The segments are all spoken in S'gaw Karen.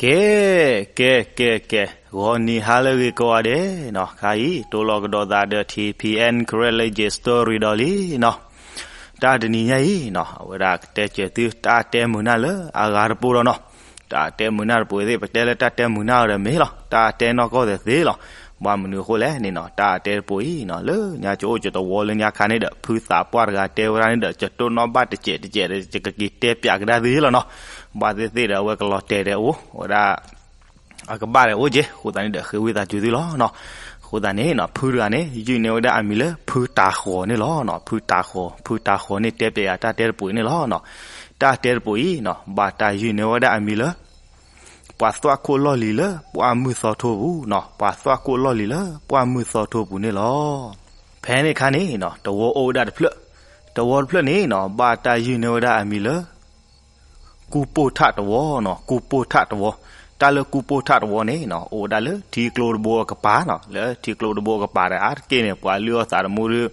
ကဲ, ကဲ, ကဲ, ကဲ, ဂီၤနံၤဟါလၢအဂ့ၤကိးဂၤဒဲးနီၤ, ခါအံၤ တိၢ်လီၤကဒီးသးဒီး ထံ ဖံ အဲၣ် ကရဲး လၢ ယ့ story ဒီးလံနီၤ. တၢ်တနံၤညါအံၤနီၤ, အဝဲဒၣ်ကတဲစၢၤသုတၢ်တဲမုာ်နၢ်လၢအဂၤတပူၤဒီးနီၤ. တၢ်တဲမုာ်နၢ်တပူၤသ့ၣ် ပတဲလၢတၢ်တဲမုာ်နၢ်အီၤဒီးမ့ၢ်လီၤ, တၢ်တဲနီၢ်ကီၢ်သ့ၣ်သ့လီၤ. ဘၣ်မနုၤအဃိလဲၣ်န့ၣ်နီၤ, တၢ်တဲတပူၤအံၤနီၤ, လၢညါကအိၣ်ကတဝီလၢညါခါန့ၣ်ဒီး ဖုသးပှၢ်တဂၤတဲဝဲဒၣ်န့ၣ်ဒီး ကတိၢ်နီၣ်ဘၣ်တစဲးတစဲးဒီး ယကက့ၤတဲပၠးကဒါသုလီၤနီၤ. ဘၣ်သ့ၣ်သ့ၣ်ဒီးအဝဲကလီၤတဲာ်ဒီးအိၣ်ဝဲဒၣ် အကဘၣ်ဒီးအိၣ်က့ၤ, အဃိသတးန့ၣ်ဒီး ဃ့ဝံသးစူၤသုလီၤနီၤ. အဃိသတးန့ၣ်နီၤ, ဖုတဂၤန့ၣ် ယုၢ်န့ၢ်ဝဲဒၣ်အမံၤလၢ ဖုတၤဃီၤန့ၣ်လီၤနီၤ. ဖုတၤဃီၤ, ဖုတၤဃီၤန့ၣ် တဲပၠးယၤတၢ်တဲတပူၤအံၤန့ၣ်လီၤနီၤ. တၢ်တဲတပူၤအံၤနီၤ, ဘၣ်တၢ်ယုၢ်န့ၢ်ဝဲဒၣ်အမံၤလၢ ပှၤသွၣ်ခိၣ်လီၢ်လံၤလၢပှၢ်မုၢ်သီထိပူၤနီၤ, ပှၤသွၣ်ခိၣ်လီၢ်လံၤလၢပှၢ်မုၢ်သီထိပူၤန့ၣ်လီၤ. ဖဲန့ၣ်အခါန့ၣ်နီၤ, တဝီအိၣ်ဝဲဒၣ်တဖျၢၣ်, တဝီတဖျၢၣ်န့ၣ်နီၤ, ဘၣ်တၢ်ယုၢ်န့ၢ်ဝဲဒၣ်အမံၤလၢ ကူပိၢ်ထၣ်တဝီနီၤ, ကူပိၢ်ထၣ်တဝီ. တၢ်လၢကူပိၢ်ထၣ်တဝီန့ၣ်နီၤ, အိၣ်ဝဲဒၣ်လၢထံကျိတဘိအကပၤနီၤ, လၢထံကျိတဘိအကပၤဒီး အါတက့ၢ်န့ၣ် ပှၤလုၢ်အီၣ်သးတမူဒီး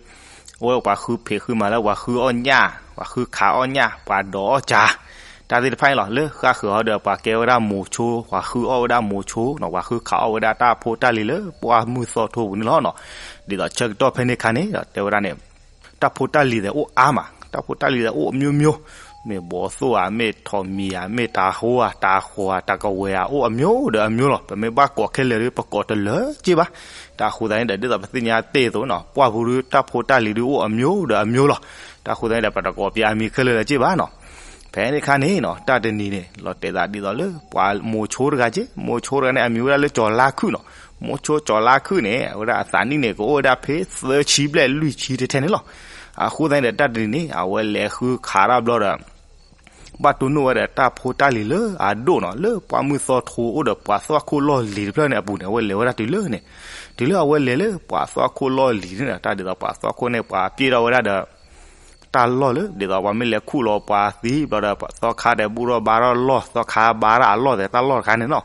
အိၣ်ဝဲပှၤဃုဖံးဃုမၤလၢပှၤဃုအီၣ်ညၣ်, ပှၤဃုခးအီၣ်ညၣ်, ပှၤဒိးအီၣ်ကၠၤ, တၢ်သ့ၣ်တဖၣ်န့ၣ်လီၤ. လၢဃၣ်ဃုာ်အီၤဒီး ပှၤကဲဝဲဒၣ်မိၤဆိ, ပှၤဃုအီၣ်ဝဲဒၣ်မိၤဆိနီၤ, ပှၤဃုခးအီၣ်ဝဲဒၣ်တၢ်ဖိတၢ်လံၤလၢပှၢ်မုၢ်သီထိပူၤန့ၣ်လီၤနီၤ. ဒ်သိးဆၢကတီၢ်ဖဲန့ၣ်အခါန့ၣ်ဒီး တဲဝဲဒၣ်န့ၣ် တၢ်ဖိတၢ်လံၤသ့ၣ်အိၣ်အါမး, တၢ်ဖိတၢ်လံၤသ့ၣ်အိၣ်အမျိုးမျိုး, မ့ၢ်ဘီသိၣ်ဧါ, မ့ၢ်ထိးမံၤဧါ, မ့ၢ်တၤဟိဧါ, တၤဃီၤဧါ, တၤကဝဲၤဧါ, အိၣ်အမျိုးဒီးအမျိုးလီၤ. ပမ့ၢ်ဘၣ်ကိးခဲလၢာ်ဒီး ပကိးတလၢာ်က့ဘၣ်. တၢ်အဃိသတးန့ၣ်ဒီး ဒ်သိးပသ့ၣ်ညါတ့ၢ်အသိးနီၤ, ပှၢ်ပူၤဒီးတၢ်ဖိတၢ်လံၤဒုးအိၣ်အမျိုးဒီးအမျိုးလီၤ. တၢ်အဃိသတးန့ၣ်ဒီး ပတကိးပၠးအမံၤခဲလၢာ်လၢာ်က့ဘၣ်နီၤ. ဖဲန့ၣ်အခါန့ၣ်နီၤ, တၢ်တနံၤန့ၣ် လီၤတဲာ်သးဒ်သိးလၢ ပှၤမိၤဆိတဂၤက့, မိၤဆိတဂၤန့ၣ် အမံၤဝဲဒၣ်လၢကၠီၤလါခုၣ်နီၤ. မိၤဆိကၠီၤလါခုၣ်န့ၣ် အဝဲဒၣ်အသးနံၣ်န့ၣ် ကအိၣ်ဝဲဒၣ်ဖဲသၢဆံဘျဲၣ်လွံၢ်ဆံထဲထဲန့ၣ်လီၤ. အဃိသတးန့ၣ်ဒီး တၢ်တနံၤန့ၣ် အဝဲလဲၤဃုခးတၢ်ဘျီဒီး ဘၣ်တိၢ်နီၣ်ဝဲဒီးတၢ်ဖိတၢ်လံၤလၢအဒိၣ်နီၤ, လၢပှၢ်မုၢ်သီထိအိၣ်ဒီးပှၤသွၣ်ခိၣ်လီၢ်လံၤတဖျၢၣ်န့ၣ်အပူၤန့ၣ် အဝဲလဲၤဝဲဒၣ်တုၤလၢန့ၣ်, တုၤလၢအဝဲလဲၤလၢပှၤသွၣ်ခိၣ်လီၢ်လံၤန့ၣ်ဒီး တၢ်ဒ်သိးပှၤသွၣ်ခိၣ်န့ၣ် ပှၤပျဲၢ်ထီၣ်ဝဲဒၣ်ဒီး တၢ်လီၢ်လၢ ဒ်သိးပှၤမ့ၢ်လဲၤခူၣ်လီၤပှၤသံဘျီဒီး သီခါဒီးဘူၣ်ထီၣ်ဘါထီၣ်လီၢ်, သီခါဘါထီၣ်အလီၢ်သ့ၣ်တၢ်လီၢ်တခါန့ၣ်နီၤ.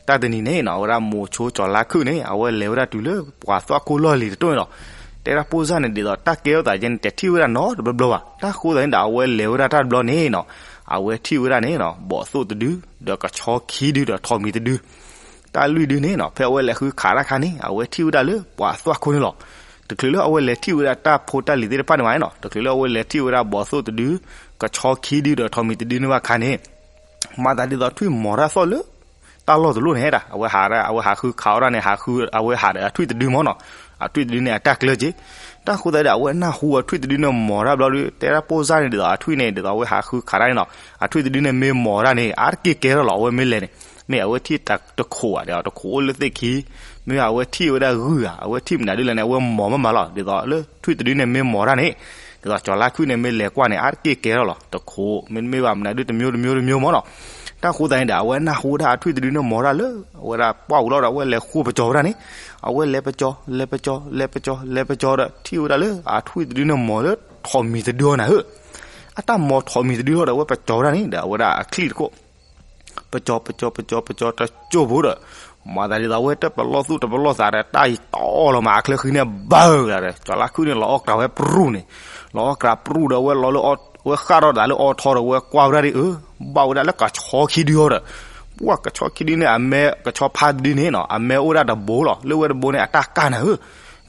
တၢ်တနံၤန့ၣ်နီၤ, အဝဲဒၣ်မိၤဆိကၠီၤလါခုၣ်န့ၣ် အဝဲလဲၤဝဲဒၣ်တုၤလၢပှၤသွၣ်ခိၣ်လီၢ်လံၤတတိၢ်န့ၣ်နီၤ. တဲဒၣ်ပိၢ်စၢ်န့ၣ် ဒ်သိးတၢ်ကဲထီၣ်သးကဲန့ၣ် တထံၣ်ဝဲဒၣ်နီတဘျီဘျီဘၣ်. တၢ်အဃိသတးန့ၣ်ဒီး အဝဲလဲၤဝဲဒၣ်တၢ်တဘျီန့ၣ်နီၤ, အဝဲထံၣ်ဝဲဒၣ်န့ၣ်နီၤ, ဘီၣ်သိၣ်တဒု, ဒီးကဆီခံဒု, ဒီးထိးမံၤတဒု တၢ်လွံၢ်ဒုန့ၣ်နီၤ, ဖဲအဝဲလဲၤဃုခးတၢ်ခါန့ၣ် အဝဲထံၣ်ဝဲဒၣ်လၢပှၤသွၣ်ခိၣ်န့ၣ်လီၤ. တချုးလၢအဝဲလဲၤထံၣ်ဝဲဒၣ်တၢ်ဖိတၢ်လံၤသ့ၣ်တဖၣ်န့ၣ်ဘၣ်နီၤ, တချုးလၢအဝဲလဲၤထံၣ်ဝဲဒၣ်ဘီၣ်သိၣ်တဒု, ကဆီခံဒု, ဒီးထိးမံၤတဒုန့ၣ်ဘၣ်ခါန့ၣ် မၤသးဒ်သိးထွံၣ်မီၤတၢ်သီၣ်လၢ တၢ်လီၢ်တလီၢ်န့ၣ်ဒၣ်, အဝဲဟး, အဝဲဟးဃုခးအီၣ်တၢ်န့ၣ်, အဝဲဟးဒီးအထွံၣ်တဒုမ့ၢ်နီၤ, အထွံၣ်တဒုန့ၣ်အတၢ်ကျၢက့. တၢ်အဃိသတးဒီး အဝဲနၢ်ဟူအထွံၣ်တဒုန့ၣ်မီၤတၢ်ဘျီဒီး တဲဒၣ်ပိၢ်စၢ်န့ၣ် ဒ်သိးအထွံၣ်န့ၣ် ဒ်သိးအဝဲဟးဃုခးတၢ်န့ၣ်နီၤ, အထွံၣ်တဒုန့ၣ်မ့ၢ်မီၤတၢ်န့ၣ် အါတက့ၢ်ကဲထီၣ်လီၤ. အဝဲမ့ၢ်လဲၤန့ၣ် မ့ၢ်အဝဲထံၣ်တခိးဧါ, ဒီးတခိးအိၣ်လၢသ့ၣ်ခံ, မ့ၢ်အဝဲထံၣ်ဝဲဒၣ်ဂုၢ်ဧါ, အဝဲထံၣ်မနုၤဒုလဲၣ်န့ၣ် အဝဲမီၤမးမးလီၤ. ဒ်သိးလၢထွံၣ်တဒုန့ၣ်မ့ၢ်မီၤတၢ်န့ၣ်, ဒ်သိးကၠီၤလါခုၣ်န့ၣ်မ့ၢ်လဲၤကွၢ်န့ၣ် အါတက့ၢ်ကဲထီၣ်လီၤ. တခိး မ့တမ့ၢ်ဘၣ်မနုၤဒု တမျိုးတမျိုးတမျိုးမ့ၢ်နီၤ. တၢ်အဃိသတးန့ၣ်ဒီး အဝဲနၢ်ဟူဝဲဒၣ်အထွံၣ်တဒုန့ၣ်မီၤတၢ်လၢ အဝဲဒၣ်ပှၢ်ပူၤလီၤဒီး အဝဲလဲၤဃိပစီၤဝဲဒၣ်န့ၣ်, အဝဲလဲၤပစီၤ လဲၤပစီၤ လဲၤပစီၤ လဲၤပစီၤဒီး ထံၣ်ဝဲဒၣ်လၢအထွံၣ်တဒုန့ၣ်မီၤလၢထိးမံၤတဒုအီၤနၤဧၢ. အတၢ်မီၤထိးမံၤတဒုလီၤဒီး အဝဲပစီၤဝဲဒၣ်န့ၣ်ဒီး အဝဲဒၣ်အချံၣ်တခိၣ် ပစီၤ ပစီၤ ပစီၤ ပစီၤ တစိၢ်ဖိဒီး မၤသးဒ်သိး အဝဲတပလီၢ်သူၣ်တပလီၢ်သးဒီး တၢ်ယတီၢ်လီၤမး အချၢဃံန့ၣ် ဘၢဂၤဒီး ကၠီၤလါခုၣ်န့ၣ် လီၤအီၣ်ကြးဝဲပြူၢ်န့ၣ်, လီၤအီၣ်ကြးပြူၢ်ဒီး အဝဲလီၤလၢ အဝဲဃၣ်ထီၣ်သးလၢအီထီဒီး အဝဲကွၢ်ဝဲဒၣ်ဒ်အၢ, ဘၣ်ဝဲဒၣ်လၢကဆီခံဒုအီၤဒီး ပှၢ်ကဆီခံဒုန့ၣ် အမဲ ကဆီဖါတဒုန့ၣ်နီၤ အမဲအိၣ်ဒၣ်တဘိလီၤ. လၢဝဲတဘိန့ၣ် အတၢ်ကၢ်နၤဧၢ,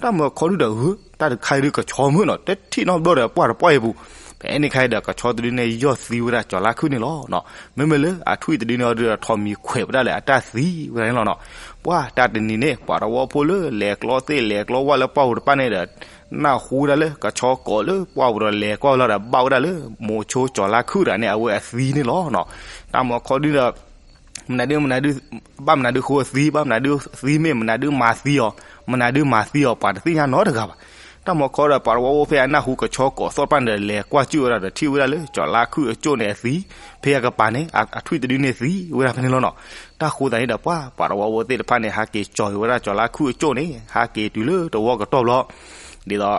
တၢ်မၢခီဒုဒီးဧၢ, တၢ်တခါအံၤဒုကဆီမုၢ်နီၤ တထံၣ်နီတဘျီဒီး ပှၢ်တပှၢ်အံၤပူၤ, ဖဲန့ၣ်ခါအံၤဒီး ကဆီတဒုန့ၣ် ယီၢ်သံဝဲဒၣ်ကၠီၤလါခုၣ်န့ၣ်လီၤ. မ့မ့ၢ်လၢအထွံၣ်တဒုန့ၣ်အီၤဒုဒီး ထိးမံၤခွဲးဝဲဒၣ်လၢအတၢ်သံဝဲဒၣ်န့ၣ်လီၤနီၤ. ပှၢ်တၢ်တနံၤန့ၣ် ပှၤသဝီဖိလၢလဲၤကျီသ့ၣ်လဲၤကျီဝၣ်လၢပှၢ်ပူၤတဖၣ်န့ၣ်ဒီး နၢ်ဟူဝဲဒၣ်လၢကဆီကိးလၢပှၢ်ပူၤဒီးလဲၤကွၢ်ဝဲလီၤဒီး ဘၣ်ဝဲဒၣ်လၢ မိၤဆိကၠီၤလါခုၣ်တဂၤန့ၣ် အဝဲအသံန့ၣ်လီၤနီၤ. တၢ်မၢခီဒုဒီး မနုၤဒု မနုၤဒု ဘၣ်မနုၤဒုဃိသံ ဘၣ်မနုၤဒုသံမ့ၢ်မနုၤဒုမၤသံအီၤ မနုၤဒုမၤသံအီၤ ပှၤတသ့ၣ်ညါနီတဂၤဘၣ်. တၢ်မၢခီဒီး ပှၤသဝီဖိဖဲအနၢ်ဟူကဆီကိးသီၣ်တဖၣ်န့ၣ်ဒီး လဲၤကွၢ်စူၣ်ဝဲဒၣ်ဒီး ထံၣ်ဝဲဒၣ်လၢကၠီၤလါခုၣ်အကၠိၣ်န့ၣ်အသံ, ဖဲအကပၤန့ၣ် အထွံၣ်တဒုန့ၣ်သံဝဲဒၣ်ဖဲန့ၣ်လီၤနီၤ. တၢ်ဃိသတးန့ၣ်ဒီး ပှၤ ပှၤသဝီဖိသ့ၣ်တဖၣ်န့ၣ် ဟးက့ၤကၠီၤက့ၤဝဲဒၣ်ကၠီၤလါခုၣ်အကၠိၣ်န့ၣ် ဟးက့ၤတုၤလၢသဝီကတီၢ်ဘျီ ဒ်သိး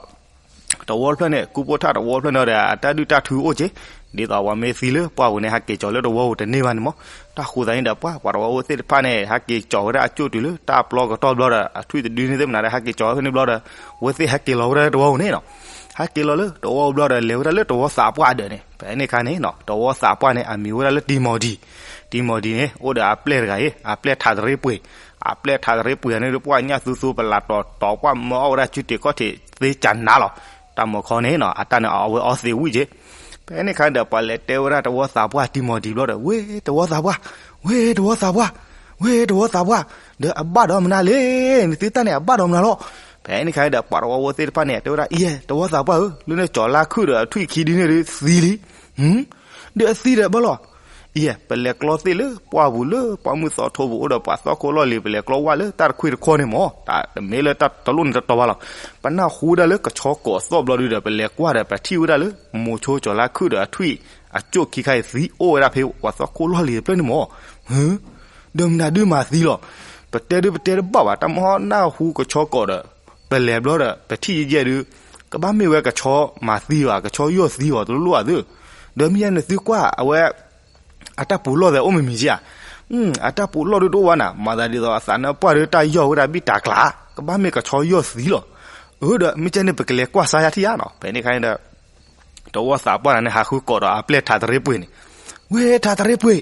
သဝီတဖျၢၣ်န့ၣ် ကူပိၢ်ထၣ်သဝီတဖျၢၣ်န့ၣ်ဒီး အတၢ်ဒုၣ်တၢ်ထုအိၣ်က့ၤ, ဒ်သိးပှၤမ့ၢ်သံလၢပှၢ်ပူၤန့ၣ် ဟးက့ၤကၠီၤလၢသဝီပူၤတန့ၢ်ဘၣ်န့ၣ်မး. တၢ်ဃိသတးန့ၣ်ဒီး ပှၤ ပှၤသဝီဖိသ့ၣ်တဖၣ်န့ၣ် ဟးက့ၤကၠီၤဝဲဒၣ်အကၠိၣ်တုၤလၢတၢ်ပျီကတီၢ်ဘျီဒီး အထွံၣ်တဒုန့ၣ်သ့ၣ်မနုၤဒီး ဟဲက့ၤကၠီၤဝဲဖဲန့ၣ်ဘျီဒီး အဝဲသ့ၣ်ဟဲက့ၤလီၤဝဲဒၣ်လၢသဝီပူၤန့ၣ်နီၤ. ဟဲက့ၤလီၤလၢသဝီပူၤဘျီဒီး လဲၤဝဲဒၣ်လၢသဝီသးပှၢ်ဒၢးန့ၣ် ဖဲန့ၣ်အခါန့ၣ်နီၤ သဝီသးပှၢ်န့ၣ် အမံၤဝဲဒၣ်လၢတံၤမီၤဒံၤ တံမီၢ်ဒံန့ၣ် အိၣ်ဒီးအပျဲၢ်တဂၤအံၤ အပျဲၢ်ထးတရ့ပှ့ၤ, အပျဲၢ်ထးတရ့ပှ့ၤန့ၣ်ဒီး ပှၢ်ညၣ်သူသူပလးတီၤတီၤ ပှၢ်မၢအီၣ်ဝဲဒၣ်စုတံၤခီၣ်ထံးသ့ကနၤလီၤ. တၢ်မီၤခီန့ၣ်နီၤ အတၢ်န့ၣ်အဝဲအီသံးဝံၣ်က့ၤ. ဖဲန့ၣ်ခါဒီး ပှၤလဲၤတဲဝဲဒၣ်တဝီသးပှၢ်တံမီၢ်ဒံဘျီဒီး ဝ့တဝီသးပှၢ်, ဝ့တဝီသးပှၢ်, ဝ့တဝီသးပှၢ်, ဒီးအဘၣ်ဒီးမနုၤလဲၣ်, နသုတၢ်န့ၣ်အဘၣ်ဒီးမနုၤလီၤ. ဖဲန့ၣ်ခါဒီး ပှၤတဝီဖိသ့ၣ်တဖၣ်န့ၣ် တဲဝဲဒၣ် အံၤ တဝီသးပှၢ်ဧၢ, လၢနကၠီၤလါခုၣ်ဒီးအထွံၣ်ခံဒုန့ၣ်ဒုးသံလံ ဒီးအသံဒီးဘၣ်လီၤ. အံၤ ပလဲၤကျီသ့ၣ်လၢပှၢ်ပူၤလၢပှၢ်မုၢ်သီထိပူၤအိၣ်ဒီးပှၤသီခိၣ်လီၢ်လံၤ ပလဲၤကျီဝၣ်လၢတၢ်တခွံတခီန့ၣ်မၢ်, တၢ်တမ့ၢ်လၢတၢ်တလိၣ်န့ၣ်တတီၤဘၣ်လီၤ. ပနၢ်ဟူဒၣ်လၢကဆီကိးသီၣ်ဘျီဒုဒီး ပလဲၤကွၢ်ဒီး ပထံၣ်ဝဲဒၣ်လၢ မိၤဆိကၠီၤလါခုၣ်ဒီးအထွံၣ်အကၠိၣ်ခံခါအံၤသံအိၣ်ဝဲဒၣ်ဖဲပှၤသီခိၣ်လီၢ်လံၤတဖျၢၣ်န့ၣ်မၢ်. ဒီးမနုၤဒုးမၤသံလီၤ. ပတဲဒုးပတဲတဘၣ်ဘၣ်, တၢ်မဟီနၢ်ဟူကဆီကိးဒီး ပလဲၤဘျီဒီး ပထံၣ်ယဲၢ်ယဲၢ်ဒုး ကဘၣ်မ့ၢ်ဝဲကဆီမၤသံဘၣ်, ကဆီယီၢ်သံဘၣ်တလိၣ်ဧါသ့ၣ်. ဒီးမ့ၢ်ယဲၢ်နသုကွၢ်အဝဲ အတၢ်ပူၤလီၢ်သဲးအိၣ်မံၤမံၤကဧါ. အတၢ်ပူၤလီၢ်ဒုးတအိၣ်ဘၣ်နၤ, မၤသးဒ်သိးအသးနၢ်ပှၢ်ဒုးတၢ်ယီၢ်ဝဲဒၣ်ဘံၣ်တၢ်ကျါ, ကဘၣ်မ့ၢ်ကဆီယီၢ်သံလီၤ. အၢ ဒီးမ့ၢ်ကဲန့ၣ် ပကလဲၤကွၢ်စါယါထံၣ်ဧါနီၤ. ဖဲန့ၣ်ခါန့ၣ်ဒီး တဝီသးပှၢ်တဂၤန့ၣ် ဟးဃုကိးဒီးအပျဲၢ်ထးတရ့ပှ့ၤန့ၣ်, ဝ့ထးတရ့ပှ့ၤ,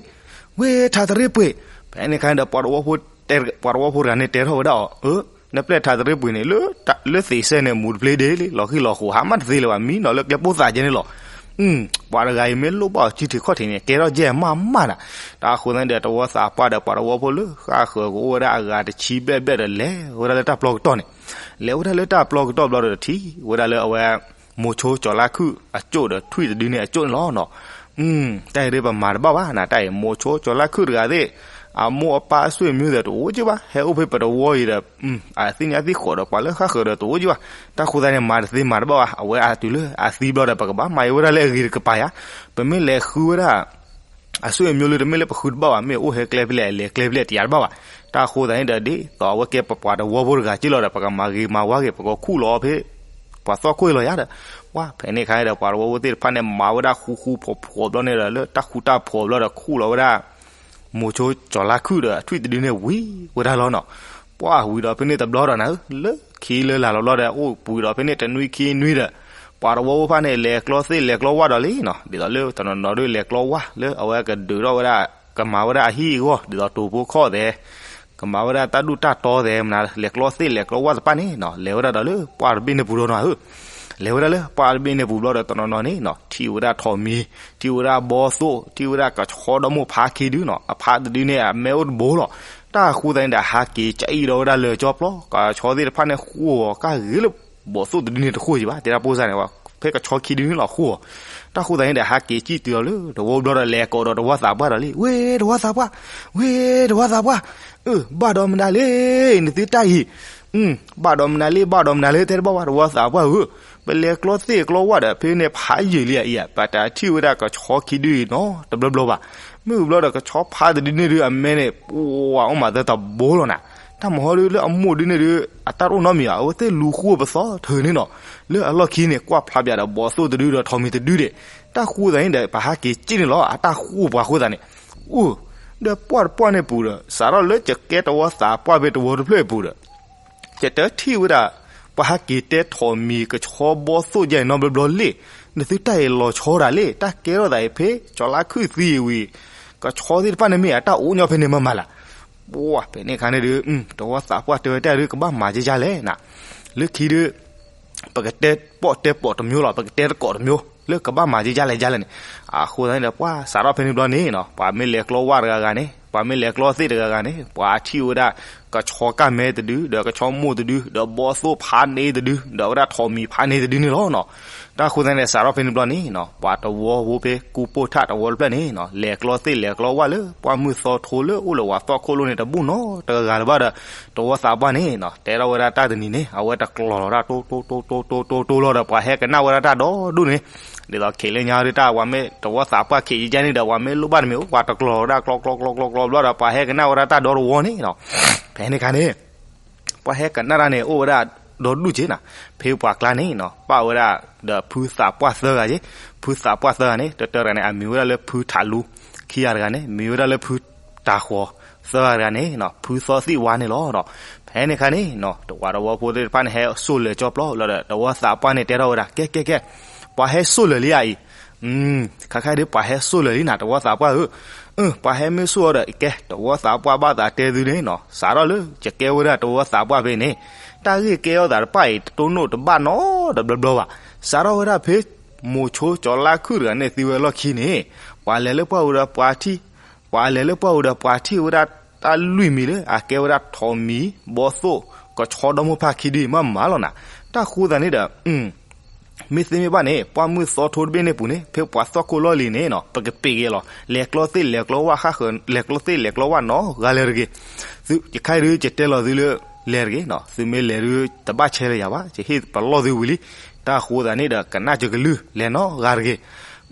ဝ့ထးတရ့ပှ့ၤ. ဖဲန့ၣ်ခါန့ၣ်ဒီး ပှၤတဝီဖိ ပှၤတဝီဖိတဂၤန့ၣ် တဲထီၣ်ဝဲဒၣ်အီၤ, အၢ နပျဲၢ်ထးတရ့ပှ့ၤန့ၣ် လၢသံးစဲန့ၣ် မူးတဖျ့ဒ့လံ လီၤဃံလီၤဃိး ဟးမၢ်တသ့လၢၤဘၣ် မံနီၤလၢကျဲပိၢ်သးကဲန့ၣ်လီၤ. ပှၤတဂၤအံၤမ့ၢ်လိၣ်ဘၣ်အီၤစုထံးခီၣ်ထံးန့ၣ် ကဲထီၣ်ယဲၢ်မးမးနၤ. တၢ်အဃိသတးန့ၣ်ဒီး တဝီသးပှၢ်ဒီးပှၤတဝီဖိလၢဃၣ်ဃၢၤကအိၣ်ဝဲဒၣ်အဂၤတဆံဘျဲၣ်ဘျဲၣ်ဒီး လဲၤဝဲဒၣ်လၢတၢ်ပျီကတီၢ်န့ၣ်, လဲၤဝဲဒၣ်လၢတၢ်ပျီကတီၢ်ဘျီဒီး တထံၣ်ဝဲဒၣ်လၢအဝဲ မိၤဆိကၠီၤလါခုၣ်အကၠိၣ်ဒီးထွံၣ်တဒုန့ၣ်အကၠိၣ်န့ၣ်လီၤနီၤ. တၢ်အံၤဒ်ပမၤတဘၣ်ဘၣ်နၤ, တၢ်အံၤ မိၤဆိကၠီၤလါခုၣ်တဂၤသ့ၣ် အမိၢ်အပၢ်အဆွေမျိုးသ့ၣ်တအိၣ်က့ဘၣ်, ဟဲအိၣ်ဖဲပတဝီအံၤဒီး အသ့ၣ်ညါသ့ၣ်ဃိးဒီးပှၤလၢဃၣ်ဃၢၤဒီးတအိၣ်က့ဘၣ်. တၢ်အဃိသတးန့ၣ် မၤတသ့မၤတဘၣ်ဘၣ်, အဝဲအတုၤလၢအသံဘျီဒီး ပကဘၣ်မၤအီၤဝဲဒၣ်လၢအဂ့ၤတကပၤယါ. ပမ့ၢ်လဲၤဃုဝဲဒၣ် အဆွေမျိုးလၢ တမ့ၢ်လၢပဃုတဘၣ်ဘၣ်, မ့ၢ်အိၣ်ဟဲကျဲဖဲလဲၣ် အလဲၤကျဲဖဲလဲၣ် တယၤတဘၣ်ဘၣ်. တၢ်အဃိသတးန့ၣ်ဒီး ဒ်သိးအဝဲကဲပပှၤတဝီဖိတဂၤက့လီၤဒီး ပကမၤဂ့ၤမၤဝါဂ့ၤ ပကခူၣ်လီၤအီၤဖဲ ပှၤသီၣ်ခိၣ်အံၤလီၤယါဒီး, ပှၤဖဲန့ၣ်အခါန့ၣ်ဒီး ပှၤတဝီဖိသ့ၣ်တဖၣ်န့ၣ် မၤဝဲဒၣ်ဃူဃူဖိးဖိးဘျီန့ၣ်ဒီး လၢတၢ်ဃူတၢ်ဖိးဘျီဒီး ခူၣ်လီၤဝဲဒၣ် မိၤဆိကၠီၤလါခုၣ်ဒီးအထွံၣ်တဒုန့ၣ်ဝံၤဝဲဒၣ်လီၤနီၤ. ပှၤဝံၤဒီးဖဲန့ၣ်တဘျီဒီးနၤဧၢ, လၢခံလၢလာ်လီၤဘျီဒီး အိၣ်ပှဲၤဒီးဖဲန့ၣ်တနွံခံနွံဒီး ပှၤတဝီဖိတဖၣ်န့ၣ် လဲၤကျီသ့ၣ်လဲၤကျီဝၣ်ဒီးလံနီၤ, ဒ်သိးလၢတနီၤနီၤဒုးလဲၤကျီဝၣ်လၢအဝဲကဒုးထီၣ်ဝဲဒၣ် ကမၤဝဲဒၣ်အဟံၣ်အဂီၢ် ဒ်သိးတိၤဖိခီၣ်သဲး ကမၤဝဲဒၣ်တၢ်ဒူၣ်တၢ်တီသဲးမနုၤ လဲၤကျီသ့ၣ်လဲၤကျီဝၣ်တဖၣ်န့ၣ်နီၤ, လဲၤဝဲဒၣ်ဒီးလၢပှၢ်တဘ့ၣ်န့ၣ်ပူၤဒီးနီၤဧၢ, လဲၤဝဲဒၣ်လၢပှၢ်တဘ့ၣ်န့ၣ်ပူၤဘျီဒီး တနီၤနီၤန့ၣ်နီၤ ထံၣ်ဝဲဒၣ်ထိးမံၤ ထံၣ်ဝဲဒၣ်ဘီသိၣ် ထံၣ်ဝဲဒၣ်ကဆီဒီမိၢ်ဖါခံဒုနီၤ, အဖါတဒုန့ၣ် အမဲအိၣ်တဘိလီၤ. တၢ်အဃိသတးန့ၣ်ဒီး ဟးက့ၤကၠီအံၤဒီးဝဲဒၣ်လၢာ်ကၠီပျီ ကဆီသ့ၣ်တဖၣ်န့ၣ်ဃိၣ်အီၤ ကၢ်ဂ့ၤလၢဘီသိၣ်တဒုန့ၣ်တဃိၣ်က့ဘၣ် တဲဒၣ်ပိၢ်စၢ်န့ၣ် ဖဲကဆီခံဒုန့ၣ်လီၤဃိၣ်အီၤ. တၢ်အဃိသတးန့ၣ်ဒီး ဟးက့ၤကၠံၣ်တုၤအီၤလၢတဝီဘျီဒီး လဲၤကိးဒီးတဝီသးပှၢ်ဒီးလံ, ဝ့တဝီသးပှၢ်, ဝ့တဝီသးပှၢ်, အၢ ဘၣ်ဒီးမနုၤလဲၣ် နသုတၢ်အံၤ ဘၣ်ဒီးမနုၤလဲၣ် ဘၣ်ဒီးမနုၤလဲၣ် တဲတဘၣ်ဘၣ် တဝီသးပှၢ်ဧၢ, ပလဲၤကျီသ့ၣ်ကျီဝၣ်ဒီး ဖဲန့ၣ်ဖးယံာ်လံအံၤ ပတထံၣ်ဝဲဒၣ်ကဆီခံဒုအံၤနီတဘျီဘျီဘၣ်. မ့ၢ်ဘျီဒီးကဆီဖါတဒုန့ၣ်ဒုး အမဲန့ၣ် ပှၤအိၣ်မးသၢတဘိလီၤနၤ. တၢ်မဟီဒုးလၢအမိၢ်ဒုန့ၣ်ဒုး အတၢ်တအိၣ်နီတမံၤဘၣ် အဝဲသ့ၣ်လူၤဃိၣ်ပသီထၢၣ်န့ၣ်နီၤ, လၢအလီၢ်ခံန့ၣ် ကွၢ်ဖျါပၠးဒီးဘီသိၣ်တဒုဒီးထိးမံၤတဒုဒဲး. တၢ်ဃိသတးန့ၣ်ဒီး ပဟးက့ၤကၠံၣ်န့ၣ်လီၤ အတၢ်ဃိၣ်ပှၤဃိသတးန့ၣ်, အိၣ် ဒီးပှၢ်တပှၢ်န့ၣ်ပူၤဒီး စးထီၣ်လၢယကဲတဝီသးပှၢ်ဖဲတဝီတဖျၢၣ်အပူၤဒီး ယတထံၣ်ဝဲဒၣ် ပှၤဟးက့ၤတဲထိးမံၤကဆီဘီသိၣ်ယဲၢ်နီတဘျီဘျီလံ. နသုတၢ်အံၤလီၤဆီဒၣ်လံ တၢ်ကဲထီၣ်သးအံၤဖဲ ကၠီၤလါခုၣ်သံအံၤဝံၤ ကဆီသ့ၣ်တဖၣ်န့ၣ်မ့ၢ်အတၢ်အိၣ်ညီဖဲန့ၣ်မးမးလၢ်. ပှၢ်ဖဲန့ၣ်အခါန့ၣ်ဒုး တဝီသးပှၢ်တဲဝဲတၢ်ဒုး ကဘၣ်မၤက့ၤဒ်လဲၣ်နၤ. လၢခံဒုး ပကတဲပီၣ်တဲပီၣ်တမျိုးလီၤ ပကတဲတကိးတမျိုး လၢကဘၣ်မၤက့ၤဒ်လဲၣ်ဒ်လဲၣ်န့ၣ်. အဃိသတးန့ၣ်ဒီး ပှၤစးထီၣ်ဖဲန့ၣ်ဘျီန့ၣ်နီၤ ပှၤမ့ၢ်လဲၤကျီဝၣ်တဂၤဂၤန့ၣ် ပှၤမ့ၢ်လဲၤကျီသ့ၣ်တဂၤဂၤန့ၣ် ပှၤထံၣ်ဝဲဒၣ် ကဆီကၢ်မဲတဒု ဒီးကဆီမိၢ်တဒု ဒီးဘီသိၣ်ဖးန့ၢ်တဒု ဒီးဝဲဒၣ်ထိးမံၤဖးန့ၢ်တဒုန့ၣ်လီၤနီၤ. တၢ်ဃိသတးန့ၣ်ဒီး စးထီၣ်ဖဲန့ၣ်ဘျီန့ၣ်နီၤ ပှၤတဝီဖိဖဲကူပိၢ်ထၣ်တဝီတဖျၢၣ်န့ၣ်နီၤ လဲၤကျီသ့ၣ်လဲၤကျီဝၣ်လၢပှၢ်မုၢ်သီထိလၢအိၣ်လၢပှၤသီၣ်ခိၣ်လိၣ်န့ၣ် တဘူၣ်နီတဂၤဂၤလၢၤဘၣ်ဒီး တဝီသးပှၢ်န့ၣ်နီၤ တဲထီၣ်ဝဲဒၣ်တၢ်တနံၤန့ၣ် အဝဲတကျီၤလီၤဒၣ်တိတိတိတိတိတိလီၤဒီး ပှၤဟဲကနၣ်ဝဲဒၣ်တၢ်ဒီဒူၣ်န့ၣ် ဒ်သိးခဲလၢညါဒုး တၢ်ဝဲမ့ၢ်တဝီသးပှၢ်ခဲအံၤယဲန့ၣ်ဒီး ပှၤမ့ၢ်လိၣ်ဘၣ်တမံၤ ပှၤတကျီၤလီၤဒၣ်ကျီကျီကျီကျီကျီဘျီဒီး ပှၤဟဲကနၣ်ဝဲဒၣ်တၢ်ဒီတဝီန့ၣ်နီၤ. ဖဲန့ၣ်အခါန့ၣ် ပှၤဟဲကနၣ်တၢ်န့ၣ် အိၣ်ဝဲဒၣ်ဒီဒူၣ်က့နၤ. ဖဲပှၤကျါန့ၣ်နီၤ ပာ်ဝဲဒၣ် ဒီးဖုသးပှၢ်သၢဂၤက့. ဖုသးပှၢ်သၢဂၤန့ၣ် တတၢတဂၤန့ၣ် အမံၤဝဲဒၣ်လၢဖုထးလူ, ခံဂၤတဂၤန့ၣ် မံၤဝဲဒၣ်လၢဖုတၤဃီၤ, သၢဂၤတဂၤန့ၣ်နီၤ ဖုသီသံၣ်ဝါန့ၣ်လီၤ. ဖဲန့ၣ်အခါန့ၣ်နီၤ တဝီသးပှၢ်သ့ၣ်တဖၣ်န့ၣ် ဟဲစိၢ်လၢာ်ကၠီပျီလီၤဒီး တဝီသးပှၢ်န့ၣ် တဲထီၣ်ဝဲဒၣ် ကဲကဲကဲ ပှၤဟဲစိၢ်လၢာ်လံဧါအံၤ. ခါခါဒုး ပှၤဟဲစိၢ်လၢာ်လံနၤ တဝီသးပှၢ်ဧၢ. ပှၤဟဲမ့ၢ်ဆူၣ်အီၤဒီး ကဲ တဝီသးပှၢ်ဘၣ်သးတဲသုန့ၣ်နီၤ, စးထီၣ်လၢ ယကဲဝဲဒၣ်တဝီသးပှၢ်ဖဲန့ၣ်, တၢ်ဂ့ၢ်ကဲထီၣ်သးတဖၣ်အံၤ တတိၢ်နီၣ်တဘၣ်နီတဘျီဘျီဘၣ်. စးထီၣ်ဝဲဒၣ်ဖဲ မိၤဆိကၠီၤလါခုၣ်တဂၤန့ၣ်သံဝဲအလီၢ်ခံန့ၣ်, ပှၤလဲၤလၢပှၢ်ပူၤဒီးပှၤထံၣ်, ပှၤလဲၤလၢပှၢ်ပူၤဒီးပှၤထံၣ်ဝဲဒၣ်တၢ်လွံၢ်မံၤလၢ အကဲဝဲဒၣ်ထိးမံၤ, ဘီသိၣ်, ကဆီဒီမိၢ်ဖးခံဒုအံၤမးမးလီၤနၤ. တၢ်ဃိသးန့ၣ်ဒီး မ့ၢ်သ့မ့ၢ်ဘၣ်န့ၣ် ပှၢ်မုၢ်သီထိတဘ့ၣ်န့ၣ်ပူၤန့ၣ် ဖဲပှၤသွၣ်ခိၣ်လီၢ်လံၤန့ၣ်နီၤ ပကပ့ၤက့ၤလီၤ လဲၤကျီသ့ၣ်လဲၤကျီဝၣ်ဃၣ်ဃၢၤ လဲၤကျီသ့ၣ်လဲၤကျီဝၣ်နီၤ ဂၤလဲၤတဂ့ၤ. ယခါအံၤဒုး ယတဲလီၤသုလၢ လဲၤတဂ့ၤနီၤ, သုမ့ၢ်လဲၤဒုး တဘၣ်ဆဲလၢယၤဘၣ်, ယဟ့ၣ်ပလီၢ်သုဝံၤလံ. တၢ်ဃိသးန့ၣ်ဒီး ကနၣ်စၢၤကလုၢ် လဲၤနီၤဂၤတဂ့ၤ.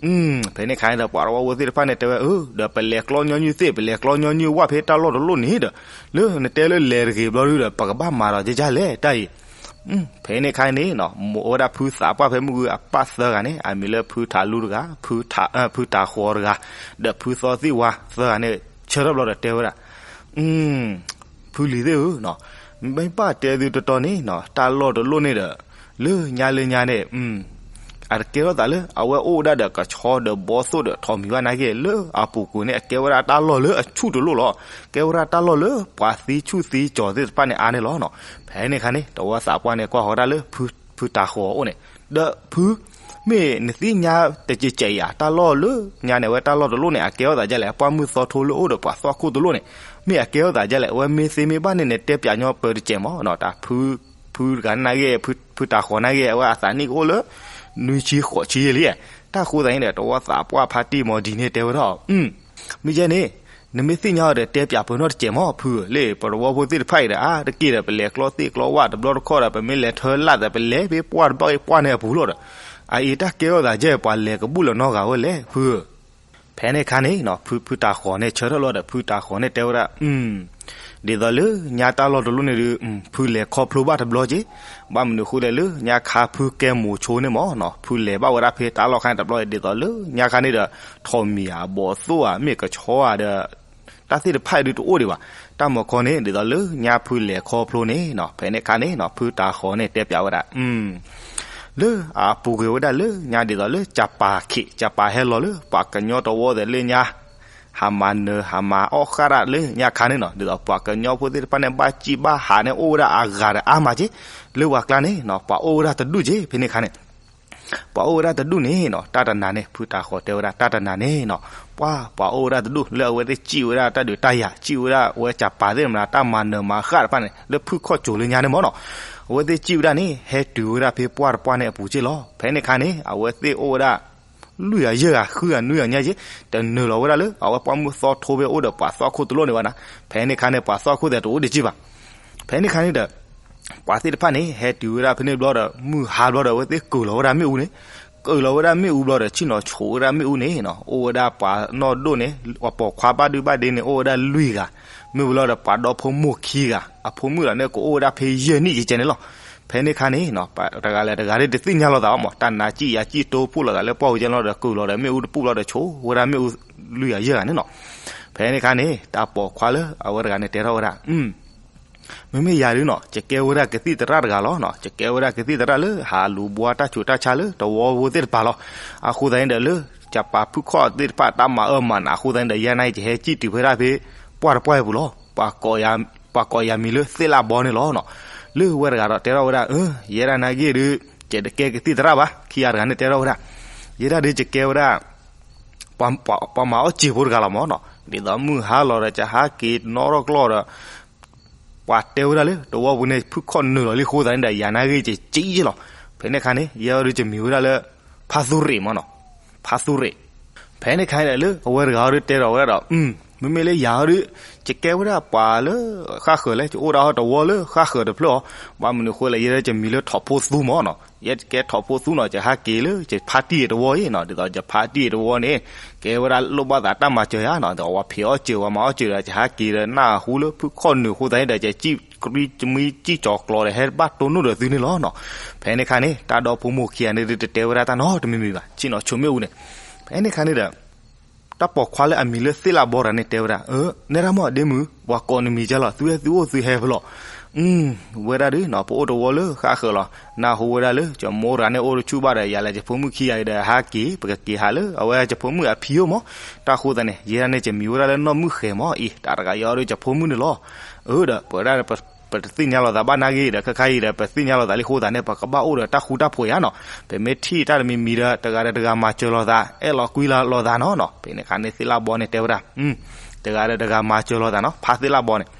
ဖဲန့ၣ်ခါန့ၣ်ဒီး ပှၤတဝီဖိသ့ၣ်တဖၣ်န့ၣ်တဲဝဲ အၢ ဒီးပလဲၤကျီညီနုၢ်သ့ၣ် ပလဲၤကျီညီနုၢ်ဝၣ်ဖဲတၢ်လီၢ်တလီၢ်န့ၣ်ဒီး လၢနတဲလၢလဲၤတဂ့ၤဘျီဒုးဒီး ပကဘၣ်မၤဒီးယဲယဲလဲၣ်တၢ်အံၤ. ဖဲန့ၣ်ခါန့ၣ်နီၤ အိၣ်ဝဲဒၣ်ဖုသးပှၢ်ဖဲမုၢ်ဂုၤအပၢ်သၢဂၤန့ၣ် အမံၤလၢဖုထးလူတဂၤ, ဖုတၤဃီၤတဂၤ, ဒီးဖုသီသံၣ်ဝါသၢဂၤန့ၣ် ဆၢထၢၣ်ဘျီဒီးတဲဝဲဒၣ် ဖုလံၤသ့ၣ်ဧၢ, မ့ၢ်ဘၣ်တဲသုတတီန့ၣ်နီၤ တၢ်လီၢ်တလီၢ်န့ၣ်ဒီး လၢညါလၢညါန့ၣ် အတကဲထီၣ်သးလၢ အဝဲအိၣ်ဝဲဒၣ်ဒီးကဆီဒီးဘီသိၣ်ဒီးထိးမံၤဘၣ်နာ်က့ လၢအပူၤကွံာ်န့ၣ် အကဲဝဲဒၣ်တၢ်လီၢ်လၢအဆူၣ်တလီၢ်လီၤ. ကဲဝဲဒၣ်တၢ်လီၢ်လၢပှၤသံဆူၣ်သံကၠီၤသ့ၣ်တဖၣ်န့ၣ်အါန့ၣ်လီၤ. ဖဲန့ၣ်ခါန့ၣ် တဝီသးပှၢ်န့ၣ် ကွၢ်ဃီၤဒၣ်လၢ ဖုတၤဃီၤအိၣ်န့ၣ်, ဒီးဖု မ့ၢ်နသ့ၣ်ညါတကဲးကဲးဧါ တၢ်လီၢ်လၢညါန့ၣ် အဝဲတၢ်လီၢ်တလီၢ်န့ၣ် အကဲထီၣ်သးဒ်လဲၣ် ပှၢ်မုၢ်သီထိလၢအိၣ်ဒီးပှၤသွၣ်ခိၣ်တလီၢ်န့ၣ် မ့ၢ်အကဲထီၣ်သးဒ်လဲၣ် အဝဲမ့ၢ်သ့မ့ၢ်ဘၣ်န့ၣ် နတဲပၠးညီပၢၤတကဲးမးနီၤ. တၢ်ဖု ဖုတဂၤနာ်က့ ဖုတၤဃီၤနာ်က့ အဝဲအသးနံၣ်ကအိၣ်လၢ နွံဆံဃိးဆံယဲၢ်လံ. တၢ်ဃိသးန့ၣ်ဒီး တဝီသးပှၢ်ဖါတံၢ်မီၤဒံးန့ၣ်တဲဝဲဒၣ် မ့ၢ်ယဲန့ၣ် နမ့ၢ်သ့ၣ်ညါအီၤဒီး တဲပၠးပၢၤနီတစဲးမး ဖုဧၢ, လၢပတဝီဖိသ့ၣ်တဖၣ်အံၤဒီး အါတက့ၢ်ဒီး ပလဲၤကျီသ့ၣ်ကျီဝၣ်တဘျီတခီၣ်ဒီး ပမ့ၢ်လဲၤထၢလၣ်ဒီး ပလဲၤဖဲပှၢ်တဘၣ်ပှၢ်န့ၣ်အပူၤလီၤဒီး အအံၤတၢ်ကဲထီၣ်သးယဲၢ် ပှၤလဲၤကဘူၣ်လီၤနီတဂၤဝဲလဲၣ် ဖုဧၢ. ဖဲန့ၣ်ခါန့ၣ်နီၤ ဖု ဖုတၤဃီၤန့ၣ် ဆၢထၢၣ်လီၤဒီး ဖုတၤဃီၤန့ၣ်တဲဝဲဒၣ် ဒ်သိးလၢညါတၢ်လီၢ်တလီၢ်န့ၣ်ဒုး ဖုလဲၤခီဖျိဘၣ်တဘျီက့ၤ, ဘၣ်မနုၤအဃိလဲၣ်လၢ ညါခါဖုကဲမိၤဆိန့ၣ်မးနီၤ ဖုလဲၤဘၣ်ဝဲဒၣ်ဖဲတၢ်လီၢ်ခါန့ၣ်တဘျီ ဒ်သိးလၢညါခါန့ၣ်ဒီး ထိးမံၤဧါ ဘီသိၣ်ဧါ မ့ၢ်ကဆီဧါဒီး တၢ်သ့ၣ်တဖၣ်အံၤဒုးတအိၣ်ဒံးဘၣ်. တၢ်မၤခီန့ၣ် ဒ်သိးလၢညါဖုလဲၤခီဖျိန့ၣ်နီၤ ဖဲန့ၣ်ခါန့ၣ်နီၤ ဖုတၤဃီၤန့ၣ်တဲပၠးဝဲဒၣ် လၢအပူၤကွံာ်ဝဲဒၣ်လၢညါဒ်သိးလၢ ကၠၢ်ပၤခံး ကၠၢ်ပၤဟဲလီၤလၢ ပှၤကညီတဝီသ့ၣ်လၢညါ ဟးမၤနၢၤ ဟးမၤအီၣ်ဃၣ်တၢ်လၢညါခါန့ၣ်နီၤ ဒ်သိးပှၤကညီဖိသ့ၣ်တဖၣ်န့ၣ် ဘၣ်စံၣ်ဘၣ်ဟးန့ၣ် အိၣ်ဝဲဒၣ်အဂၤဒီးအါမးက့ၤ, လၢပှၤကျါန့ၣ်နီၤ ပှၤအိၣ်ဝဲဒၣ်တဒူၣ်က့ၤ ဖဲန့ၣ်ခါန့ၣ် ပှၤအိၣ်ဝဲဒၣ်တဒူၣ်န့ၣ်နီၤ တၢ်တနၤန့ၣ် ဖုတၤဃီၤတဲဝဲဒၣ် တၢ်တနၤန့ၣ်နီၤ ပှၤ ပှၤအိၣ်ဝဲဒၣ်တဒူၣ် လၢအဝဲသ့ၣ်စံၣ်ဝဲဒၣ်တၢ်ဒုးတၢ်ယၤ စံၣ်ဝဲဒၣ်ဝဲကၠၢ်ပၤသ့ၣ်မနၤ တၢ်မၤနၢၤမၤဃၣ်တဖၣ်န့ၣ် လၢဖုၣ်ခီၣ်ကၠိၤလၢညါန့ၣ်မးနီၤ အဝဲသ့ၣ်စံၣ်ဝဲဒၣ်န့ၣ် ဟဲတုၤဝဲဒၣ်ဖဲပှၢ်တပှၢ်န့ၣ်အပူၤက့ၤလီၤ. ဖဲန့ၣ်ခါန့ၣ် အဝဲသ့ၣ်အိၣ်ဝဲဒၣ် လွံၢ်ဂၤယဲၢ်ဂၤ ဃုဂၤနွံဂၤညါက့ၤ တနုာ်လီၤဝဲဒၣ်လၢ အဝဲပှၢ်မုၢ်သီထိဖဲအိၣ်ဒီးပှၤသွၣ်ခိၣ်တလီၢ်န့ၣ်ဘၣ်နၤ. ဖဲန့ၣ်ခါန့ၣ် ပှၤသွၣ်ခိၣ်သ့ၣ်တအိၣ်ဒံးက့ၤဘၣ်. ဖဲန့ၣ်ခါန့ၣ်ဒီး ပှၤသ့ၣ်တဖၣ်န့ၣ် ဟဲတုၤဝဲဒၣ်ဖဲန့ၣ်ဘျီဒီး မုၢ်ဟါဘျီဒီး အဝဲသ့ၣ်ကုၢ်လီၤဝဲဒၣ်မ့ၣ်အူန့ၣ် ကုၢ်လီၤဝဲဒၣ်မ့ၣ်အူဘျီဒီး ဆ့ၣ်နီၤဆိးဝဲဒၣ်မ့ၣ်အူန့ၣ်နီၤ အိၣ်ဝဲဒၣ်ပှၤနီၢ်ဒိၣ်န့ၣ် အပိာ်ခွါဘၣ်ဒုဘၣ်ဒ့န့ၣ် အိၣ်ဝဲဒၣ်လွံၢ်ဂၤ, မ့ၢ်ဝံၤလီၤဒီးပှၤဒီဖိမိၢ်ခံဂၤ အဖိမုၣ်လီၤန့ၣ် ကအိၣ်ဝဲဒၣ်ဖဲယဲၢ်နံၣ်ကကဲန့ၣ်လီၤ. ဖဲန့ၣ်ခါန့ၣ်နီၤ တဂၤလၢတဂၤဒ်တသ့ၣ်ညါလိာ်သးဘၣ်မး တၢ်နါစံၣ်ယၤစံၣ်တိဖှိၣ်လိာ်သးလၢပှၢ်ပူၤကဲလီၤဒီး ကုၢ်လီၤဒီးမ့ၣ်အူတပူၤဘျီဒီး ဆိးဝဲဒၣ်မ့ၣ်အူလွံၢ်ဂၤယဲၢ်ဂၤန့ၣ်နီၤ. ဖဲန့ၣ်ခါန့ၣ် တၢ်ပိာ်ခွါလၢအဝဲတဂၤန့ၣ်တဲထီၣ်ဝဲဒၣ် မ့မ့ၢ်ယၤဒုးနီၤ ယကဲဝဲဒၣ်ကသံၣ်သရၣ်တဂၤလီၤနီၤ ယကဲဝဲဒၣ်ကသံၣ်သရၣ်လၢ ဟးလူၤဘှါတၢ်ဆူးတၢ်ဆါလၢတဝီဖိသ့ၣ်တဖၣ်လီၤ. အဃိသတးန့ၣ်ဒီးလၢ ကၠၢ်ပၤဖုၣ်ခီၣ်သ့ၣ်တဖၣ်တၢ်မၤအၢမၤနးအဃိသတးန့ၣ်ဒီး ယဲန့ၣ် ယဟဲစံၣ်တုၤဖဲဒၣ်ဖဲ ပှၢ်တပှၢ်အံၤပူၤလီၤ. ပှၤကိးယၤမံၤလၢသ့ၣ်လၣ်ဘီန့ၣ်လီၤနီၤ. လၢဝဲတဂၤဒီးတဲထီၣ်ဝဲဒၣ် အၢ ယဲဒၣ်နာ်က့ဒုး ယတကဲကသံၣ်သရၣ်ဘၣ် ခံဂၤတဂၤန့ၣ်တဲထီၣ်ဝဲဒၣ် ယဲဒၣ်ဒုးယကဲဝဲဒၣ် ပှၤမၤအီၣ်စ့ဖိတဂၤလီၤမးနီၤ. ဒ်သိးမုၢ်ဟါလီၤဒီး ယဟးက့ၤနီၣ်ထီၣ်ကျီၢ်ဒီး ပှၤတဲဝဲဒၣ်လၢ တဝီပူၤန့ၣ် ဖုၣ်ခီၣ်နုာ်လီၤလံအဃိသတးန့ၣ်ဒီး ယၤနာ်က့ ယကံၣ်ယ့ၣ်လီၤ. ဖဲန့ၣ်ခါန့ၣ် ယဲအီၤဒုးယမံၤဝဲဒၣ်လၢ ဖါသူရ့ၣ်မးနီၤ, ဖါသူရ့ၣ်. ဖဲန့ၣ်ခါန့ၣ်ဒီးလၢ အဝဲတဂၤအီၤဒုးတဲထီၣ်ဝဲဒၣ်ဒီး မ့မ့ၢ်လၢယၤအီၤဒုး ယကဲဝဲဒၣ်ပှၤလၢ ဃၣ်ဃၢၤလဲၣ် ယအိၣ်ဒၣ်အီၤတဝီလၢဃၣ်ဃၢၤတဖျၢၣ်အီၤ, ဘၣ်မနုၤအဃိလဲၣ် ယဲဒၣ်ယမံၤလၢထိးဖိသူမးနီၤ, ယဲကဲထိးဖိသူနီၤ, ယဟးက့ၤလၢယဖါတံၢ်တဝီအံၤနီၤ, ဒ်သိးယဖါတံၢ်တဝီန့ၣ် ကဲဝဲဒၣ်လိၣ်ဘၣ်သးတၢ်မၤစၢၤယၤနီၤ, ဒီးပှၤဖံးအီၣ်စၢၤ ပှၤမၤအီၣ်စၢၤဒီး ယဟးက့ၤဒီးနၢ်ဟူလၢဖုၣ်ခီၣ်နုာ်အဃိသတးန့ၣ်ဒီး ယကံၣ်ကြံမံကံၣ်ကၠီၤကျီၤဒီး ဟဲဘၣ်တိၢ်နီၣ်ဒီးသုန့ၣ်လီၤနီၤ. ဖဲန့ၣ်ခါန့ၣ် တၢ်ဒီဖိမိၢ်ခံဂၤန့ၣ်ဒုး တတဲဝဲဒၣ်တၢ်နီတမံၤမံၤဘၣ်, ဆ့ၣ်နီၤဆိးမ့ၣ်အူန့ၣ်. ဖဲန့ၣ်ခါန့ၣ်ဒီး တၢ်ပိာ်ခွါလၢအမံၤလၢသ့ၣ်လၣ်ဘီတဂၤန့ၣ်တဲဝဲဒၣ်, နဲဒၣ်မး ဒ့မုၣ်, ပှၤကိးနမံၤကဲလီၤ, သုဟဲသုအိၣ်သုဟဲဖဲလီၤ. ဝဲဒၣ်ဒုးနီၤ ပအိၣ်တဝီလၢဃၣ်ဃၢၤလီၤ. နၢ်ဟူဝဲဒၣ်လၢ ယမိၢ်တဂၤန့ၣ်အိၣ်တဆူၣ်ဘၣ်ဒီး ယၤလၢယဖိမုၣ်ခံဂၤအံၤဒီး ဟးက့ၤ ပကက့ၤဟးလၢအဝဲယဖိမုၣ်အဖံအိၣ်မး. တၢ်ဃိသးန့ၣ် ယဲဒၣ်န့ၣ် ယမံၤဝဲဒၣ်လၢနီၢ်မုၣ်ဃဲၤမးအံၤ တၢ်တဂၤယီၤဒီးယဖိမုၣ်န့ၣ်လီၤ. အၢဒီး ပဝဲဒၣ် ပတသ့ၣ်ညါလိာ်သးဘၣ်နာ်က့ဒီး ခဲခါအံၤဒီး ပသ့ၣ်ညါလိာ်သးလံအဃိသတးန့ၣ် ပကဘၣ်အိၣ်ဒီးတၢ်ဃူတၢ်ဖိးယါနီၤ. ပမ့ၢ်ထံၣ်တၢ်တမံၤမံၤဒီး တဂၤဒီးတဂၤမၤစၢၤလိာ်သး အဲၣ်လီၤကွံလိာ်သးနီၤနီၤ. ဖဲန့ၣ်အခါန့ၣ် သ့ၣ်လၣ်ဘီန့ၣ်တဲဝဲဒၣ် တဂၤဒီးတဂၤမၤစၢၤလိာ်သးနီၤ ဖါသ့ၣ်လၣ်ဘီန့ၣ်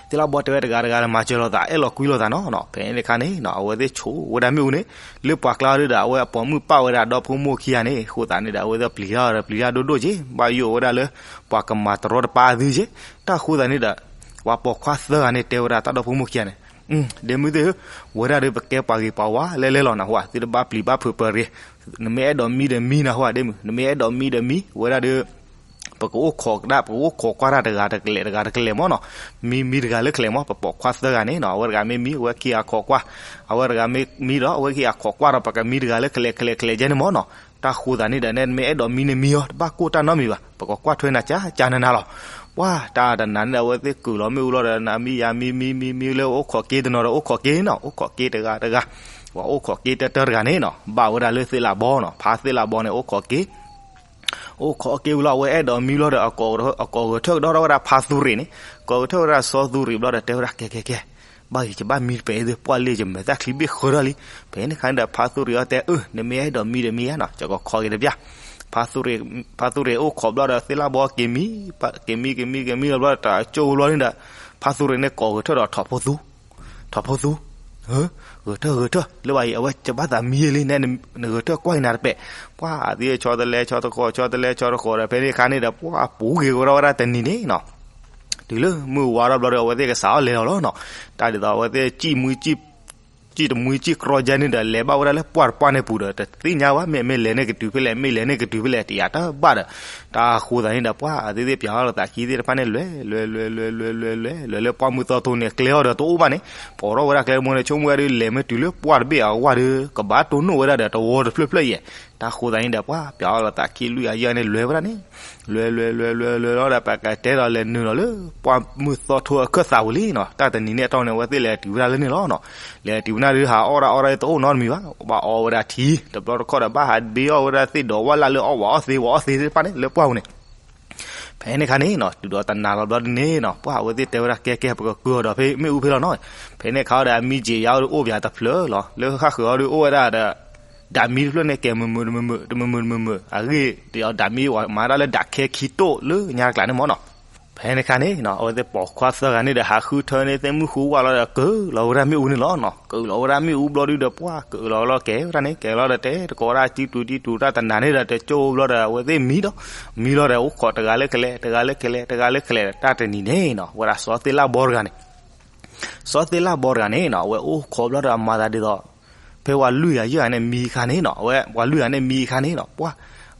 သ့ၣ်လၣ်ဘီတဲဝဲတဂၤတဂၤဒီးမၤစၢၤလိာ်သး အဲၣ်လီၤကွံလိာ်သးနီၤနီၤ. ဖဲန့ၣ်အခါန့ၣ်နီၤ အဝဲသ့ၣ်ဆိးဝဲဒၣ်မ့ၣ်အူန့ၣ် လၢပှၤကျါဒုးဒီး အဝဲအပိာ်မုၣ်ပာ်ဝဲဒၣ်ဒီဖိမိၢ်ခံဂၤန့ၣ် အဃိသတးန့ၣ်ဒီး အဝဲသ့ၣ်ပျံၤတၢ်ဒီးပျံၤတၢ်ဒိၣ်ဒိၣ်က့ၤ ဘၣ်ယိၣ်ဝဲဒၣ်လၢ ပှၤကမၤတရီတပါအသုက့ၤ. တၢ်ဃိသတးန့ၣ်ဒီး ပှၤပိာ်ခွါသၢဂၤန့ၣ်တဲဝဲဒၣ်တၢ်ဒီဖိမိၢ်ခံဂၤန့ၣ် ဒ့မုၢ်သ့ၣ်ဧၢ, ဝဲဒၣ်ဒီးပကဲပှၤဂ့ၤပှၤဝါလဲလဲလီၤနဟူဧါ, သုတဘၣ်ပျံၤဘၣ်ဖုးပရ့ၤ, နမ့ၢ်အဲၣ်ဒိးမံဒီးမံနဟူဧါ ဒ့မုၢ်, နမ့ၢ်အဲၣ်ဒိးမံဒီးမံ, ဝဲဒၣ်ဒီး ပကအိၣ်ခိးကဒါ ပကအိၣ်ခိးကွၢ်တၢ်တဂၤတကလဲာ်တဂၤတကလဲာ်မးနီၤ, မံမံတဂၤလၢကလဲာ်မး, ပပိာ်ခွါသၢဂၤန့ၣ်နီၤ, အဝဲတဂၤမ့ၢ်မံ အဝဲခံဂၤခိးကွၢ်, အဝဲတဂၤမ့ၢ်မံဒီး အဝဲခံဂၤခိးကွၢ်ဒီး ပကမံတဂၤလၢကလဲာ်ကလဲာ်ကလဲာ်ကဲန့ၣ်မးနီၤ, တၢ်ဃိသးန့ၣ်ဒီး နမ့ၢ်အဲၣ်ဒိးမံန့ၣ်မံအီၤ တဘၣ်ကိၢ်တၢ်နီတမံၤဘၣ်, ပကကွၢ်ထွဲနၤကၢ်ကၢ်နၤနၤလီၤ. ပှၤတၢ်တနၤန့ၣ်ဒီး အဝဲသ့ၣ်ကုာ်လီၤမ့ၣ်အူလီၤဒီး နမံယၤမံမံမံမံလၢအိၣ်ခိးက့တနီၤဒီးအိၣ်ခိးက့နီၤ, အိၣ်ခိးက့တဂၤတဂၤ, ပှၤအိၣ်ခိးက့တၢတၢတဂၤန့ၣ်နီၤ, ဘၣ်ဝဲဒၣ်လၢသ့ၣ်လးဘီနီၤ, ဖါသ့ၣ်လးဘီန့ၣ် အိၣ်ခိးက့ အိၣ်ခိးက့ဝံၤလီၤ အဝဲအဲၣ်ဒိးမံလီၤဒီး အကိးဂဲၤထၢၣ်ကဒီးထီၣ်ဝဲဒၣ်ဖါသူရ့ၤန့ၣ်, ကိးဂဲၤထၢၣ်ဝဲဒၣ်စီသူရ့ၤဘျီဒီးတဲဝဲဒၣ် ကဲကဲကဲ, ဘၣ်ဂ့ၤ ယဘၣ်မံတပဲာ်အံၤ ပှၢ်လ့ၢ်ယမဲာ်သၣ်ချံဘ့ၣ်ဃၢထီၣ်လံ. ဖဲန့ၣ်ခါန့ၣ်ဒီး ဖါသူရ့ၤအီၤတဲ အၢ နမ့ၢ်အဲၣ်ဒိးမံဒီးမံဧါနီၤ, ယကခိးက့ၤတဘျီ. ဖါသူရ့ၤအိၣ်ခိးဘျီဒီးသ့ၣ်လးဘီက့ၤမံ, က့ၤမံက့ၤမံက့ၤမံလီၤဘျီဒီး တၢ်ကၠိဝံၤလီၤန့ၣ်ဒီး ဖါသူရ့ၤန့ၣ်ကိးဂဲၤထၢၣ်ဒီးထိးဖိသူ ထိးဖိသူ, ဂဲၤထၢၣ်ဂဲၤထၢၣ် လၢဘၣ်အံၤ အဝဲယဘၣ်သးမံလံ နဂဲၤထၢၣ်ကွၢ်က့ၤနၤတပဲာ်. ပှၤအသ့ၣ်ဆီတလဲဆီတဃီၤ ဆီတလဲဆီတဃီၤဒီး ဖဲန့ၣ်ခါန့ၣ်ဒီး ပှၤပူၤဂ့ၤကဒီးဝဲဒၣ်တနံၤန့ၣ်နီၤ, တုၤလၢမုၢ်ဝါထီၣ်ဘျီဒီး အဝဲသ့ၣ်ကစးထီၣ်လဲၤလီၤလီၤနီၤ, တၢ်ဒ်သိးအဝဲသ့ၣ် စံၣ်တမှံစံၣ်တြီကဲန့ၣ်ဒီး လဲၤဘၣ်ဝဲဒၣ်လၢပှၢ်တပှၢ်န့ၣ်ပူၤဒီး တသ့ၣ်ညါဘၣ် မ့ၢ်မ့ၢ်လဲၤန့ၢ်ကတုၤဖဲလဲၣ် မ့ၢ်လဲၤန့ၢ်ကတုၤဖဲလဲၣ် တယာ်တၢ်ဘၣ်ဒီး တၢ်ဃိသးန့ၣ်ဒီး ပှၤအသ့ၣ်သ့ၣ်ပၠးအီၤလီၤသးခံသ့ၣ်တဖၣ်န့ၣ် လဲၤလဲၤလဲၤလဲၤလဲၤလဲၤလဲၤလဲၤလၢပှၢ်မုၢ်သီထိန့ၣ် ကျဲအီၤဒီးတအိၣ်ဘၣ်န့ၣ်, ပိာ်ထီၣ်ဝဲဒၣ်ကျဲတဘိန့ၣ် ဆိကမိၣ်ဝဲဒၣ်လၢလဲၤမ့ၢ်တုၤလၢပှၢ်တဘ့ၣ်အဝဲဒီး ကဘၣ်တိၢ်နီၣ်ဝဲဒၣ်ဒီးတဝီတဖျၢၣ်ဖျၢၣ်အံၤ, တၢ်ဃိသးန့ၣ်ဒီး ပှၤပၠးအီၤလီၤသးခံလွံၢ်ဂၤယဲၢ်ဂၤန့ၣ် လဲၤဝဲဒၣ်န့ၣ် လဲၤလဲၤလဲၤလဲၤလဲၤလီၤဒီး ပကတဲဒီးလဲၤနုာ်လီၤလၢပှၢ်မုၢ်သီထိအခၢၣ်သးဝံၤလံနီၤ, တၢ်တနံၤန့ၣ်အတီၢ်န့ၣ် အဝဲသ့ၣ်လဲၤတုၤဝဲဒၣ်လၢန့ၣ်လီၤနီၤ, လဲၤတုၤဝဲဒၣ်ဒုး ဟးအီၣ်ဒၣ်အီၣ်ဒၣ်တအိၣ်နီတမံၤဘၣ်, ဘၣ်အီဝဲဒၣ်ထံ တဘျီတခီၣ်ဒီး ဘၣ်ဟးဘ့အီၣ်ဝဲဒၣ်သ့ၣ်ဒီးဝၣ်လၢ်လၢအီၣ်ဝဲအီၣ်သ့ဝဲအီၣ်သ့သ့ၣ်တဖၣ်န့ၣ် လၢပှၢ်ပူၤန့ၣ် ဖဲန့ၣ်ခါန့ၣ်နီၤ တုၤဒီးတနၤလီၤဘျီဒ်န့ၣ်နီၤ ပှၤအဝဲသ့ၣ်တဲဝဲဒၣ် ကဲကဲ ပကကုၢ်အီၤဒီးဖဲမ့ၣ်အူဖဲလီၤနီၤ, ဖဲန့ၣ်ခါဒီး အမံက့ၤယါအိၣ်ဒီးအိၣ်ပၠးတဖျၢၣ်လီၤ, လၢဃၣ်ဃုာ်အီၤဒီးအိၣ်ဝဲဒၣ်ဒီး ဒးမံတဖျၢၣ်န့ၣ် ကဲမုာ်မုာ်တမုာ်မုာ် တမုာ်မုာ်တမုာ်မုာ် အဂ့ၢ်ဒ်အီၤ ဒးမံဝဲမၤဒၣ်လၢဒးခဲခံတိၣ်လၢညါတကျးန့ၣ်မ့ၢ်နီၤ, ဖဲန့ၣ်ခါန့ၣ်နီၤ အဝဲသ့ၣ်ပိာ်ခွါသၢဂၤန့ၣ်ဒီး ဟးဃုထၢန့ၢ်သ့ၣ်မုၢ်ဃူဝၣ်လီၤဒီး ကုၢ်လီၤဝဲဒၣ်မ့ၣ်အူန့ၣ်လီၤနီၤ, ကုၢ်လီၤဝဲဒၣ်မ့ၣ်အူဘျီဒုဒီး ပှၤကုၢ်လီၤလီၤကဲဝဲဒၣ်န့ၣ် ကဲလီၤဒီးတဲတကိးဝဲဒၣ် ကံတူၤတံတူၤတၢ်တနၤန့ၣ်ဒီး တကၠိဘျီဒီး အဝဲသ့ၣ်မံဒီး မံလီၤဒီး အိၣ်ခိးတဂၤလၢကလဲၤ တဂၤလၢကလဲၤ တဂၤလၢကလဲၤ တၢ်တနံၤန့ၣ်နီၤ ဝဲဒၣ်စီၤသ့ၣ်လၣ်ဘီတဂၤန့ၣ် စီၤသ့ၣ်လၣ်ဘီတဂၤန့ၣ်နီၤ အဝဲအိၣ်ခိးဘျီဒီးအမၤသးဒ်သိး ဖဲပှၤလွံၢ်ဂၤယဲၢ်ဂၤန့ၣ်မံအခါန့ၣ်နီၤ အဝဲပှၤလွံၢ်ဂၤန့ၣ်မံအခါန့ၣ်နီၤ ပှၤ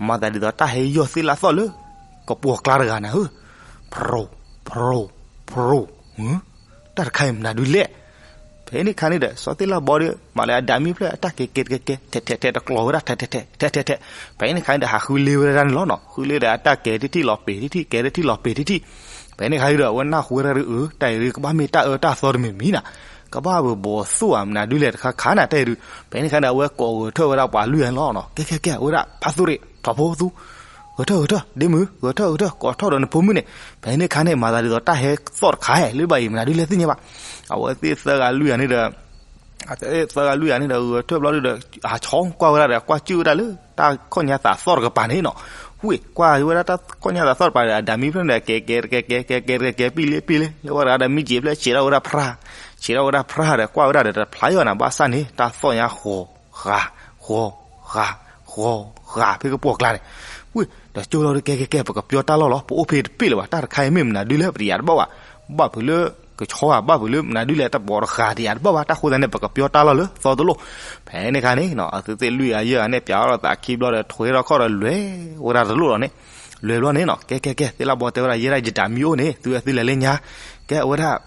မၤသးဒ်သိးတၢ်ဟဲယီၢ်သ့ၣ်လၣ်သီၣ်လၢ ကပှီၤကျါတဂၤနၤဧၢ, ဖြိး ဖြိး ဖြိး, တၢ်တခါအံၤမနုၤဒုလဲၣ် ဖဲန့ၣ်ခါန့ၣ်ဒီး စီၤသ့ၣ်လၣ်ဘီဒီး မၤလၢအဒးမံဖျၢၣ် အတၢ်ကဲကဲတကဲကဲ ထဲးထဲးထဲး တကျိၤဝဲဒၣ် ထဲးထဲးထဲး ထဲးထဲးထဲး, ဖဲန့ၣ်ခါန့ၣ်ဒီး ဟးဃုလ့ဝဲဒၣ်န့ၣ်လီၤနီၤ, ဃုလ့ဒီးအတၢ်ကဲထံၣ်ထံၣ်လီၤပ့ၤထံၣ်ထံၣ် ကဲထံၣ်ထံၣ်လီၤပ့ၤထံၣ်ထံၣ်, ဖဲန့ၣ်ခါဒီး အဝဲနၢ်ဟူဝဲဒၣ်ဒီး အၢ တၢ်အံၤဒုး ကဘၣ်မ့ၢ်တၢ်အၢတၢ်သီတမံၤမံၤနၤ, ကဘၣ်ပဘီၣ်သူၣ်ဧါ မနုၤဒုလဲၣ်တခါခါနၤ တၢ်အံၤဒုး, ဖဲန့ၣ်ခါဒီး အဝဲကိးဂဲၤထၢၣ်ဝဲဒၣ်ပှၤလွံၢ်ဂၤန့ၣ်လီၤနီၤ, ကဲကဲကဲ အဝဲဒၣ် ဖါသူရ့ၤ ထိးဖိသူ ဂဲၤထၢၣ်ဂဲၤထၢၣ် ဒ့မုၢ် ဂဲၤထၢၣ်ဂဲၤထၢၣ် ကိးထီၣ်ဒီးနဖိမုၣ်န့ၣ်, ဖဲန့ၣ်ခါန့ၣ် မၤသးဒ်သိးတၢ်ဟဲသီၣ်တခါလၢဘၣ်အံၤ မနုၤဒုလဲၣ်သ့ၣ်ညါဘၣ်, အဝဲသ့ၣ်သၢဂၤလွံၢ်ဂၤန့ၣ်ဒီး သၢဂၤလွံၢ်ဂၤန့ၣ်ဒီး ဂဲၤထၢၣ်ဘျီဒုဒီး ဟးဆီကွၢ်ဝဲဒၣ်ဒီး ကွၢ်ကၠုၣ်ဝဲဒၣ်လၢ တၢ်ခီၣ်ညါသးသီၣ်တကပၤန့ၣ်နီၤ, ဝ့ၢ် ကွၢ်ဝဲဒၣ်တၢ်ခီၣ်ညါသးသီၣ်တကပၤဒီး အဒးမံဖျၢၣ်န့ၣ်ဒီး ကဲကဲတကဲကဲ ကဲကဲတကဲကဲ ပံၣ်လ့ပံၣ်လ့ လၢဝဲဒၣ်ဒီးမံက့ၤဖျၢၣ် ဆံးထီၣ်ဝဲဒၣ်ဖြါ, ဆံးထီၣ်ဝဲဒၣ်ဖြါဒီး ကွၢ်ဝဲဒၣ်ဒီးတဖျါယီၤနၤ ဘၣ်ဆၣ်န့ၣ် တၢ်သီၣ်ညါဃီၤ ဃာ် ဃီၤ ဃာ် ဃီၤ ဃာ် ဖဲကပှီၤကျါန့ၣ်, ဝ့ၢ် ဒီးကၠိလီၤဒီး ကဲကဲကဲ ပကပျီတၢ်လီၢ်လီၤ ပအိၣ်ဖဲတပ့ၢ်လၢၤဘၣ် တၢ်တခါအံၤမ့ၢ်မနုၤဒုလဲၣ် ပတယာ်တဘၣ်ဘၣ်, ဘၣ်ဖုးလၢ ကဆီဧါ ဘၣ်ဖုးလၢမနုၤဒုလဲၣ် တဘီတဃာ်တယာ်တဘၣ်ဘၣ် တၢ်ဃိသတးန့ၣ် ပကပျီတၢ်လီၢ်လၢသီတလိၣ်, ဖဲန့ၣ်ခါန့ၣ်နီၤ အဝဲသ့ၣ်လွံၢ်ဂၤယဲၢ်ဂၤန့ၣ် ပၠးအီၣ်လီၤသးခံဘျီဒီး ထွဲထီၣ်ခီၣ်ဒီးလဲၤဝဲဒၣ်တလိၣ်လီၤန့ၣ်, လဲၤဘျီန့ၣ်နီၤ ကဲကဲကဲ သ့ၣ်လၣ်ဘီတဲဝဲဒၣ် ယဲဒၣ်ယဒးမံအိၣ်န့ၣ် သုသုလဲၤလၢညါ, ကဲအဝဲဒၣ်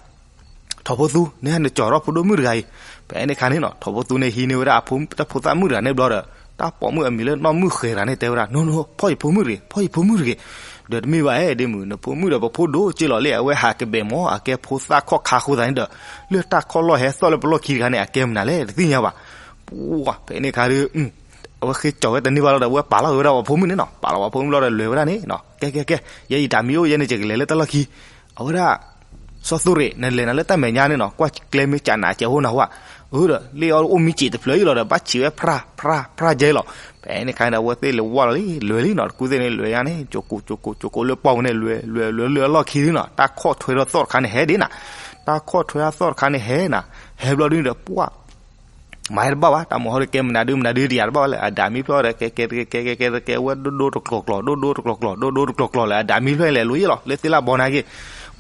ထိးဖိသူ န့ၣ်ဟဲနကၠီၤထီၣ်ဖိဒိၣ်မုၣ်တဂၤအံၤ, ဖဲန့ၣ်ခါန့ၣ်နီၤ ထိးဖိသူန့ၣ်ဟံးန့ၢ်ဝဲဒၣ်အဖိ တၢ်ဖိသၣ်မုၣ်တဂၤန့ၣ်ဘျီဒီး တၢ်ပိာ်မုၣ်အမံၤလၢနီၢ်မုၣ်ဃဲၤတဂၤန့ၣ် တဲဝဲဒၣ် နိနိ ဖီၣ်ယဖိမုၣ်တဂ့ၤ ဖီၣ်ယဖိမုၣ်တဂ့ၤ, ဒီးတမ့ၢ်ဘၣ်ဧါ ဒ့မုၣ် နဖိမုၣ်ဒီးပဖိဒိၣ်က့လီၤလံ အဝဲဟးကဘဲးမၢ် အကဲဖိသၣ်ခီၣ်ခါဃိသးန့ၣ်ဒီး လၢတၢ်ခီၣ်လီၢ်ဟဲသီၣ်လၢပလီၢ်ခံတခါန့ၣ် အကဲမနုၤလဲၣ် တသ့ၣ်ညါဘၣ်. ပှၤ ဖဲန့ၣ်ခါဒီး အဝဲဃ့ကၠီၤဝဲတန့ၢ်ဘၣ်လီၤဒီး အဝဲပာ်လီၤဝဲဒၣ်ပှၤဖိမုၣ်န့ၣ်နီၤ ပာ်လီၤပှၤဖိမုၣ်လီၤဒီးလဲၤဝဲဒၣ်န့ၣ်နီၤ ကဲကဲကဲ ယဲယတၢ်မံၤအိၣ် ယဲန့ၣ် ယကလဲၤလၢတၢ်လီၢ်ခံ အဝဲဒၣ် စီၤသူရ့ၣ် နလဲၤနၤလၢတၢ်မဲာ်ညါန့ၣ်နီၤ ကွၢ်ကျဲမ့ၢ်ကနးကဲးဟိနၤဟူဧါ. အၢဒီး လၢအအိၣ်မံက့ၤတဖျၢၣ်အံၤလီၤဒီး ဘၣ်ဆံးဝဲဖြါ ဖြါ ဖြါကဲလီၤ. ဖဲန့ၣ်ခါန့ၣ်ဒီး အဝဲသ့ၣ်လဲၤဝဲလီၤလံ လဲၤလံနီၤ တကူသ့ၣ်န့ၣ် လဲၤညါန့ၣ် ကၠိကိး ကၠိကိး ကၠိကိးလၢပီၢ်ပူၤန့ၣ် လဲၤ လဲၤ လဲၤလၢအလီၢ်ခံလံနီၤ တၢ်ခီၣ်ထွဲထီၣ်သီၣ်တခါန့ၣ်ဟဲဒၣ်နၤ တၢ်ခီၣ်ထွဲထီၣ်သီၣ်တခါန့ၣ်ဟဲနၤ ဟဲဘျီဒုန့ၣ်ဒီး ပှၤ မၤဟဲတဘၣ်ဘၣ် တၢ်မုၢ်ဟီဒီးကဲမနုၤဒုမနုၤဒုတယၤတဘၣ်ဘၣ်လၢ အဒၣ်မံဖျၢၣ်ဒီး ကဲကဲကဲကဲကဲကဲဝဲဒိၣ်ဒိၣ်တကျီၤကျီၤ ဒိၣ်ဒိၣ်တကျီၤကျီၤ ဒိၣ်ဒိၣ်တကျီၤကျီၤလၢအဒၣ်မံဖျၢၣ်လဲၤလိၤယဲလီၤ လၢသ့ၣ်လၣ်ဘီနာ်က့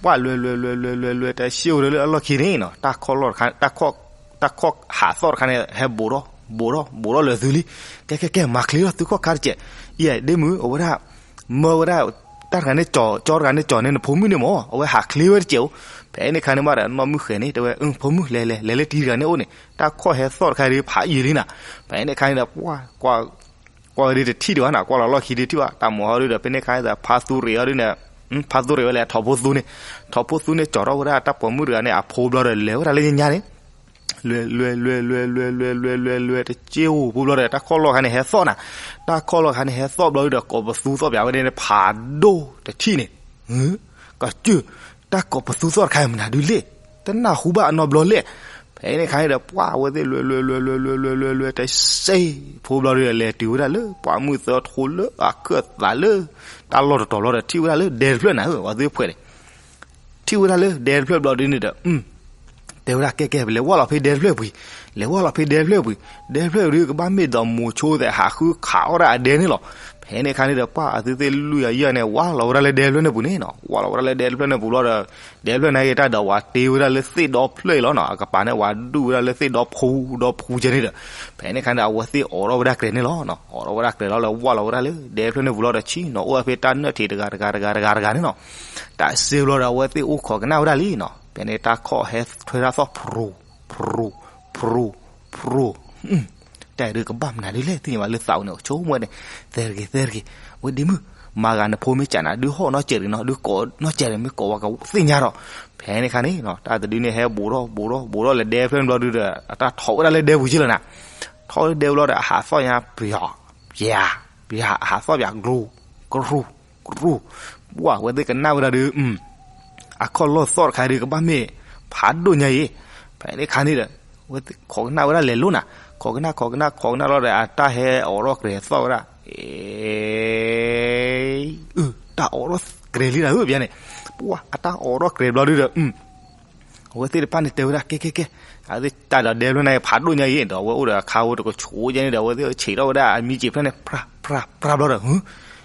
ပှၤလဲၤလဲၤလဲၤလဲၤလဲၤလဲၤ တၢ်စ့ၢ်ကီးလၢအလီၢ်ခံန့ၣ်နီၤ တၢ်ခီၣ်လီၢ်တခါ တၢ်ခီၣ်ဟးသီၣ်တခါန့ၣ် ဟဲဘူးထီၣ် ဘူးထီၣ် ဘူးထီၣ်လၢသုလံ ကဲကဲကဲ မၤချ့ထီၣ်သုခီၣ်ခါတကဲး အံၤဒ့မုၣ် အဝဲဒၣ် မၢဝဲဒၣ် တၢ်တဂၤန့ၣ်ကၠီၤ ကၠီတဂၤန့ၣ်ကၠီၤန့ၣ် နဖိမုၣ်န့ၣ်မၢ် အဝဲဟးချ့ဝဲတကဲးအိၣ် ဖဲန့ၣ်ခါန့ၣ်မးဒီး နီၢ်မုၣ်ဃဲၤန့ၣ် တဲဝဲ ဖိမုၣ် လဲၤလဲၤလဲၤလၢတံၤတဂၤန့ၣ်အိၣ်န့ၣ် တၢ်ခီၣ်ဟဲသီၣ်တခါဒီးဖးယံာ်လံနၤ ဖဲန့ၣ်ခါန့ၣ်ဒီး ပှၤ ကွၢ်ဝဲဒၣ်တထံၣ်ဒံးဘၣ်နၤ ကွၢ်လီၤလီၢ်ခံဒုးထံၣ်ဘၣ် တၢ်မုၢ်ဟီဒုဒီး ဖဲန့ၣ်ခါန့ၣ်ဒီး ဖါသူရ့ၣ်အီၤဒုန့ၣ် ဖါသူရ့ၣ်ဝဲလဲၤထီၣ်ဖိသူန့ၣ် ထီၣ်ဖိသူန့ၣ် ကၠီၤထီၣ်ဝဲဒၣ်တၢ်ပိာ်မုၣ်တဂၤန့ၣ် အဖိဘျီဒီး လဲၤဝဲဒၣ်လၢညါန့ၣ် လဲၤလဲၤလဲၤလဲၤလဲၤလဲၤလဲၤလဲၤလဲၤလဲၤတက့ၢ်အိၣ် ဖိဘျီဒီး တၢ်ခီၣ်လီၢ်ခါန့ၣ်ဟဲသီၣ်နၤ တၢ်ခီၣ်လီၢ်ခါန့ၣ်ဟဲသီၣ်ဘျီဒုဒီး ကိးပသူသီၣ်ပၠးဝဲဒၣ်န့ၣ် ဖးဒိၣ်တထံၣ်န့ၣ် ကစၢၢ် တၢ်ကိးပသူသီၣ်တခါအံၤမနုၤဒုလဲၣ် တနၢ်ဟူဘၣ်အနီတဘျီလဲၣ် ဖဲန့ၣ်ခါန့ၣ်ဒီး ပှၤအဝဲသ့ၣ်လဲၤလဲၤလဲၤလဲၤလဲၤလဲၤလဲၤလဲၤလဲၤ တစ့ၢ် ဖိဘျီဒုဒီး လဲၤတုၤဝဲဒၣ်လၢ ပှၤမုၢ်သၢထိလၢအခၢၣ်သးလၢ တၢ်လီၢ်တတီၤဘျီဒီး ထံၣ်ဝဲဒၣ်လၢဒဲတဖျၢၣ်နၤဧၢ ပှၤသ့ၣ်ဖှဲးန့ၣ် ထံၣ်ဝဲဒၣ်လၢဒဲတဖျၢၣ်ဘျီဒုန့ၣ်ဒီး တဲဝဲဒၣ် ကဲကဲ ပလဲၤဝၢ်လီၤဖဲဒဲတဖျၢၣ်ပှ့ၤ, လဲၤဝၢ်လီၤဖဲဒဲတဖျၢၣ်ပှ့ၤ, ဒဲတဖျၢၣ်ဒုးကဘၣ်မ့ၢ်ဒီးမိၤဆိသဲးဟးဃုခးအီၣ်ဒၣ်အဒဲန့ၣ်လီၤ. ဖဲန့ၣ်အခါန့ၣ်ဒီး ပှၤအသုသ့ၣ်လွံၢ်ယၤယဲၢ်န့ၣ် ဝၢ်လီၤဝဲဒၣ်လၢဒဲတဖျၢၣ်န့ၣ်ပူၤန့ၣ်နီၤ, ဝၢ်လီၤဝဲဒၣ်လၢဒဲတဖျၢၣ်န့ၣ်ပူၤလီၤဒီး ဒဲတဖျၢၣ်န့ၣ်က့ၤတၢ်ဒီးဝဲတ့ဝဲဒၣ်လၢသ့ၣ်ဒီဖျၢၣ်အံၤလီၤနီၤ, အကပၤန့ၣ် ဝဲဒူၣ်ဝဲဒၣ်လၢသ့ၣ်ဒီဖူဒီဖူကဲန့ၣ်ဒီး ဖဲန့ၣ်အခါန့ၣ် အဝဲသ့ၣ်အိးထီၣ်ဝဲဒၣ်ကြဲးန့ၣ်လီၤ. အိးထီၣ်ဝဲဒၣ်ကြဲးလီၤလၢဝၢ်လီၤဝဲဒၣ်လၢ ဒဲတဖျၢၣ်န့ၣ်ပူၤလီၤဒီး ဆံနီၤ အိၣ်ဝဲဖဲတၢ်နၢၣ်ထံးတဂၤတဂၤတဂၤတဂၤတဂၤန့ၣ်နီၤ. တၢ်စ့ဘျီဒီး အဝဲသ့ၣ်အိၣ်ခိးကနၣ်ဝဲဒၣ်လံနီၤ. ဖဲန့ၣ်တၢ်ခီၣ်ဟဲထွဲတၢ်သီၣ် ဖြူၤ ဖြူၤ ဖြူၤ ဖြူၤ တၢ်အံၤဒုးကဘၣ်မနုၤဒ်လဲၣ် သ့ၣ်ညါဘၣ်လၢသးပူၤန့ၣ် ဆိကမိၣ်ဝဲန့ၣ် သဲတဂ့ၤ သဲတဂ့ၤ, ဝဲဒ့မုၣ် မၤဂၤနဖိမ့ၢ်စံးနၤ ဒုးဟီၣ်နီၢ်စဲးတဂ့ၤနီၤ, ဒုးကိးနီၢ်စဲးတဂ့ၤ မ့ၢ်ကိးဝဲကသ့ၣ်ညါဒီး, ဖဲန့ၣ်အခါန့ၣ် တၢ်တဒုန့ၣ်ဟဲဘူးထီၣ်ဘူးထီၣ်ဘူးထီၣ်လၢဒဲတဖျၢၣ်န့ၣ်ဘျီဒုဒီး အတၢ်ထီၣ်ဝဲဒၣ်လၢဒဲပူၤက့လီၤနၤ. ထီၣ်လၢဒဲပူၤလီၤဒီး အဟးသီၣ်ညါ ပယီၤ ပယၤ ပယၤ အဟးသီၣ်ပယၤ ကျူၤ ကရူၢ် ကရူၢ်, ပှၤဝဲသ့ၣ်ကနၣ်ဝဲဒၣ်ဒီး အခီၣ်လီၢ်သီၣ်တခါဒုးကဘၣ်မ့ၢ် ဖးဒိၣ်ညါအံၤ, ဖဲန့ၣ်အခါန့ၣ်ဒီး ဝဲသ့ၣ်ခိးကနၣ်ဝဲဒၣ်လဲၤလိၤနၤ, ခိးကနၣ် ခိးကနၣ် ခိးကနၣ်လီၤဒီး အတၢ်ဟဲအိးထီၣ်ကြဲးသီၣ်ဝဲဒၣ်, အ့ တၢ်အိးထီၣ်ကြဲးလံနၤဧၢ ပယၤန့ၣ်, ပှၤအတၢ်အိးထီၣ်ကြဲးဘျီဒုဒီး အဝဲသ့ၣ်တဖၣ်န့ၣ်တဲဝဲဒၣ် ကဲ ကဲ ကဲ, အဝဲသ့ၣ်တၢ်ဒီးဒဲတဖျၢၣ်န့ၣ် ဖးဒိၣ်ညါအံၤ ဒီးအဝဲအိၣ်ဒီးအခါဝဲတကဆူညါန့ၣ်ဒီး အဝဲသ့ၣ်ဆံးထီၣ်ဝဲဒၣ်အမံက့ၤဖျၢၣ်န့ၣ် ဖြၢ ဖြၢ ဖြၢဘျီ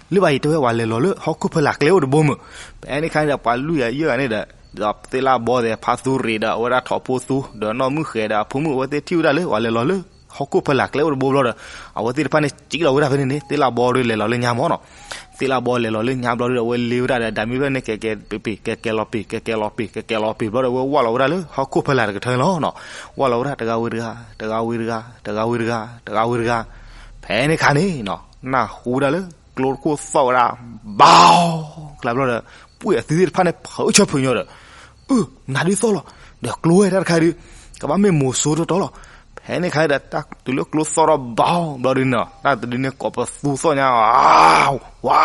ဒီး လၢဘၣ်အံၤတဲဝဲ ပှၤလဲၤလီၤလၢဟီၣ်ခိၣ်ဖီလာ်ကျဲအိၣ်တဘိမုၢ်, ဖဲန့ၣ်အခါန့ၣ်ဒီး ပှၤလွံၢ်ယၤယဲၢ်ဂၤန့ၣ်ဒီး ဒီးသ့ၣ်လၣ်ဘီသဲး ဖါသူရ့ၣ်ဒီး အဝဲဒၣ်ထိၣ်ဖိသူ ဒီးနီၢ်မုၣ်ဃဲၤဒီးအဖိမုၣ် အဝဲသ့ၣ်ထံၣ်ဝဲဒၣ်လၢ ပှၤလဲၤလီၤလၢဟီၣ်ခိၣ်ဖီလာ်ကျဲအိၣ်တဘိဘျီဒီး အဝဲသ့ၣ်တဖၣ်န့ၣ်စံးလီၤဝဲဒၣ်ဖဲန့ၣ်န့ၣ် သ့ၣ်လၣ်ဘီဒီးလဲၤလီၤလၢညါမၢ်နီၤ. သ့ၣ်လၣ်ဘီလဲၤလီၤလၢညါဘျီဒီး အဝဲလ့ဝဲဒၣ်ဒီး ဒၣ်မံဖျၢၣ်န့ၣ် ကဲကဲပ့ၤပ့ၤ ကဲကဲလီၤပ့ၤ ကဲကဲလီၤပ့ၤ ကဲကဲလီၤပ့ၤဘျီဒီး အဝဲဝၢ်လီၤဝဲဒၣ်လၢဟီၣ်ခိၣ်ဖီလာ်တကထၢန့ၣ်လီၤနီၤ. ဝၢ်လီၤဝဲဒၣ်တဂၤဝံၤတဂၤ တဂၤဝံၤတဂၤ တဂၤဝံၤတဂၤ တဂၤဝံၤတဂၤ, ဖဲန့ၣ်အခါန့ၣ်နီၤ နၢ်ဟူဝဲဒၣ်လၢ ကျိတခိၣ်သီၣ်ဝဲဒၣ် ဘီ ကျါဘျီဒီး ပှ့ၢ်အသုသ့ၣ်တဖၣ်န့ၣ် ဖုးဆၢဖုးညီဒီး အၢ မနုၤဒုးသီၣ်လီၤ ဒီးကျိဝဲတၢ်တခါဒုး ကဘၣ်မ့ၢ်မိၤစိတတီၤလီၤ. ဖဲန့ၣ်အခါဒီး တၢ်တုၤလၢကျိသီၣ်ထီၣ်ဘီဘျီဒုးနီၤ တၢ်တဒုန့ၣ် ကိးပသူသီၣ်ညါ ဝါ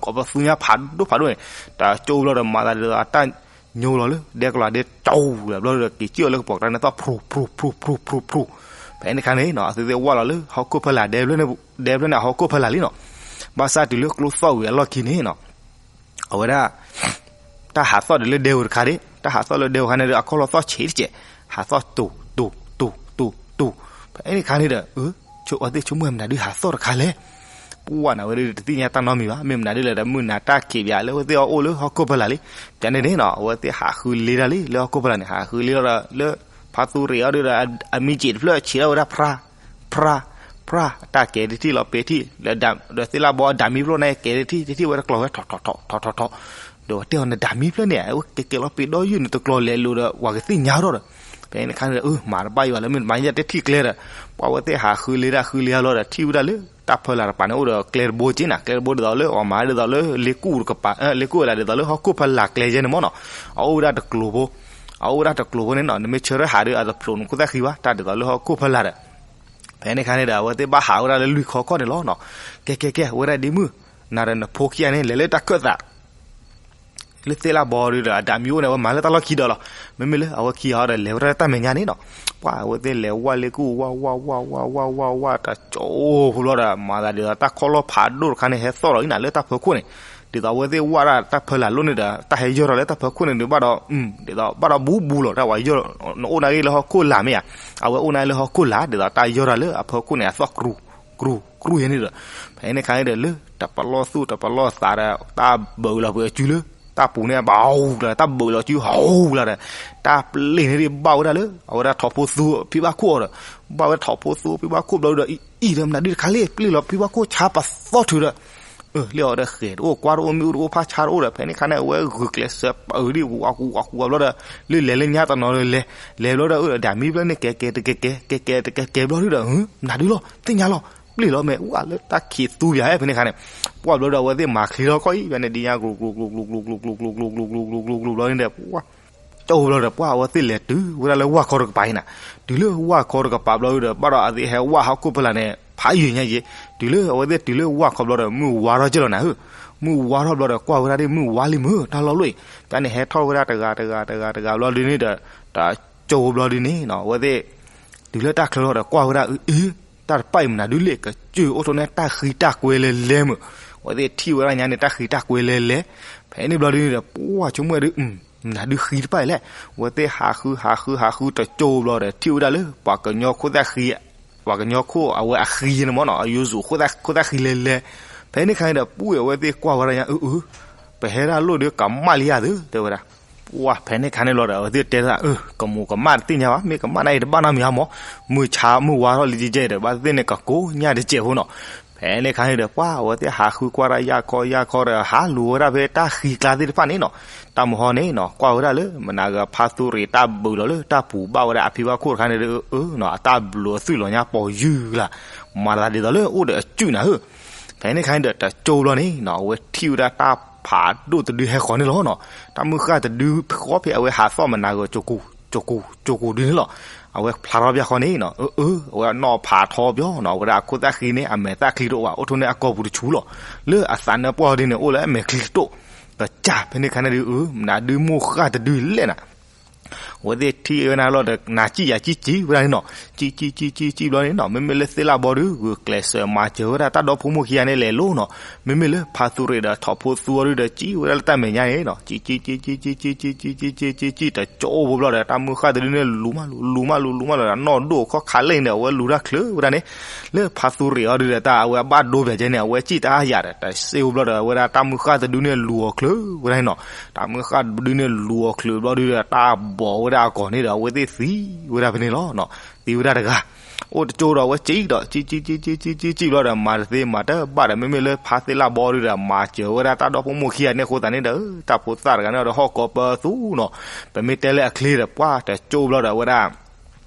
ကိးပသူညါဖးဒိၣ်ဖးဒိၣ်န့ၣ် တၢ်ကၠိဘျီဒီး မၤသးဒ်သိးအတၢ်ညိလီၤလၢ ဒဲကလီၤဒဲကၠီလီၤဘျီဒီး က့ၤစံၣ်အီၤလၢကပိာ်ကရါန့ၣ်သီၣ် ဖြူၤ ဖြူၤ ဖြူၤ ဖြူၤ ဖြူၤ, ဖဲန့ၣ်အခါန့ၣ်နီၤ အသုသ့ၣ်ဝၢ်လီၤလၢဟီၣ်ခိၣ်ဖီလာ် ဒဲတဖျၢၣ်န့ၣ် ဒဲတဖျၢၣ်န့ၣ် အဟီၣ်ခိၣ်ဖီလာ်လံနီၤ. ဘၣ်ဆၣ်တုၤလၢကျိသီၣ်ဝံၤအလီၢ်ခံန့ၣ်နီၤ အဝဲဒၣ် တၢ်ဟးသီၣ်ဒီးလၢဒဲဝဲတခါဒၣ် တၢ်ဟးသီၣ်လၢဒဲဝဲတခါန့ၣ်ဒီး အခီၣ်လီၢ်သီၣ်ဆံးတကဲး ဟးသီၣ်တူာ် တူာ် တူာ် တူာ် တူာ်, ဖဲန့ၣ်အခါန့ၣ်ဒီး အဝဲသ့ၣ်ဆိကမိၣ်မနုၤဒုးဟးသီၣ်တခါလဲၣ်. ပှၢ်နၤဝဲဒၣ်တသ့ၣ်ညါတၢ်နီတမံၤဘၣ် မ့ၢ်မနုၤဒ်လဲၣ်ဒီး မုၢ်နၤတၢ်ခံးပၠးလၢအဝဲသ့ၣ်အအိၣ်လၢဟီၣ်ခိၣ်ဖီလာ်လံ. ပၠးန့ၣ်န့ၣ်နီၤ အဝဲသ့ၣ်ဟးဃုလ့ဒၣ်လံ လၢဟီၣ်ခိၣ်ဖီလာ်န့ၣ် ဟးဃုလ့လီၤဒီး လၢဖါသူရ့ၣ်အီၤဒုဒီး အမံက့ၤတဖျၢၣ်ဆံးထီၣ်ဝဲဒၣ်ဖြါ ဖြါ ဖြါ တၢ်ကဲၤတထံၣ်လီၤပ့ၤထံၣ် ဒီးသ့ၣ်လၣ်ဘီဒၣ်မံဖျၢၣ်န့ၣ် ကဲၤတထံၣ်တထံၣ်ဝဲတကျီၤဝဲ ထီၣ်ထီၣ်ထီၣ်ထီၣ်ထီၣ်ထီၣ်, ဒီးတဲအီၤနဒၣ်မံဖျၢၣ်န့ၣ် အဝဲကဲၤကဲၤလီၤပ့ၤဒီယုၢ်န့ၣ် တကျီၤလဲၤလိၤဒီး ပှၤကသ့ၣ်ညါထီၣ်ဒီး ဖဲန့ၣ်အခါန့ၣ်ဒီး မၤတဘၣ်ယွၤလၢမ့ၢ်တမၤညၣ်တဲထံၣ်ကျဲဒီး ပှၤဝဲသ့ၣ်ဟးဃုလ့ဒၣ်ဃုလ့အလီၤဒီး ထံၣ်ဝဲဒၣ်လၢ တၢ်ဖၢလာ်တပၤန့ၣ် အိၣ်ဒီးကျဲတဘိက့နၤ, ကျဲတဘိဒ်သိးလၢအီၤမၤဒ်သိးလၢလ့ကူၣ်တကပၤ, လ့ကူၣ်ဝဲလၢဒ်သိးလၢဟီၣ်ခိၣ်ဖၢလာ်ကျဲယဲန့ၣ်မ့ၢ်နီၤ, အအိၣ်ဝဲဒၣ်တကျိၤဖိ, အအိၣ်ဝဲဒၣ်တကျိၤဖိန့ၣ်နီၤ, နမ့ၢ်ဆၢထၢၣ်ဟးဒီးအတဖျိးနခိၣ်သၣ်ဃံဘၣ်, တၢ်ဒ်သိးလၢဟီၣ်ခိၣ်ဖၢလာ်ဒီး ဖဲန့ၣ်ခါန့ၣ်ဒီး အဝဲသ့ၣ်ဘၣ်ဟးဝဲဒၣ်လၢလွံၢ်ခီခီန့ၣ်လီၤနီၤ. ကဲကဲကဲ ဝဲဒၣ်ဒ်မုၢ်, နၤဒီးနဖိခံဂၤန့ၣ် လဲၤလၢတၢ်ခၢၣ်သး လၢသ့ၣ်လၣ်ဘီဒုဒီး အဒၣ်မံအိၣ်န့ၣ် အဝဲမၤလၢတၢ်လီၢ်ခံဒီးလီၤ. မ့မ့ၢ်လၢအဝဲခံဂၤဒီး လဲၤဝဲဒၣ်လၢတၢ်မဲာ်ညါန့ၣ်နီၤ, ပှၢ်အဝဲသ့ၣ်လဲၤဝၢ်လ့ကူၣ် ဝၢ်ဝၢ်ဝၢ်ဝၢ်ဝၢ်ဝၢ်ဝၢ် တကၠိဖိဘျီဒီး မၤသးဒ်သိးတၢ်ခီၣ်လီၢ်ဖးဒိၣ်တခါန့ၣ် ဟဲသီၣ်ဒီးအံၤနၤလၢတၢ်ဖၢခိၣ်န့ၣ်, ဒ်သိးအဝဲသ့ၣ်ဝၢ်ဒၣ်တၢ်ဖၢလာ်လိၣ်န့ၣ်ဒီး တၢ်ဟဲယီၢ်ထီၣ်လၢတၢ်ဖၢခိၣ်န့ၣ်ဒီး ဘၣ်ဒီး ဒ်သိးဘၣ်ဒီးဘူးဘူးလီၤ တၢ်ဝဲယီၢ်, နအိၣ်နာ်က့လၢဟီၣ်ခိၣ်လာ်မ့ၢ်ဧါ, အဝဲအိၣ်နာ်က့လၢဟီၣ်ခိၣ်လာ် ဒ်သိးတၢ်ယီၢ်ထီၣ်လၢအဖၢခိၣ်န့ၣ် အသီၣ်ကြူ ကြူ ကြူယဲန့ၣ်ဒီး, ဖဲန့ၣ်ခါန့ၣ်ဒီး လၢတပလီၢ်သူၣ်တပလီၢ်သးဒီး တၢ်ဘၢလီၤပှဲၤအစုလၢ တၢ်ပူၤန့ၣ် ဘၣ်အူလီၤဒီး တၢ်ဘၢလီၤစုဟီၣ်အူလီၤဒီး တၢ်ပျ့ၢ်န့ၣ်ဒ်ဘၣ်ဝဲဒၣ်လၢ အဝဲဒၣ်ထိးဖိသူဖံဘၣ်ခိၣ်အီၤဒီး, ဘၣ်ဝဲထိးဖိသူဖံဘၣ်ခိၣ်ဘျီဒီး အံၤ အံၤဒီးမနုၤဒ်တခါလၢ ပျ့ၢ်လီၤဖံဘၣ်ခိၣ်ဆါပသီၣ်ထုးဒီး လၢအီၤဒီးဃဲၤတအိၣ်ကွၢ်တအိၣ်မ့ၣ်အူတအိၣ်ဖးဆါတအိၣ်ဒီး ဖဲန့ၣ်ခါန့ၣ် အဝဲဂုာ်ကျဲးစၢးပာ်အုးဒ်ဝးကူဝးကူဘျီဒီး လၢလဲၤလၢညါတနီၤဒီးလဲၤ, လဲၤဘျီဒီး အဒၣ်မံဘျီန့ၣ် ကဲကဲတကဲကဲ ကဲကဲတကဲကဲဘျီဒုဒီး မနုၤဒုလီၤ သ့ၣ်ညါလီၤ ပျ့ၢ်လီၤမ့ၢ် ဝၣ်လၢတၢ်ခံးသူပၠးဖဲန့ၣ်ခါန့ၣ်, ပှၢ်ဘျီဒီး အဝဲသ့ၣ်မၤချ့ထီၣ်ခီၣ်အံၤ ဖဲန့ၣ်ဒ်ညါ ကျိၤကျိၤကျိၤကျိၤကျိၤကျိၤကျိၤကျိၤကျိၤကျိၤကျိၤကျိၤကျိၤကျိၤဘျီန့ၣ်ဒီး ပှၢ် ကၠိဘျီဒီး ပှၢ်အဝဲသ့ၣ်လဲၤတုၤဝဲဒၣ်လၢဝၣ်ခီတကပၤအံၤနၤ, တုၤလၢဝၣ်ခီတကပၤဘျီဒီး ဘၣ်ဒီးအဝဲသ့ၣ်ဟဲဝၣ်ဟီၣ်ခိၣ်ဖၢလာ်န့ၣ် ဖးယံာ်ညါယံာ်, တုၤလၢအဝဲသ့ၣ်တုၤလၢဝၣ်ခီဘျီဒီး မုၢ်ဝါထီၣ်ကၢၢ်လီၤနၤဧၢ, မုၢ်ဝါထီၣ်ဘျီဒီး ကွၢ်ဝဲဒၣ်ဒ်မုၢ်ဝါလံမုၢ် တၢ်လီၢ်လီၢ်အံၤ, တၢ်န့ၣ်ဟဲထီၣ်ဝဲဒၣ်တဂၤတဂၤတဂၤတဂၤဘျီဒုန့ၣ်ဒီး တကၠိဘျီဒုန့ၣ်နီၤ အဝဲသ့ၣ် တုၤလၢတၢ်ချၢလီၤဒီး ကွၢ်ဝဲဒၣ်အု အ့ တၢ်တပၣ်အံၤမနုၤဒုလဲၣ် ကစၢၢ်အိၣ်ထီၣ်န့ၢ်တၢ်ဃံတၢ်ကွဲလဲၤလဲၤမုၢ်, အဝဲသ့ၣ်ထံၣ်ဝဲဒၣ်ညါန့ၣ် တၢ်ဃံတၢ်ကွဲလဲၤလဲၤ, ဖဲန့ၣ်ဘျီဒုန့ၣ်ဒီး ပှၢ်ဆိကမိၣ်ဝဲဒၣ်အု မနုၤဒုဃံတပၣ်အံၤလဲၣ်, အဝဲသ့ၣ်ဟးဃုဟးဃုဟးဃုတကၠိဘျီဒီး ထံၣ်ဝဲဒၣ်လၢ ပှၤကညီခိၣ်သၣ်ဃံ ပှၤကညီခိၣ်အဝဲအဃံန့ၣ်မ့ၢ်နီၤ အယိၤစူၤခိၣ်သၣ်ဃံလဲၤလဲၤ, ဖဲန့ၣ်ခါန့ၣ်ဒီး ပှၢ်အဝဲသ့ၣ်ကွၢ်ဝဲဒၣ်ညါအု အု ပဟဲဒၣ်လိၣ်ဒီးကမၣ်လံယၤသု တဲဝဲဒၣ် ပှၢ်ဖဲန့ၣ်ခါန့ၣ်လီၤဒီး အဝဲသ့ၣ်တဲဒၣ်အု ကမူၤကမၣ်တသ့ၣ်ညါဘၣ် မ့ၢ်ကမၣ်န့ၣ်အံၤတဘၣ်နီတမံၤဧါမး, မုၢ်ဆါမုၢ်ဝါထီၣ်လံကဲကဲဒီး ဘၣ်သ့ၣ်သ့ၣ်န့ၣ် ကကိးညၣ်တစဲးဖိနီၤ, ဖဲန့ၣ်ခါန့ၣ်ဒီး ပှၢ်အဝဲသ့ၣ်ဟးဃုကွၢ်ဒၣ်ယၢ်ခီယၢ်ခီဒီး ဟးလူၤဝဲဒၣ်ဖဲတၢ်ဃံကျါသ့ၣ်တဖၣ်န့ၣ်နီၤ, တၢ်မုၢ်ဟီန့ၣ်နီၤ ကွၢ်ဝဲဒၣ်လၢ မနၤဂၤဖါသူရ့ၤတၢ်ဘုးလီၤလၢတၢ်ပူၤဘၣ်ဝဲဒၣ်အဖံဘၣ်ခိၣ်တခါန့ၣ်ဒီး အတၢ်ဘျုးအသွံၣ်လီၤညါပိာ်ယုၢ်လၢ်, မၤသးဒ်သိးလၢအိၣ်ဒီးအစုၣ်နၤဧၢ ဖဲန့ၣ်ခါန့ၣ်ဒီး တကၠိဘျီန့ၣ်နီၤ အဝဲထံၣ်ဝဲဒၣ်တၢ်ဖးဒိၣ်တဒုဟဲဃီၤန့ၣ်လီၤနီၤ, တၢ်မုၢ်ဃၢ်တဒုဃီဖဲအဝဲဟးသီၣ်မနၤဂၤ ကၠိၤကိၤကၠိၤကိၤဒုန့ၣ်လီၤ, အဝဲဖျါထီၣ်ပၠၣ်ဃီန့ၣ်နီၤ အၢ အၢ အဝဲအနီၣ်ဖးထီပၠီနီၤ အဝဲဒၣ်အခိၣ်သၣ်ဃံန့ၣ် အမဲာ်သၣ်ချံတအိၣ်ဘၣ် အိၣ်ထီၣ်န့ၢ်အကိာ်ပူၤတဆူလီၤ, လၢအသးနၢပှၢ်ဒုန့ၣ် အိၣ်လၢအမဲာ်ချံတတိၣ်, ကစၢ်ဖဲန့ၣ်ခါန့ၣ်ဒု အၢ မနုၤဒုမိၢ်ဃၢ်တဒုလဲၣ်နၤ အဝဲသ့ၣ်ထံၣ်ဝဲဒၣ်လီၤဒီး နၤစံၣ်ယၤစံၣ်စံၣ်ဝဲဒၣ်န့ၣ်နီၤ, စံၣ်စံၣ်စံၣ်စံၣ်စံၣ်ဘျီန့ၣ်နီၤ မ့မ့ၢ်လၢသ့ၣ်လၣ်ဘီဒု ဂုာ်ကျဲးစၢးမၤစၢၤဝဲဒၣ်တၢ်ဒီဖိမိၢ်ခံဂၤန့ၣ်လဲၤလိၤနီၤ, မ့မ့ၢ်လၢဖါသူရ့ၤဒီးထိးဖိသူအီၤဒုဒီး စံၣ်ဝဲဒၣ်လၢတၢ်မဲာ်ညါန့ၣ်နီၤ စံၣ်စံၣ်စံၣ်စံၣ်စံၣ်စံၣ်စံၣ်စံၣ်စံၣ်စံၣ် တကၠိဖိဘျီဒီး တၢ်မုၢ်ဃၢ်တဒုန့ၣ်လူၤမးလူၤလူၤမးလူၤလူၤမးလီၤဒီး နီၢ်ဒိၣ်ခီၣ်ခးလဲၣ်န့ၣ်ဒီး အဝဲလူၤတၢ်ချုးဝဲဒၣ်န့ၣ်, လၢဖါသူရ့ၤအီၤဒုဒီး တၢ်အဝဲအဘၣ်ဒိပၠးကဲန့ၣ် အဝဲစံၣ်တၢ်ယၤဒီး တစ့ဖိဘျီဒီး အဝဲဒၣ်တၢ်မုၢ်ဃၢ်တဒုန့ၣ်လူၤအီၤချုးဝဲဒၣ်န့ၣ်နီၤ, တၢ်မုၢ်ဃၢ်တဒုန့ၣ်လူၤအီၤချုးဘျီဒုဒီး တၢ်ဘီးဝဲဒၣ်အကိာ်န့ၣ်ဒီး အဝဲသ့ၣ်သံဝဲဒၣ်ဖဲန့ၣ်လီၤနီၤ, သံဝဲဒၣ်တဂၤ အိၣ်တကၠိဒီး အဝဲစံၣ်ဒီး စံၣ်စံၣ်စံၣ်စံၣ်စံၣ်ဘျီဒီး မၤတသ့မၤတဘၣ်ဒီး မ့မ့ၢ်လၢဖါသ့ၣ်လၣ်ဘီဒုဒီး မၤစၢၤဝဲဒၣ်တၢ်ဒီဖိမိၢ်ခံဂၤန့ၣ်အဃိသတးန့ၣ်ဒီး တၢ်ဖိသၣ်တဂၤန့ၣ်ဒီး ဟီၣ်ကိးပၢသူနီၤ, ပမ့ၢ်တဲလၢအချ့ဒီး ပှၢ်တကၠိဘျီဒီး အဝဲဒၣ်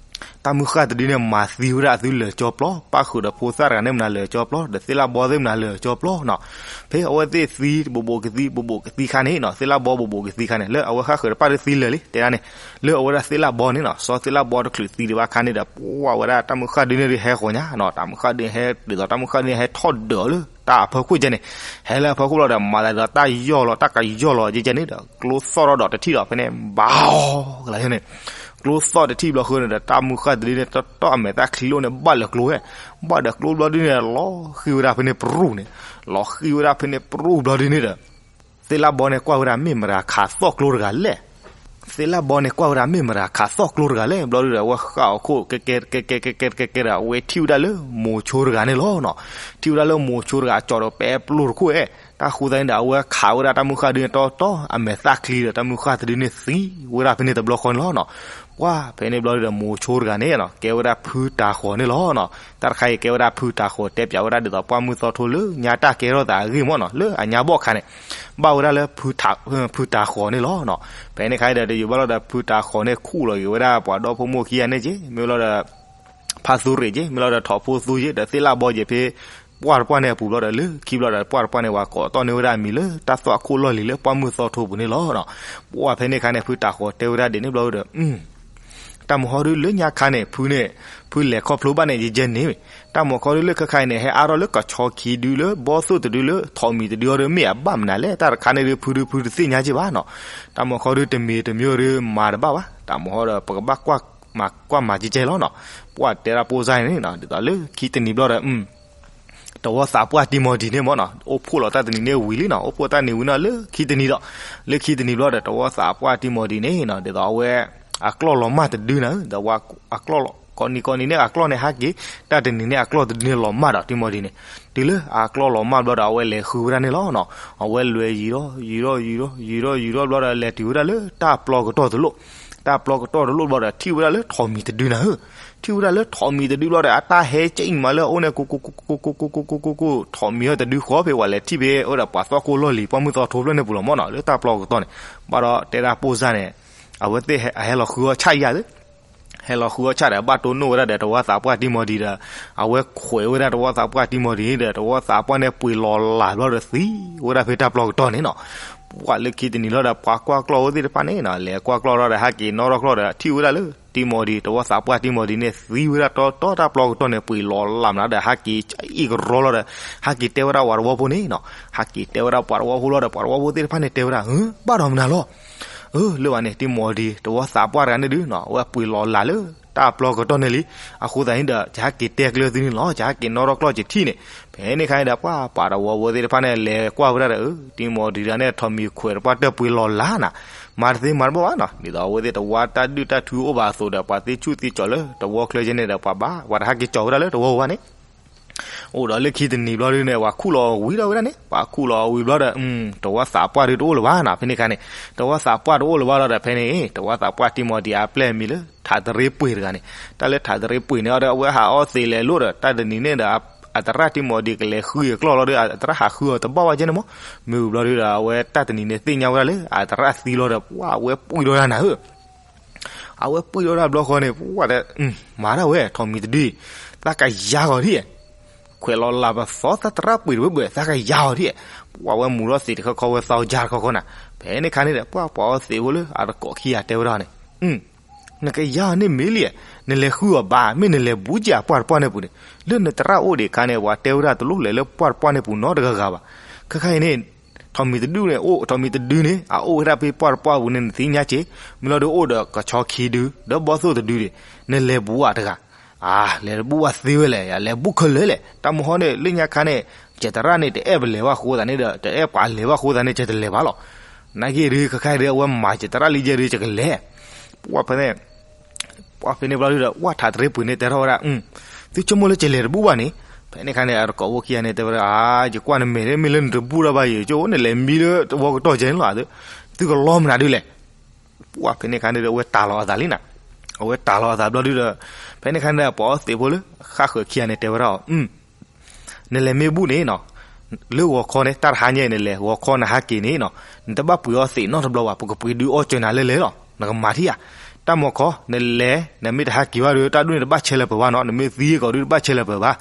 တၢ်မုၢ်ဃၢ်တဒုန့ၣ် မၤသံဝဲဒၣ်အသုလၢာ်ကၠီပျီ, ပၣ်ဃုာ်ဒီးဖိသၣ်တဂၤန့ၣ်မနုၤလၢာ်ကၠီပျီ, ဒီးသ့ၣ်လၣ်ဘီသ့ၣ်မနုၤလၢာ်ကၠီပျီနီၤ, ဖဲအဝဲသ့ၣ်သံတဘိးဘိးကသံ ဘိးဘိးကသံခါန့ၣ်နီၤ, သ့ၣ်လၣ်ဘီဘိးဘိးကသံခါန့ၣ် လၢအဝဲဃၣ်ဃုာ်တပၣ်ဒုသံလၢာ်လံ တဲဒၣ်န့ၣ်, လၢအဝဲဒၣ်သ့ၣ်လၣ်ဘီန့ၣ်နီၤ, စီၤသ့ၣ်လၣ်ဘီတချုးသံဒံးဘၣ်ခါန့ၣ်ဒီး ပှၢ်ဝဲဒၣ်တၢ်မုၢ်ဃၢ်တဒုန့ၣ်ဒုးဟဲဃီၤညါနီၤ, တၢ်မုၢ်ဃၢ်ဒုန့ၣ်ဟဲ ဒ်သိးတၢ်မုၢ်ဃၢ်ဒုန့ၣ်ဟဲထီၣ်ဒၢးအီၤလၢ တၢ်အဖီခိၣ်ကဲန့ၣ်, ဟဲလၢအဖီခိၣ်လီၤဒီး မၤသးဒ်သိးတၢ်ယီၢ်လီၤ တၢ်ကယီၢ်လီၤကဲကဲန့ၣ်ဒီး ကျိသီၣ်ထီၣ်ဒီးတထံၣ်ဒီး ဖဲန့ၣ် ဘၣ်အီၤကလၤန့ၣ်, ကျိသီၣ်တထံၣ်ဘျီဃီန့ၣ်ဒီး တၢ်မုၢ်ဃၢ်တဒုန့ၣ် တီၢ်တီၢ်အမဲာ်သၣ်ချံလိၣ်န့ၣ် ဘၣ်လၢကျိဝဲ, ဘၣ်ဒီးကျိဘျီဒုန့ၣ် လီၤဃံၤဝဲဒၣ်ဖဲန့ၣ်ပရူၢ်န့ၣ်, လီၤဃံၤဝဲဒၣ်ဖဲန့ၣ်ပရူၢ်ဘျီဒုန့ၣ်ဒီး သ့ၣ်လၣ်ဘီန့ၣ် ကွၢ်ဝဲဒၣ်မ့ၢ်မတၤခးသီၣ်ကျိတဂၤလဲၣ် သ့ၣ်လၣ်ဘီန့ၣ် ကွၢ်ဝဲဒၣ်မ့ၢ်မတၤခးသီၣ်ကျိတဂၤလဲၣ် ဘျီဒုဒီး အဝဲဃၣ်အီၤခိၣ် ကဲကဲကဲကဲကဲကဲကဲဒီး အဝဲထံၣ်ဝဲဒၣ်လၢမိၤဆိတဂၤန့ၣ်လီၤနီၤ, ထံၣ်ဝဲဒၣ်လၢမိၤဆိတဂၤ ကၠီၤဒီးပဲပျိၢ်တခိၣ်အဲၣ်, တၢ်ဃိသတးန့ၣ်ဒီး အဝဲခးဝဲဒၣ်တၢ်မုၢ်ဃၢ်ဒုန့ၣ် တီတီၢ်အမဲာ်သၣ်ချံဒီး တၢ်မုၢ်ဃၢ်တဒုန့ၣ်သံဝဲဒၣ်ဖဲန့ၣ်တဘျီဃီန့ၣ်လီၤနီၤ, ပှၢ်ဖဲန့ၣ်ဘျီဒုဒီး မိၤဆိတဂၤန့ၣ်နီၤ ကဲဝဲဒၣ်ဖုတၤဃီၤန့ၣ်လီၤနီၤ, တၢ်တခါအံၤကဲဝဲဒၣ်ဖုတၤဃီၤ တဲပၠးဝဲဒၣ်ဒ်သိးပှၢ်မုၢ်သီထိလၢညါတၢ်ကဲထီၣ်သးအဂ့ၢ်မ့ၢ်နီၤ လၢအညါဘီၣ်ခါန့ၣ် ဘၣ်ဝဲဒၣ်လၢ ဖုတၤဃီၤန့ၣ်လီၤနီၤ, ဖဲန့ၣ်ခါအံၤဒီး တယံာ်ဘၣ်လီၤဒီး ဖုတၤဃီၤန့ၣ်ခူၣ်လီၤက့ၤဝဲဒၣ်ပှၤဒီဖိမိၢ်ခံဂၤန့ၣ်က့ၤ မ့ၢ်လီၤဒီး ဖါသူရ့ၣ်က့ၤ မ့ၢ်လီၤဒီးထိးဖိသူက့ၤ ဒီးသ့ၣ်လၣ်ဘီက့ၤဖဲ ပှၢ်တပှၢ်န့ၣ်အပူၤဘျီဒီး လၢခံဘျီဒီး ပှၢ်တပှၢ်န့ၣ် ပှၤကိးတီၢ်န့ၢ်ဝဲဒၣ်အမံၤလၢတၢ်သွၣ်ခိၣ်လီၢ်လံၤလၢပှၢ်မုၢ်သီထိပူၤန့ၣ်လီၤ. ပှၢ်ဖဲန့ၣ်အခါန့ၣ် ဖုတၤဃီၤတဲဝဲဒၣ်ဒ်န့ၣ်ဘျီဒီး တၢ်မုၢ်ဟီဒုလၢညါခါန့ၣ် ဖုန့ၣ် ဖုလဲၤခီဖျိဘၣ်န့ၣ် ယယဲန့ၣ် တၢ်မုၢ်ဟီဒုလၢခဲခါအံၤန့ၣ် ဟဲအါထီၣ်လၢကဆီခံဒုလၢဘီသိၣ်တဒုလၢထိးမံၤတဒုအီၤဒီး မ့ၢ်အဘၣ်မနုၤလဲၣ် တၢ်တခါန့ၣ်ဒု ဖုဒုဖုတသ့ၣ်ညါက့ဘၣ်နီၤ. တၢ်မုၢ်ဟီဒုတမံၤတမံၤအီၤဒီး မၤတဘၣ်ဘၣ် တၢ်မုၢ်ဟီဒီး ပကဘၣ်ကွၢ်မၤကွၢ်မၤကဲကဲလီၤနီၤ. ပှၢ်တဲဒၣ်ပိၢ်စၢ်န့ၣ်နီၤ ဒ်သိးလၢခံတနံၤဘျီဒီး တဝီသးပှၢ်တံမီၤဒံးန့ၣ်မ့ၢ်နီၤ အိၣ်ဖှိၣ်လီၤတၢ်တနံၤန့ၣ်ဝံၤလံနီၤ အိၣ်ဖှိၣ်တၢ်နံၤဝံၤနီၤ လၢခံတနံၤဒီး လၢခံတနံၤဘျီဒီး တဝီသးပှၢ်တံမီၤဒံးန့ၣ်နီၤ ဒ်သိးအဝဲ အကျီၢ်လီၤမၢ်တဒုနၤ ဒီးအကျီၢ် ကိးနံၤကိးနံၤန့ၣ် အကျီၢ်န့ၣ်ဟဲက့ၤ တၢ်တနံၤန့ၣ် အကျီၢ်တဒုန့ၣ်လီၤမၢ်ဒီး တံမီၤဒံးန့ၣ် တုၤလၢအကျီၢ်လီၤမၢ်ဘျီဒီး အဝဲလဲၤဃုဝဲဒၣ်န့ၣ်လီၤနီၤ. အဝဲလဲၤယံၤဒီး ယံၤဒီးယံၤဒီး ယံၤဒီးယံၤဒီးဘျီဒီး လဲၤတုၤဝဲဒၣ်လၢတၢ်ပျီကတီၢ်တလိၣ် တၢ်ပျီကတီၢ်တလိၣ်ဘျီဒီး ထံၣ်ဝဲဒၣ်လၢထိးမံၤတဒုနၤဧၢ. ထံၣ်ဝဲဒၣ်လၢထိးမံၤတဒုဘျီဒီး အတၢ်ဟဲကဲအံၤမးလၢအအိၣ်န့ၣ် ကိကိကိကိကိကိကိကိကိ ထိးမံၤအီၤတဒုဃီဖဲ ဝဲလဲၤထံၣ်ဖဲအိၣ်ဒီးပှၤသွၣ်ခိၣ်လီၢ်လံၤ ပှၢ်မုၢ်သီထိဖျၢၣ်န့ၣ်ပူၤလီၤမ့ၢ်နီၤ လၢတၢ်ပျီကတီၢ်န့ၣ် ဘၣ်ဒီးတဲဒၣ်ပိၢ်စၢ်န့ၣ် အဝဲသ့ၣ်အဟဲလီၤဃုအီၤဆၣ်ယၤသ့ ဟဲလီၤဃုအီၤဆၣ်ဒီး ဘၣ်တိၢ်နီၣ်ဝဲဒၣ်ဒီး တဝီသးပှၢ်တံမီၤဒံးဒီး အဝဲခွဲးဝဲဒၣ်တဝီသးပှၢ်တံမီၤဒံးဒီး တဝီသးပှၢ်န့ၣ်ပှ့ၤလီၤလးဘျီဒီးသံဝဲဒၣ်ဖဲတၢ်ပျီကတီၢ်န့ၣ်နီၤ. ပှၢ်လၢခံတနံၤလီၤဒီး ပှၤကွၢ်ကျီၢ်ဝဲသ့ၣ်တဖၣ်န့ၣ်နီၤ လဲၤကွၢ်ကျီၢ်လီၤဒီး ဟဲက့ၤနီၣ်ထီၣ်ကျီၢ်ဒီး ထံၣ်ဝဲဒၣ်လၢတံမီၤဒံး တဝီသးပှၢ်တံမီၤဒံးန့ၣ် သံဝဲဒၣ်တီတီတၢ်ပျီကတီၢ်န့ၣ် ပှ့ၤလီၤလးမးဒီး ဟဲက့ၤအံၣ်ကရီလီၤဒီး ဟဲက့ၤတဲဝဲဒၣ်ပှၤတဝီဖိန့ၣ်နီၤ ဟဲက့ၤတဲဝဲဒၣ်ပှၤတဝီဖိလီၤဒီး ပှၤတဝီဖိသ့ၣ်တဖၣ်န့ၣ်တဲဝဲဒၣ် ဘၣ်ဒီးမနုၤလီၤ အၢ လၢဘၣ်န့ၣ် တံမီၤဒံး တဝီသးပှၢ်တဂၤန့ၣ်ဒုးနီၤ အဝဲပှ့ၤလီၤလးလၢတၢ်ပျီကတီၢ်န့ၣ်လံ. အဃိသတးန့ၣ်ဒီး ယဟဲက့ၤတဲကျၢၤသုန့ၣ်လီၤ ယဟဲက့ၤနီၣ်ထီၣ်ကျီၢ်ကထံၣ်န့ၣ်. ဖဲန့ၣ်အခါန့ၣ်ဒီး ပှၤပှၤတဝီဖိသ့ၣ်တဖၣ်န့ၣ် လဲၤကွၢ်ဝဲဒၣ်ဒီး အၢ တံမီၤဒံးတဂၤန့ၣ် ထိးမံၤခွဲးတပှၢ်တၢၢ်ပှ့ၤလီၤလးနၤ မၤတသ့မၤတဘၣ်ဘၣ်နီၤ. ဒ်သိးအဝဲသ့ၣ်တဝီတၢ်ဒုၣ်တၢ်ထုအိၣ်ဘၣ်အသိးဒီး ပှၤသ့ၣ်ဆူၣ်သ့ၣ်ကၠီၤလၢတဝီချၢကဲန့ၣ်ဒီး ပှၤဘၣ် ပှၤတဟဲက့ၤကၠီၤဝဲဒၣ်လၢတဝီဘၣ်န့ၣ် အိၣ်ဒီးလၢခံတနံၤဘျီဒုးန့ၣ် ပှၤခူၣ်လီၤဝံၤဒီးဝဲဒၣ်န့ၣ် ပှၤခူၣ်လီၤဝံၤဘျီဒီး တဝီသးပှၢ်ဒုးတအိၣ်လၢၤဘၣ်နီၤ. ဖဲန့ၣ်အခါန့ၣ် တဝီသးပှၢ်တအိၣ်လၢၤဘၣ်လီၤဒီး ဖဲန့ၣ် တဝီသးပှၢ်တံမီၤဒံးအပျဲၢ်အမံၤလၢ ထးတရ့ပှ့ၤတဂၤန့ၣ် တၢ်လၢထးတရ့ပှ့ၤန့ၣ်ဒီး အဝဲဟးအီၣ်သံးလဲၤလိာ်ဒီး တၢ်တနံၤန့ၣ်ဒီး အသရၣ်တံမီၤဒံးကလဲၤဃုအကျီၢ်လီၤဒီး အသရၣ်ဟးဃုအီၤတဘၣ်ဝဲကဲန့ၣ်မး. မ့ၢ်ဝံၤဘျီဒုးဒီး အဝဲတၢ်တနံၤန့ၣ် သ့ၣ်ညါဝဲဒၣ်လၢ အသရၣ်သံလီၤဒီး ပှၤအဝဲပှံၢ်ဒီးဒၣ်နၤဧၢ အဝဲပှံၢ်ဒီးဒၣ်ဘျီဃီန့ၣ် ပှၤတဲ မၤဒၣ်ဝဲ ထိးမံၤတဒု သးကယၤဂီၤဒံး ခွဲးလီၤလးပသီသၢတရၣ်ပှ့ၤတဝဲဘၣ် သးကယၤဂီၤဒံး. ပှၤဝဲမူၤထီၣ်သံးတခီခီဝဲသီကယၤတခီခီနၤ. ဖဲန့ၣ်အခါန့ၣ်ဒီး ပှၤပှၤအီၣ်သံးဖိလၢအတကိးခံဂၤတဲဝဲဒၣ်န့ၣ် နကယၤန့ၣ်မ့ၢ်လံ နလဲၤဃုအီၤဘၣ် မ့ၢ်နလဲၤဘူးက့ၤအပှၢ်တပှၢ်န့ၣ်ပူၤန့ၣ် လၢနသရၣ်အိၣ်ဒံးအခါန့ၣ် ပှၤတဲဝဲဒၣ်တလိၣ်လဲၤလၢပှၢ်တပှၢ်န့ၣ်ပူၤနီတဂၤဂၤဘၣ်. ခဲခါအံၤန့ၣ် ထိးမံၤတဒုန့ၣ်အိၣ် ထိးမံၤတဒုန့ၣ် အအိၣ်ဝဲဒၣ်ဖဲပှၢ်တပှၢ်ပူၤန့ၣ် နသ့ၣ်ညါက့ၤ မ့ၢ်လီၤဒုးအိၣ်ဒီးကဆီခံဒု ဒီးဘီသိၣ်တဒုန့ၣ် နလဲၤဘူးအတဂၤ အါ လဲၤတဘူးဘၣ်သ့ဝဲလဲၣ် ယလဲၤဘူးခဲလၢာ်လဲၣ် တၢ်မုၢ်ဟီန့ၣ် လၢညါခါန့ၣ် ယသရၣ်န့ၣ် တအဲၣ်ပလဲၤဘၣ်ဃိသးန့ၣ်ဒီး တအဲၣ်ပှၤလဲၤဘၣ်ဃိသးန့ၣ် ယတလဲၤဘၣ်လီၤ. နာ်က့ဒုး ခဲခါအံၤဒုး အဝဲမၤယသရၣ်လံယဲဒုး ယကလဲၤ ပှၢ်ဖဲန့ၣ် ပှၢ်ဖဲန့ၣ်ဘျီဒုးဒီး ပှၢ်ထးတရ့ပှ့ၤန့ၣ်တဲထီၣ်ဝဲဒၣ် သုဆိကမိၣ်လၢယလဲၤတဘူးဘၣ်န့ၣ် ဖဲန့ၣ်ခါန့ၣ် အတကိးဖိခံဂၤန့ၣ် တဲဝဲဒၣ် အါ ယကွၢ်နမဲာ်မ့ၢ်လၢနတဘူးတၢ်ဘၣ်ယဲ ကၠိ နလဲၤမံလၢတဝီကတီၢ်ကဲန့ၣ်လီၤ သုကလီမနုၤဒုးလဲၣ်. ပှၢ်ဖဲန့ၣ်ခါန့ၣ်ဒီး အဝဲတၢ်လီၤအသးလံနၤ အဝဲတၢ်လီၤအသးဘျီဒုးဒီး ဖဲန့ၣ်ခါန့ၣ်ဒီး ပှၤအီၣ်သံးဖိလၢဃၣ်ဃၢၤခံဂၤန့ၣ် တဲဝဲဒၣ်အီၤ နလဲၤမ့ၢ်ဘူးန့ၣ်နီၤ လၢဂီၤခီန့ၣ် တၢ်တဟါညါအံၤနလဲၤ ဂီၤခီနဟဲက့ၤန့ၣ်နီၤ နတဘၣ်ပှ့ၤအီၣ်သံးနီတဘျီဘၣ် ပကပှ့ၤဒုးအီၣ်စၢၤနၤလဲၣ်လဲၣ်လီၤ နကမၤထံၣ်ဧါ. တၢ်မုၢ်ခီ နလဲၤ နမ့ၢ်တဟဲက့ၤဘၣ်ဒီး တၢ်ဒူၣ်န့ၣ်တဘၣ်ဆဲးလၢၤပှဲၤဘၣ်နီၤ နမ့ၢ်သံကီးဒုးတဘၣ်ဆဲးလၢၤပှဲၤဘၣ်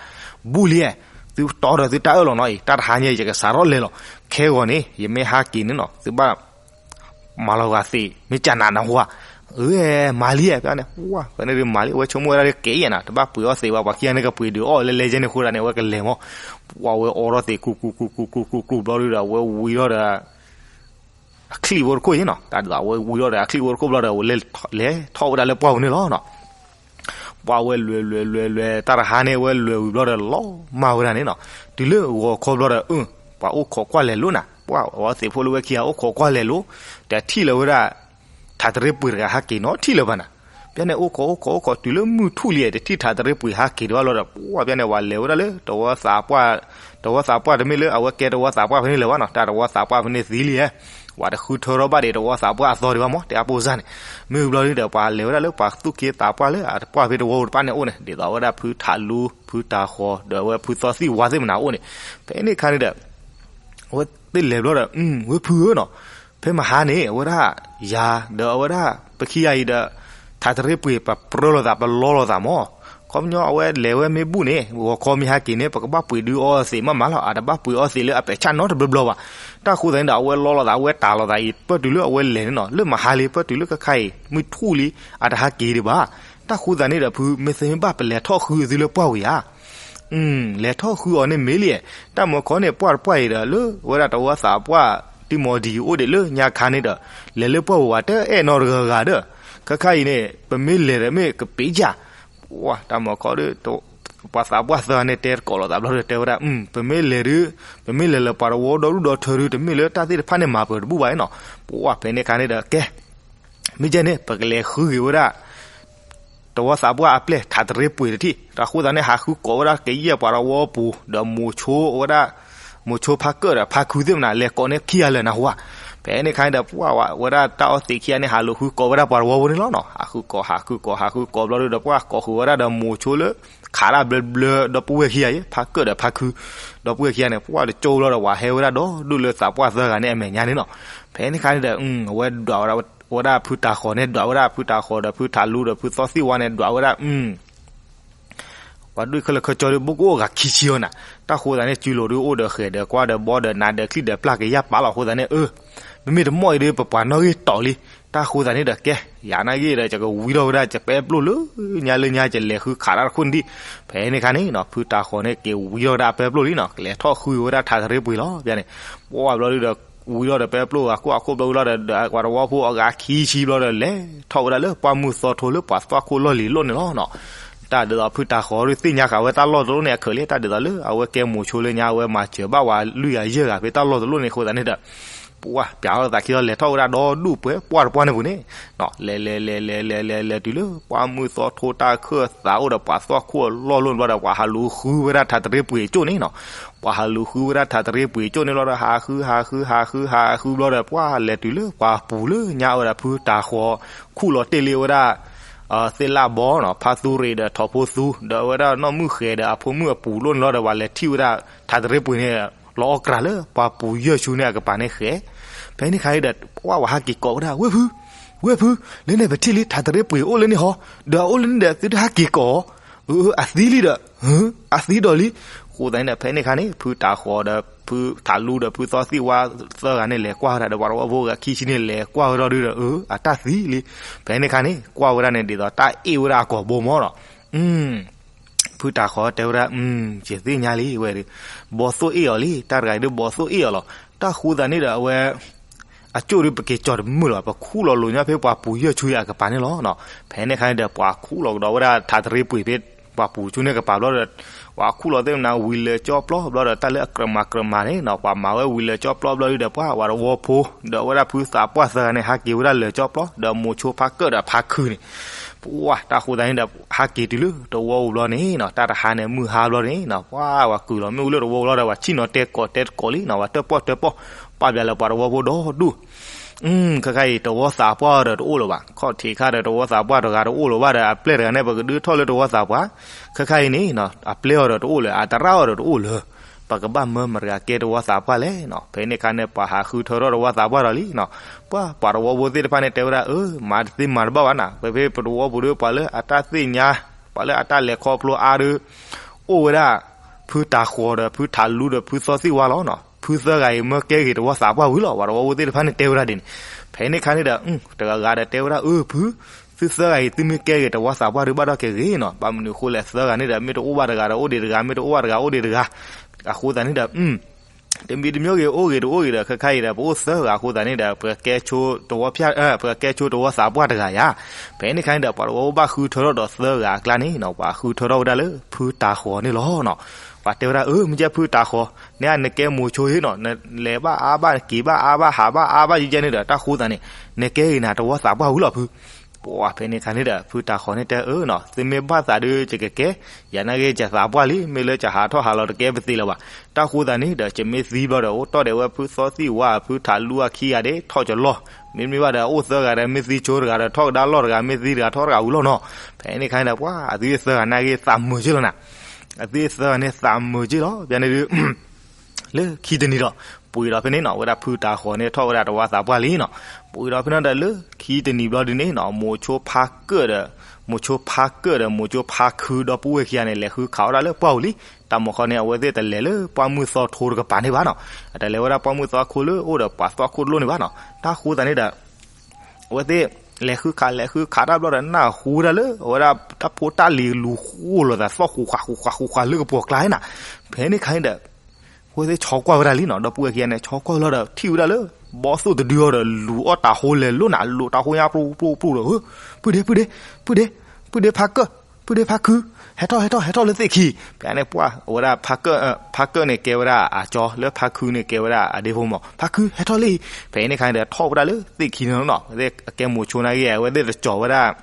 ဘူးလံဧါ. သုတီဒီးသုတၢ်အၢၣ်လီၤနီၤအံၤ တၢ်တဟါညါအံၤ ယကစးထီၣ်လဲၤလီၤ ခဲဂီၤန့ၣ် ယမ့ၢ်ဟဲက့ၤန့ၣ်နီၤ သုဘၣ် မၤလီၤဂာ်သံး မ့ၢ်ကနးနဟူဧါ. အၢ မၤလံဧါ ဖဲန့ၣ် ပှၢ်ဖဲန့ၣ်ဒုးမၤလံ အဝဲဆိကမိၣ်ဝဲဒၣ်ကဲယဲနၤ တဘၣ်ပှ့ၤအီၣ်သံးဘၣ် ပှၤခံဂၤန့ၣ်ကပှ့ၤဒုးအီၣ်လဲၤလဲၤကဲန့ၣ်အဃိသတးန့ၣ် အဝဲကလဲၤမး ပှၢ်ဝဲအိးထီၣ်သံး ကူကူကူကူကူကူကူဘျီဒုးဒီး အဝဲဝံၤထီၣ်ဒီး အချံၣ်ဖိတခိၣ်ယဲနီၤ တၢ်ဒ်သိးအဝဲဝံၤထီၣ်ဒီးအချံၣ်ဖိတခိၣ်ဘျီဒီး အဝဲလဲၤထီၣ်ဝဲဒၣ်လၢပှၢ်ပူၤန့ၣ်လီၤနီၤ. ပှၢ်ဝဲလွဲၤလွဲၤလွဲၤလွဲၤ တၢ်တဟါန့ၣ် အဝဲလွဲၤဝံၤဘျီဒီး လီၤမၢ်ဝဲဒၣ်န့ၣ်နီၤ. တုၤလၢဂီၤခီဘျီဒီး အၢ ပှၤအိၣ်ခိးကွၢ်လဲၤလိၤနၤ ပှၢ်အဝဲသံးဖိလၢဝဲခံဂၤ အိၣ်ခိးကွၢ်လဲၤလိၤ တထံၣ်လၢၤဝဲဒၣ် ထးတရ့ပှ့ၤတဂၤဟဲက့ၤနီၤ ထံၣ်လၢၤဘၣ်နၤ. ပှၢ်န့ၣ် အိၣ်ခိးအိၣ်ခိးအိၣ်ခိး တုၤလၢမုၢ်ထူၣ်လံ တထံၣ်ထးတရ့ပှ့ၤဟဲက့ၤတဘၣ်လီၤဒီး ပှၢ်ပှၢ်န့ၣ် ပှၤလဲၤဝဲဒၣ်လၢ တဝီသးပှၢ် တဝီသးပှၢ်တမ့ၢ်လၢအဝဲကဲတဝီသးပှၢ်ဖဲန့ၣ်လၢၤဘၣ်နီၤ တၢ်တဝီသးပှၢ်ဖဲန့ၣ်သံလံဧါ ပှၤတဃုထၢထီၣ်ဘၣ်ဒံးတဝီသးပှၢ်အသီဒံးဘၣ်မး တဲအါပိၢ်စၢ်န့ၣ်. မ့ၢ်ဝံၤဘျီဒုးဒီး ပှၤလဲၤဝဲဒၣ်လၢ ပှၤသူၣ်က့သးပှၢ်လၢအတပှၢ်ဖဲတဝီတပှၢ်န့ၣ်အိၣ်န့ၣ် ဒ်သိးဝဲဒၣ်ဖုထးလူ ဖုတၤဃီၤ ဒီးအဝဲဖုသီသံၣ်ဝါသ့ၣ်မနၤအိၣ်န့ၣ်. ဖဲန့ၣ်အခါန့ၣ်ဒီး အဝဲသ့ၣ်လဲၤဘျီဒီး ဝဲဖုဧၢနီၤ ဖဲမဟါန့ၣ် အဝဲဒၣ် ယၤ ဒီးအဝဲဒၣ် ပခံဂၤအံၤဒီး ထးတရ့ပှ့ၤ ပပြၢလိာ်သး ပလီလိာ်သးမး ခီပညီအဝဲလဲၤဝဲမ့ၢ်ဘူၣ်န့ၣ် ဂီၤခီမ့ၢ်ဟဲက့ၤန့ၣ် ပကဘၣ်ပှ့ၤဒုးအီအီၤသ့ၣ်မးမးလီၤ. အတဘၣ်ပှ့ၤအီသ့ၣ်လၢအပဲာ်ဆၣ်နီတဘျီဘျီဘၣ်. တၢ်ဃိသတးန့ၣ်ဒီး အဝဲလီလီၤသး အဝဲတၢ်လီၤသးအံၤ ပၢၢ်တုၤလၢအဝဲလဲၤန့ၣ်နီၤ လၢမဟါလံ ပၢၢ်တုၤလၢခဲခါအံၤ မုၢ်ထူၣ်လံ အတဟဲက့ၤဒံးဘၣ်. တၢ်ဃိသတးန့ၣ်ဒီး ဖု မ့ၢ်သ့မ့ၢ်ဘၣ် ပလဲၤထီၣ်ဃုအသုလၢပှၢ်ဝံၤဧါ. လဲၤထီၣ်ဃုအီၤန့ၣ်မ့ၢ်လံ. တၢ်မုၢ်ခီန့ၣ် ပှၢ်တပှၢ်အံၤဒီး လၢဝဲဒၣ်တဝီသးပှၢ် တံမီၤဒံအိၣ်ဒံးလၢညါခါန့ၣ်ဒီး လဲၤလၢပှၢ်ဝံၤဝဲ တအဲၣ်နီတဂၤဂၤဒီး ခဲခါအံၤန့ၣ် ပမ့ၢ်လဲၤဒီးမ့ၢ်ကပ့ၤယၢ် ပှၢ်တၢ်မုၢ်ခီဒီး ပှၤသးပှၢ်သၢဂၤန့ၣ် တဲတကိးလိာ်သးဘျီဒီး တဲဝဲဒၣ် ပမ့ၢ်လဲၤဒုး ပမ့ၢ်လဲၤလၢပှၤတဝီဒီဒူၣ်ဒီထၢဒုး တမ့ၢ်လၢတၢ်သ့ၣ်တဖၣ်န့ၣ်မၤပၢၤတဘူၣ်ဘၣ်နီၤ. ပှၢ်ဖဲန့ၣ်ခါန့ၣ်ဒီး ကဲ မ့ၢ်ကဲန့ၣ် ပကလဲၤဃုဂ့ၤဝဲဒၣ် တဝီသးပှၢ်အပျဲၢ် ထးတရ့ပှ့ၤတထံၣ်. တၢ်ဃိသတးန့ၣ် ဟးဃုကိးဝဲဒၣ်ကယဲၢ်ပှၤတဝီပူၤ ဒီးမိၤဆိဝဲဒၣ် မိၤဆိဖါကၢၣ်ဒီးဖါခုသ့ၣ်မနၤ လဲၤကိးန့ၣ်ခံဂၤလၢာ်နၢ်ဟူဧါ. ဖဲန့ၣ်ခါန့ၣ်ဒီး ပှၢ်ဝဲဒၣ်တၢ်အီသံးခံဂၤန့ၣ် ဟးလိာ်ဃုကိးဝဲဒၣ်ပှၤတဝီဖိန့ၣ်လီၤနီၤ. ဟးဃုကိး ဟးဃုကိး ဟးဃုကိးဘျီဒုးဒီး ပှၢ်ကိးဃုာ်ဝဲဒၣ်ဒီးမိၤဆိလၢ ခးတၢ်ဘျၢဘျၢ ဒီပုၢ်ဝဲၢ်ခံဂၤအံၤ ဖါကၢၣ်ဒီးဖါခု ဒီပုၢ်ဝဲၢ်ခံဂၤန့ၣ် ပှၢ်တကၠိဘျီဒီး ပှၤဟဲဝဲဒၣ်ဒီဒူၣ်လၢသးပှၢ်သၢဂၤန့ၣ်အမဲာ်ညါန့ၣ်နီၤ. ဖဲန့ၣ်ခါန့ၣ်ဒီး အဝဲဒွးဝဲဒၣ်ဖုတၤဃီၤန့ၣ် ဒွးဝဲဒၣ်ဖုတၤဃီၤဒီးဖုတၤလူဒီးဖုသီသံၣ်ဝါန့ၣ် ဒွးဝဲဒၣ် ပှၤဒွဲၣ်ခဲလၢာ်ခဲဆ့ဒီး ဘိၣ်ကအိၣ်ဂၤခံဆံအီၤနၤ. တၢ်ဃိသတးန့ၣ် စုလိၤဒုးအိၣ်ဒီးဃဲၤဒီးကွၢ်ဒီးဘီဒီးနးဒီးချံဒီးပျၢ်ကယၢ်ပာ်လီၤအဃိသတးန့ၣ် အၢ မ့မ့ၢ်တမီၢ်အံၤဒီး ပပှၤနီၣ်ဂံၢ်တီၤလံ. တၢ်ဃိသတးန့ၣ်ဒီး ကဲ ယၤနာ်ဂ့ၢ်ဒီး ယကဝံထီၣ်ဝဲဒၣ် ယပဲပျိၢ်လၢညါလၢညါ ယလဲၤဃုခးတၢ်တခိၣ်န့ၣ်ဒံး. ဖဲန့ၣ်ခါန့ၣ်နီၤ ဖုတၤဃီၤန့ၣ် က့ၤဝံထီၣ်ဝဲဒၣ်အပဲပျိၢ်လံနီၤ ကလဲၤထီၣ်ဃုဝဲဒၣ်ထးတရ့ပှ့ၤလီၤ ဘၣ်န့ၣ်. ပှၢ်ဘျီဒုးဒီး ဝံထီၣ်ဒီးပဲပျိၢ် အခိၣ်အခိၣ်ဘျီဝံၤလီၤဒီး ပှၤတဝီဖိအဂၤခံဆံဘျီဒီး လဲၤထီၣ်ဝဲဒၣ်လၢပှၢ်မုၢ်သီထိလၢပှၤသွၣ်ခိၣ်လီၢ်လံၤလိၣ်န့ၣ်လီၤနီၤ. တၢ်ဒ်သိးဖုတၤဃီၤဒုးသ့ၣ်ညါဃာ်ဝဲတၢ်လီၢ်တလီၢ်န့ၣ် အခၢးလံ တၢ်ဒ်သိးလၢအဝဲကဲမိၤဆိလၢညါ အဝဲမၤစၢၤဘၣ်ဝဲလွံၢ်ဂၤယဲၢ်ဂၤဖဲတၢ်လီၢ်တလီၢ်န့ၣ်အဃိသတးန့ၣ်ဒီး ပှၢ်ပျးထီၣ်သးခံလီၤ လဲၤထီၣ်ဝဲဒၣ်ဒီဒူၣ်ပှဲၤပှၢ်တပှၢ်န့ၣ်ပူၤန့ၣ် လဲၤလဲၤလဲၤလဲၤလဲၤလဲၤလဲၤတုၤလၢ ပှၢ်မုၢ်သီထိတၢ်ခၢၣ်သးအိၣ်ဒီးပှၤသွၣ်ခိၣ်အလီၢ်လိၣ်န့ၣ်ဘျီဒီး ပှၤဟးလူၤဃုဝဲဒၣ်ထးတရ့ပှ့ၤအကၠိၣ်န့ၣ်နီၤ. ပှၤဟးလူၤဃုဝဲဒၣ်ထးတရ့ပှ့ၤအကၠိၣ်န့ၣ်ဘျီဒီး ဟးဃုဟးဃုဟးဃုဟးဃုဘျီဒီး ပှၢ်လဲၤတုၤလၢပှၢ်ပူၤလၢညါဝဲဒၣ်ဖုတၤဃီၤ ခူၣ်လီၤတ့ၢ်လံဝဲဒၣ် သ့ၣ်လၣ်ဘီနီၤ ဖါသူရ့ၤဒီးထိးဖိသူ ဒီးအဝဲဒၣ်နီၢ်မုၣ်ဃဲၤဒီးအဖိမုၣ်အပူၤလိၣ်န့ၣ်လီၤဒီး ပှၤလဲၤထံၣ်ဝဲဒၣ်ထးတရ့ပှ့ၤန့ၣ် လီၤအီၣ်ကြၢးလၢပှၢ်ပူၤယဲၢ်ဆူန့ၣ်အကပၤန့ၣ်ဃဲၤ. ဖဲန့ၣ်ခါန့ၣ်ဒီး ပှၢ်ဝဲဟးက့ၤကိးဝဲဒၣ် ဝဲၢ်ဖု ဝဲၢ်ဖု လၢန့ၣ်ပထံၣ်လံထးတရ့ပှ့ၤအိၣ်လၢန့ၣ်ဟီ ဒီးအအိၣ်လၢန့ၣ်ဒီး သုတဟးက့ၤကိး အသံလံဒီး အသံဒီးလံ. အဃိသတးန့ၣ်ဒီး ဖဲန့ၣ်ခါန့ၣ် ဖုတၤဃီၤဒီးဖုထးလူဒီးဖုသီသံၣ်ဝါသၢဂၤန့ၣ် လဲၤကွၢ်ဝဲဒၣ်ဒီး ပှၤတဝီဖိဂၤခံဆံန့ၣ် လဲၤကွၢ်ဝဲဒၣ်ဒုဒီး အတၢ်သံလံ. ဖဲန့ၣ်ခါန့ၣ် ကွၢ်ဝဲဒၣ်န့ၣ် ဒ်သိးတၢ်အ့ၣ်ဝဲဒၣ်အကိာ်ဘိမီၢ်နီၤ. ဖုတၤဃီၤတဲဝဲဒၣ် ယသ့ၣ်ညါလံဝဲဒီး ဘီသိၣ်အ့ၣ်အီၤလံ တၢ်တဂၤအံၤဒုးဘီသိၣ်အ့ၣ်အီၤလီၤ. တၢ်ဃိသတးန့ၣ်ဒီး အဝဲ အကၠိၣ်ဒုးပက့ၤကၠီၤတမုာ်လၢၤဘၣ် ပခူၣ်လီၤလိာ်ညီဖဲပှၢ်ပူၤယဲၢ်ဆူအံၤအကပၤန့ၣ်လီၤ. ဖဲန့ၣ်ခါန့ၣ်ဒီး ပှၤခူၣ်လီၤကဒီးဝဲဒၣ်ထးတရ့ပှ့ၤဖဲ ပှၢ်ပူၤဆူန့ၣ်ကပၤဘျီဒီး ပှၤခူၣ်လီၤသ့ၣ်မနၤ ဝံၤလၢာ်ကၠီပျီဘျီဒီး တၢ်လၢအကြၢးမၤကြၢးမၤန့ၣ်နီၤ ပှၤမၤဝဲဝံၤလၢာ်ကၠီပျီဘျီဒုဒီး ပှၤဝဲတဝီဖိ ဒီးအဝဲဒၣ်ဖုသးပှၢ်သၢဂၤန့ၣ် ဟးက့ၤဝဲဒၣ်လၢာ်ကၠီပျီ ဒီးမိၤဆိဖါကၢၣ်ဒီးဖါခုန့ၣ် ပှၢ်တၢ်ဃိသတးန့ၣ်ဒီး ဟးက့ၤတုၤလၢတဝီပူၤဘျီန့ၣ်နီၤ တၢ်တဟါန့ၣ်မုၢ်ဟါဘျီန့ၣ်နီၤ ပှၢ်ဝဲကုၢ်လီၤမ့ၣ်အူလၢတဝီပူၤလီၤဒီး ပှၤဆံၣ်နီၤတဲကိးတဲတကိးလံနီၤ ပှၤတၢၣ်ပီၣ်တၢၣ်ပီၣ် ပာ်ဘျးလၢပှၤတဝီဖိဒီဒူၣ် ခဲခါအံၤ တဝီသးပှၢ်ဒီးတအိၣ်လၢၤဘၣ် ခီၣ်ထံးခါဒီးတဝီသးပှၢ်တဂၤတအိၣ်လၢၤဘၣ်ဒီး အပျဲၢ်တဂၤန့ၣ် ပကဒုးထီၣ်လၢတဝီသးပှၢ် ခဲခါအံၤန့ၣ် အပျဲၢ်အီၤဒီးတအိၣ်လၢၤ အတရၣ်အီၤဒီးတအိၣ်လၢၤ ပကဘၣ်မၢမတၤတဂၤကဲတဝီသးပှၢ်လဲၣ်နီၤ ဖဲန့ၣ်ခါန့ၣ် ပှၤဟးဃုထၢထီၣ်တဝီသးပှၢ်ဒီးလံနီၤ ပှၢ် ပှၤတဝီဖိသ့ၣ်တဖၣ်န့ၣ် တဲဝဲဒၣ် အၢ မၤတသ့မၤတဘၣ်ဘၣ်နၤ ဖဲဖဲပတဝီပူၤဒီး ပှၤလၢအတၢ်သ့ၣ်ညါ ပှၤလၢအတၢ်လဲၤခီဖျိအါဒီး အိၣ်ဝဲဒၣ် ဖုတၤဃီၤဒီး ဖုထးလူဒီးဖုသီသံၣ်ဝါလီၤနီၤ ဖုသၢဂၤအံၤ မၢကဲဂ့ၤတဝီသးပှၢ်ဝံၤလီၤ ပှၤတဝီဖိသ့ၣ်တဖၣ်န့ၣ် တဲဝဲဒၣ်ဒ်န့ၣ် ဖဲန့ၣ်ခါန့ၣ်ဒီး တဂၤဂၤဒီးတဲဝဲဒၣ် အၢ ဖု သုသၢဂၤအံၤ သုမ့ၢ်ကဲဂ့ၤတဝီသးပှၢ်ဒီး ဘၣ်ဒီးက့ၤဂ့ၤနီၤ ဘၣ်မနုၤအဃိလဲၣ် သၢဂၤန့ၣ်ဒီး မ့ၢ်တအိၣ်ဘၣ်တဂၤဒီး အိၣ်ဒံးတဂၤ မ့ၢ်တအိၣ်ဘၣ်တဂၤ အိၣ်ဒံးတဂၤ အဃိသတးန့ၣ်ဒီး တမံၤတမံၤဂ့ၤ အိၣ်ဂ့ၤတအိၣ်ဂ့ၤဒီး ခဲခါအံၤဒီး ပအိၣ်သၢဂၤအဃိသတးန့ၣ်ဒီး ပကဲဆိတဝီဖၠၣ် ပကဲဆိတဝီသးပှၢ်တဂၤယါ ဖဲန့ၣ်ခါန့ၣ်ဒီး ပှၤတဝီဘၣ်ဃုထၢထီၣ်ဒီးသၢဂၤအကျါန့ၣ်နီၤ ပှၤဃုထၢထီၣ်ဝဲဒၣ်လၢဖုတၤဃီၤန့ၣ်လီၤနီၤ ပှၤတဲဝဲဒၣ် အၢ မ့ၢ်ကဲဖုတၤဃီၤ နနကဲမိၤဆိအံၤနီၤ နလဲၤဘၣ်အါဘၣ် နက့ၤဘၣ်အါဘၣ် ဟးဘၣ်အါဘၣ်ယဲယဲန့ၣ်ဒီး တၢ်ဃိသတးန့ၣ် နကဲဂ့ၤနၤတဝီသးပှၢ်ဝံၤလီၤဖု ပှၢ်ဖဲန့ၣ်ခါန့ၣ်ဒီး ဖုတၤဃီၤန့ၣ်တဲ အၢနီၤ သုမ့ၢ်ဘၣ်သးဒီး ယကကဲ ယၤနာ်က့ ယသးပှၢ်လံ မ့ၢ်လၢယဟးထီၣ်ဟးလီၤတကဲပသ့လၢၤဘၣ် တၢ်ဃိသတးန့ၣ်ဒီး ယမ့ၢ်သံဘျီဒီး အိၣ်တီၢ်ဒီးဝဲဖုသီသံၣ်ဝါ ဖုထးလူအခံဂၤဒဲး ထီၣ်ကလီၢ် မ့မ့ၢ်ဘၣ်ဒီး အိၣ်သၢဂၤဒီး မ့ၢ်သံဆိတဂၤဒီး ထီၣ်ကဒါလီၢ်တဂၤ မ့ၢ်သံတဂၤ ထီၣ်တဂၤဝံၤလီၤနီၤ ဖဲန့ၣ်ခါန့ၣ်ဒီး ပှၢ်အသုသၢဂၤနာ်က့ သးမုာ်က့လီၤနၤ အသုသၢဂၤန့ၣ် သးမုာ်က့လီၤ ပျၢၤန့ၣ်ဒုး လၢခံတနံၤဒီး ပှ့ၤဒီးဖဲန့ၣ်နီၤ အဝဲဒၣ်ဖုတၤဃီၤန့ၣ် ထီၣ်ဝဲဒၣ်တဝါသးပှၢ်လံနီၤ. ပှ့ၤဒီးဖဲန့ၣ်ဒီးလၢခံတနံၤဘျီဒုန့ၣ်နီၤ မိၤဆိဖါကၢၣ်ဒီး မိၤဆိဖါကၢၣ်ဒီး မိၤဆိဖါခု ဒီပုၢ်ဝဲၢ်ခံဂၤန့ၣ် လဲၤဃုခးဝဲဒၣ်လၢပှၢ်ပူၤလံ. တၢ်မၤဃီန့ၣ် အဝဲသ့ၣ်တလဲၤလၢပှၢ်မုၢ်သီထိတကပၤန့ၣ်ဘၣ်နီၤ. အတလဲၤဝဲဒၣ်ပှၢ်မုၢ်သီခိၣ်လၢအိၣ်ဒီးပှၤသီခိၣ်တလိၣ်န့ၣ်ဘၣ်နီၤ. တၢ်ဃိသတးန့ၣ်ဒီး အဝဲသ့ၣ်လဲၤဃုခး လဲၤဃုခးတၢ်ဘျီဒီး နၢ်ဟူဝဲဒၣ်လၢ အဝဲဒၣ်တၢ်ဖိတၢ်လံၤလူၤဃိၣ်လိာ်သးသီၣ်ဃူဃာ်ဃူဃာ်ဃူဃာ်လၢကပီၤကျါနီၤ. ဖဲန့ၣ်ခါန့ၣ်ဒီး အဝဲသ့ၣ်ဆီကွၢ်ဝဲဒၣ်လံနီၤ ဒီပုၢ်ဝဲၢ်ခံဂၤန့ၣ် ဆီကွၢ်ဝဲလီၤဒီး ထံၣ်ဝဲဒၣ်လၢ ဘီသိၣ်တဒုအီၤဒီး လူၤအီၣ်တၤဟိလဲၤလိာ်နၤ လူၤတၤဟိညါပျိပျိပျိဒီး ပုၢ်ဒ့ ပုၢ်ဒ့ ပုၢ်ဒ့ ပုၢ်ဒ့ ဖါကၢၣ် ပုၢ်ဒ့ ဖါခု ဟဲထီၣ် ဟဲထီၣ် ဟဲထီၣ်လၢသ့ၣ်ခံ. ဖဲန့ၣ်ပှၢ် အဝဲဒၣ် ဖါကၢၣ်န့ၣ်ကဲဝဲဒၣ်အကၠီ လၢဖါခုန့ၣ်ကဲဝဲဒၣ်အဒ့ဖိမး ဖါခု ဟဲထီၣ်လံ. ဖဲန့ၣ်ခါန့ၣ်ဒီး ထီၣ်ဝဲဒၣ်လၢသ့ၣ်ခံန့ၣ်လီၤနီၤ. အဝဲသ့ၣ်အကဲမိၤဆိနာ်က့ အဝဲသ့ၣ်တကၠီၤဝဲဒၣ်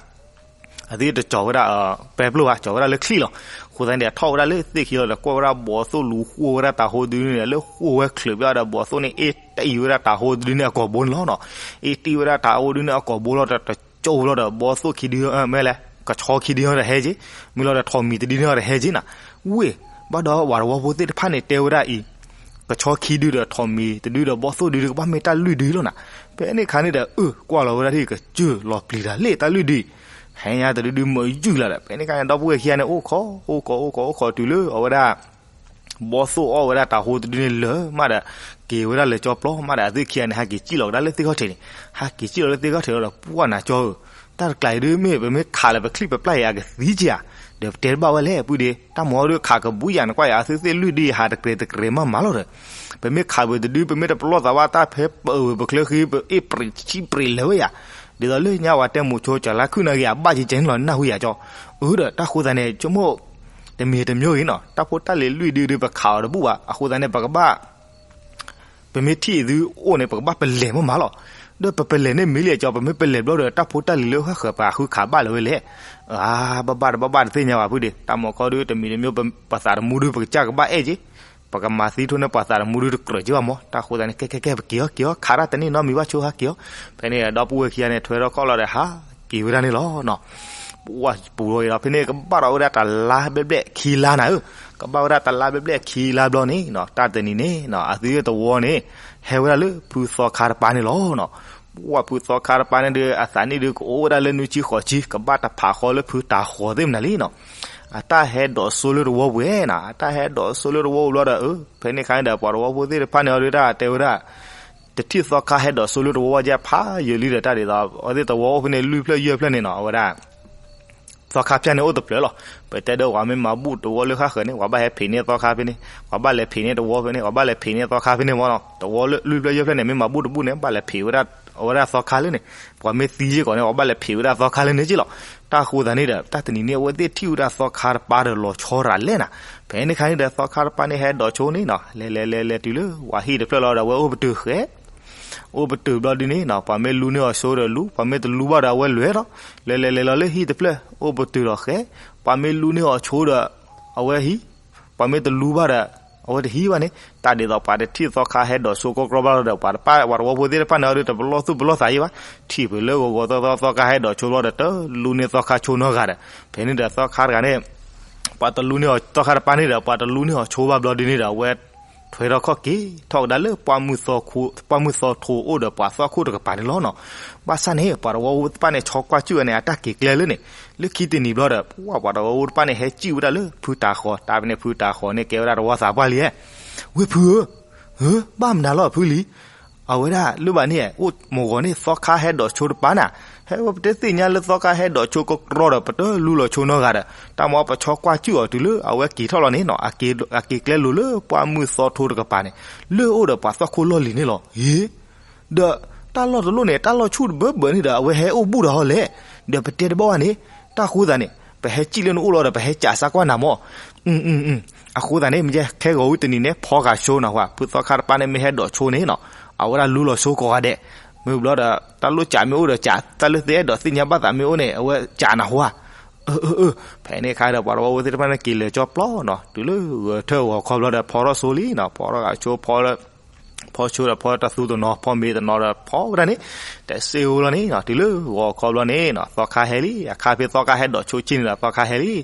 အသ့ၣ်တကၠီၤဝဲဒၣ် ပဲပျိၢ်ဘၣ် ကၠီၤဝဲဒၣ်လၢချံၣ်လီၤ. အဃိသတးန့ၣ်ဒီး ထီၣ်ဝဲဒၣ်လၢသ့ၣ်ခံလီၤဒီး ကွၢ်ဝဲဒၣ်ဘီသိၣ်လူၤဃိၣ်ဝဲဒၣ်တၤဟိဒုန့ၣ်ဒီး လၢဃိၣ်ဝဲချုးဘၣ်ဒီး ဘီသိၣ်န့ၣ် အ့ၣ်တံၢ်ဝဲဒၣ်တၤဟိဒုန့ၣ်အကိာ်ဘိန့ၣ်လီၤနီၤ. အ့ၣ်တံၢ်ဝဲဒၣ်တၤဟိဒုန့ၣ်အကိာ်ဘိလီၤဒီး တကၠိလီၤဒီး ဘီသိၣ်ခံဒု မ့ၢ်လဲၣ် ကဆီခံဒုဒီးဟဲက့ၤ မ့ၢ်လီၤဒီးထိးမံၤတဒုန့ၣ်ဒီးဟဲက့ၤနီၤ. ဝ့ၢ် ဘၣ်ဒီးပှၤတဝီဖိသ့ၣ်တဖၣ်န့ၣ်တဲဝဲဒၣ်အံၤ ကဆီခံဒုဒီးထိးမံၤတဒုဒီးဘီသိၣ်ဒုဒီး ကဘၣ်မ့ၢ်တၢ်လွံၢ်ဒုလီၤနီၤ. ဖဲန့ၣ်ခါန့ၣ်ဒီး အၢ ကွၢ်လီၤဝဲဒၣ်ဒ်ကစၢၢ်လီၤပျံၤတၢ်လ့ၣ်တၢ်လွံၢ်ဒုအံၤ ဟဲညါတဒုဒုမုာ်ယုၢ်လီၤဒီး ဖဲန့ၣ်ခါန့ၣ် ဒီပုၢ်ဝဲၢ်ခံဂၤန့ၣ် အိၣ်ခိး အိၣ်ခိး အိၣ်ခိး အိၣ်ခိးတုၤလၢအဝဲဒၣ် ဘီသိၣ်အီၣ်ဝဲဒၣ်တၤဟိတဒုန့ၣ်လၢာ်မးဒီး က့ၤဝဲဒၣ်လၢကၠီပျီမးဒီး အသ့ၣ်ခံဂၤန့ၣ် ဟးက့ၤစံၣ်လီၤကဒါလၢသ့ၣ်ခီၣ်ထံးန့ၣ် ဟးက့ၤစံၣ်လီၤလၢသ့ၣ်ခီၣ်ထံးလီၤဒီး ပှၢ်နၤကၠီဧၢ တၢ်တကျးအံၤဒုမ့ၢ် ပမ့ၢ်ခးလၢပချံၣ်ပပျၢ်အံၤ အကသံက့ၤဧါ, ဒီးပတဲတဘၣ်ဝဲလဲၣ် ပုၢ်ဒ့, တၢ်မၤအီၤဒုးခးကဘူယၤနကွၢ်ယၤ အသုသ့ၣ်လွံၢ်ဒုဟးတကြဲးတကြဲးမးမးလီၤဒီး, ပမ့ၢ်ခးပတဒု ပမ့ၢ်တပလီၢ်သးဘၣ် တၢ်ဖဲပအၢပချၢဃံ ပအ့ၣ်ပြံးဆံပြံးလၢာ်ဝဲယၤ, ဒ်သိးလၢညါဝဲတဲမိၤဆိကၠီၤလါခုၣ်နၢ်ဂ့ၤ အဘၣ်ကကဲန့ၣ်လီၤ နၢ်ဟူယၤကၠီ, အၢဒီးတၢ်ဃိသးန့ၣ် ဆိကမိၣ် တမံၤတမံၤဂ့ၤနီၤ တၢ်ဖိတၢ်လံၤလွံၢ်ဒုဒုး ပခးအီၤတဘူၣ်ဘၣ် အဃိသတးန့ၣ် ပကဘၣ် ပမ့ၢ်ထံၣ်အံၤသုအိၣ်န့ၣ် ပကဘၣ်ပလဲၤမးမးလီၤ. ဒီးပပလဲၤန့ၣ်မ့ၢ်လံကၠီ ပမ့ၢ်ပလဲၤဘျီဒီး တၢ်ဖိတၢ်လံၤလၢဟၣ်ဃၢၤပှၤဃုခးဘၣ်လၢၤဝဲလဲၣ်. အါ ဘၣ်ဘၣ်တဘၣ်ဘၣ်တသ့ၣ်ညါဘၣ်ဖုဒ့, တၢ်မၤခီဒုးတမံၤတမံၤ ပသးတမူဒုး ပကစၢ်ကဘၣ်အဲၣ်က့ၤ, ပကမၤသံထိၣ်န့ၢ်ပှၤသးတမူဒုးတကြၢးက့ၤဘၣ်မး, တၢ်ဃိသးန့ၣ် ကဲကဲကဲ ပက့ၤအီၤက့ၤအီၤ ခးတၢ်တန့ၢ်နီတမံၤဘၣ်ဆိဟးက့ၤအီၤ, ဖဲန့ၣ်ဒီပုၢ်ဝဲၢ်ခံဂၤန့ၣ် ထွဲထီၣ်ခီၣ်လီၤဒီးဟးက့ၤဝဲဒၣ်န့ၣ်လီၤ. ပူၤဒီးဖဲန့ၣ် ကဘၣ်ဒီးဝဲဒၣ်တလါဘျဲၣ်ဘျဲၣ်ခံလါနၤဧၢ, ကဘၣ်ဝဲဒၣ်တလါဘျဲၣ်ဘျဲၣ်ခံလါဘျီန့ၣ် တၢ်တနံၤန့ၣ် အသုသဝီန့ၣ် ဟဲဝဲဒၣ်လၢဖုသီခါတပၤန့ၣ်လီၤ. ပှၢ်ဖုသီခါတပၤန့ၣ်ဒုး အသးနံၣ်ဒုးကအိၣ်ဝဲဒၣ်လၢနွံဆံဃိးဆံ ကဘၣ်တဖးဃီလၢဖုတၤဃီၤသ့ၣ်မနုၤလံနီၤ, အတၢ်ဟဲဒိးဆိလၢတဝီပူၤနီၤ, အတၢ်ဟဲဒိးဆိလၢတဝီပူၤဘျီဒီး ဖဲန့ၣ်ခါန့ၣ်ဒီး ပှၤတဝီဖိသ့ၣ်တဖၣ်န့ၣ်အီၤဒုး တၢ်တဲဝဲဒၣ် တထံၣ်သီခါဟဲဒိးဆိလၢတဝီဝဲကဲဖးယံာ်လံဒီး တၢ်ဒ်သိး အဝဲသ့ၣ်တဝီအိၣ်ဖဲန့ၣ် လွံၢ်ဖျၢၣ်ယဲၢ်ဖျၢၣ်န့ၣ်နီၤ အဝဲဒၣ် သီခါဖၠၣ်န့ၣ်အိၣ်တဖျၢၣ်လီၤ. ပတဲဒီးပှၤမ့ၢ်မၤဘူၣ်တဝီလၢဃၣ်ဃၢၤန့ၣ် ပှၤဘၣ်ဟဲဖံးန့ၢ်သီခါဖဲန့ၣ်, ပှၤဘၣ်လဲၤဖံးန့ၢ်တဝီဖဲန့ၣ်, ပှၤဘၣ်လဲၤဖံးန့ၢ်သီခါဖဲန့ၣ်မးနီၤ, တဝီလွံၢ်ဖျၢၣ်ယဲၢ်ဖျၢၣ်န့ၣ် မ့ၢ်မၤဘူၣ်တဘူၣ်န့ၣ် ဘၣ်လဲၤဖံးဝဲဒၣ် အဝဲဒၣ်သီခါလၢန့ၣ်, ပှၤမ့ၢ်သံစ့ၢ်ကီးန့ၣ် ပှၤဘၣ်လဲၤဖံးဝဲဒၣ်သီခါလၢန့ၣ်က့လီၤ. တၢ်ဃိသးန့ၣ်ဒီး တၢ်တနံၤန့ၣ် အဝဲသ့ၣ်ထံၣ်ဝဲဒၣ်သီခါတပၤဒီးလီၤဆီရၤလဲၣ်နၤ, ဖဲန့ၣ်ခါန့ၣ်ဒီး သီခါတပၤန့ၣ် ဟဲဒိးဆိန့ၣ်နီၤ လဲၤလဲၤလဲၤလဲၤတုၤလၢ ဝၤဟံၣ်တဖျၢၣ်လီၤဒီး အဝဲအိၣ်ပတုာ်ဃဲ အိၣ်ပတုာ်ဘျီဒုန့ၣ်နီၤ ပှၤမ့ၢ်လူန့ၢ်အီၤဆိဒီးလူ ပှၤမ့ၢ်တလူဘၣ်ဒီးအဝဲလဲၤလီၤ, လဲၤလဲၤလဲၤလီၤလၢဟံၣ်တဖျၢၣ် အိၣ်ပတုာ်လီၤဃဲ, ပှၤမ့ၢ်လူန့ၢ်အီၤဆိဒီး အဝဲဟံၣ်, ပှၤမ့ၢ်တလူဘၣ်ဒီး အဝဲတဟံၣ်ဘၣ်န့ၣ်, တၢ်ဒ်သိးပှၤတထံၣ်သီခါဟဲဒိးဆိကီကရီဘျီဒီး ပှၤတပၢ်ပှၤတဝီဖိသ့ၣ်တဖၣ်န့ၣ်အီၤဒုး တပလီၢ်သူၣ်ပလီၢ်သးယံၤဘၣ်, ထံၣ်ဖုးလၢဂီၤဂီၤသီသီသီခါဟဲဒိးဆိဘျီဒီး တလူန့ၢ်သီခါဆိနီတဂၤဒီး, ဖဲန့ၣ်ဒီးသီခါတဂၤန့ၣ် ပှၤတလူန့ၢ်အီၤသီခါတပၤန့ၣ်ဒီး ပှၤတလူန့ၢ်အီၤဆိဘၣ်ဘျီဒုန့ၣ်ဒီး အဝဲ ထွဲထီၣ်ခီၣ်က့ၤထီၣ်ကဒါလၢ ပှၢ်မုၢ်သီထိအိၣ်ဒီးပှၤသီခိၣ်တကပၤန့ၣ်လီၤနီၤ. ဘၣ်ဆၣ်န့ၣ် ပှၤတဝီဖိတဖၣ်န့ၣ် ဆီကွၢ်စူၣ်ဝဲန့ၣ် အတၢ်က့ၤကျဲလၢန့ၣ် လၢခံတနံၤဘျီဒီး ပှၢ်ပှၤတဝီဖိတဖၣ်န့ၣ် ဟဲစံၣ်ဝဲဒၣ်လၢဖုတၤဃီၤ တၢ်ဖဲန့ၣ် ဖုတၤဃီၤန့ၣ် ကဲဝဲဒၣ်တဝီသးပှၢ်လံဧါ, ဝ့ၢ်ဖုဧၢ, ဧၢ, ဘၣ်မနုၤလီၤဖုလံ အဝဲဒၣ်လၢဘၣ်န့ၣ် အိၣ်မုၢ်ဂီၤန့ၣ် သီခါဟဲဒိးဆိတပၤနၤ, ဟဲဝဲပတသ့ၣ်ညါလၢသီခါဟဲဒိးဆိကီကရီဒီး ပတလူလီၤဆိနီတဂၤဒီး တၢ်မၤပဆီကွၢ်စူၣ်အီၤတုၤလၢအဝဲက့ၤထီၣ်လီၤန့ၣ်နီၤ, အက့ၤကျဲလိၤလၢပှၢ်မုၢ်သီထိတကပၤန့ၣ် လၢအိၣ်ဒီးပှၤသီခိၣ်လီၢ်လံၤန့ၣ်လီၤ. အ့ ဒီးတၢ်လီၢ်တလီၢ်န့ၣ် တၢ်လီၢ်ဆူၣ်တဘၢဘၢန့ၣ်ဒီး အဝဲဟဲအိၣ်ဘူးဒီးဟီလဲၣ်, ဒီးပတဲတဘၣ်ဘၣ်န့ၣ် တၢ်ဃိသးန့ၣ် ပဟဲစံၣ်လၢနအိၣ်လီၤဒီး ပဟဲကးစၢ်ကွၢ်နၤမၢ်. အဃိသတးန့ၣ် မ့ၢ်ခဲဂီၤဝံၤတနံၤန့ၣ် ဖီကၤဆိနီၤ ဝဲ ဖုသီခါတပၤန့ၣ် မ့ၢ်ဟဲဒိးဆိန့ၣ်နီၤ အဝဲဒၣ်လူလီၤဆိကိးဂၤဒဲး, မ့ၢ်ဘျီဒီး တၢ်လိၣ်ကးမ့ၢ်အိၣ်ဒီးကး, တၢ်လၢသ့အဲၣ်ဒိးသ့ၣ်ညါဘၣ်သးမ့ၢ်အိၣ်န့ၣ် အဝဲကးနၤဟါ. အၢ အၢ အၢ ဖဲန့ၣ်အခါဒီး ပှၤတဝီဖိသ့ၣ်တဖၣ်န့ၣ် က့ၤလဲၤကၠီပျီနီၤ တုၤလၢဂဲၤထၢၣ်ဂီၤခီဘျီဒီး ဖီထီၣ်ဆိလံနီၤ, ဖီထီၣ်ဂၤဆိ ဖီ ဖီဆိဒီး ဖီတၢ်သူတနီၤ ဖီမ့ၤတနီၤဒီး ဖီဝဲဒၣ်န့ၣ် တစ့ဧိၤလီၤန့ၣ်နီၤ, တုၤလၢဂီၤခီဘျီန့ၣ်နီၤ သီခါဟဲလံ, အခါဖဲသီခါဟဲဒိးဆိက့ၢ်န့ၣ်ဒီး သီခါဟဲလံ,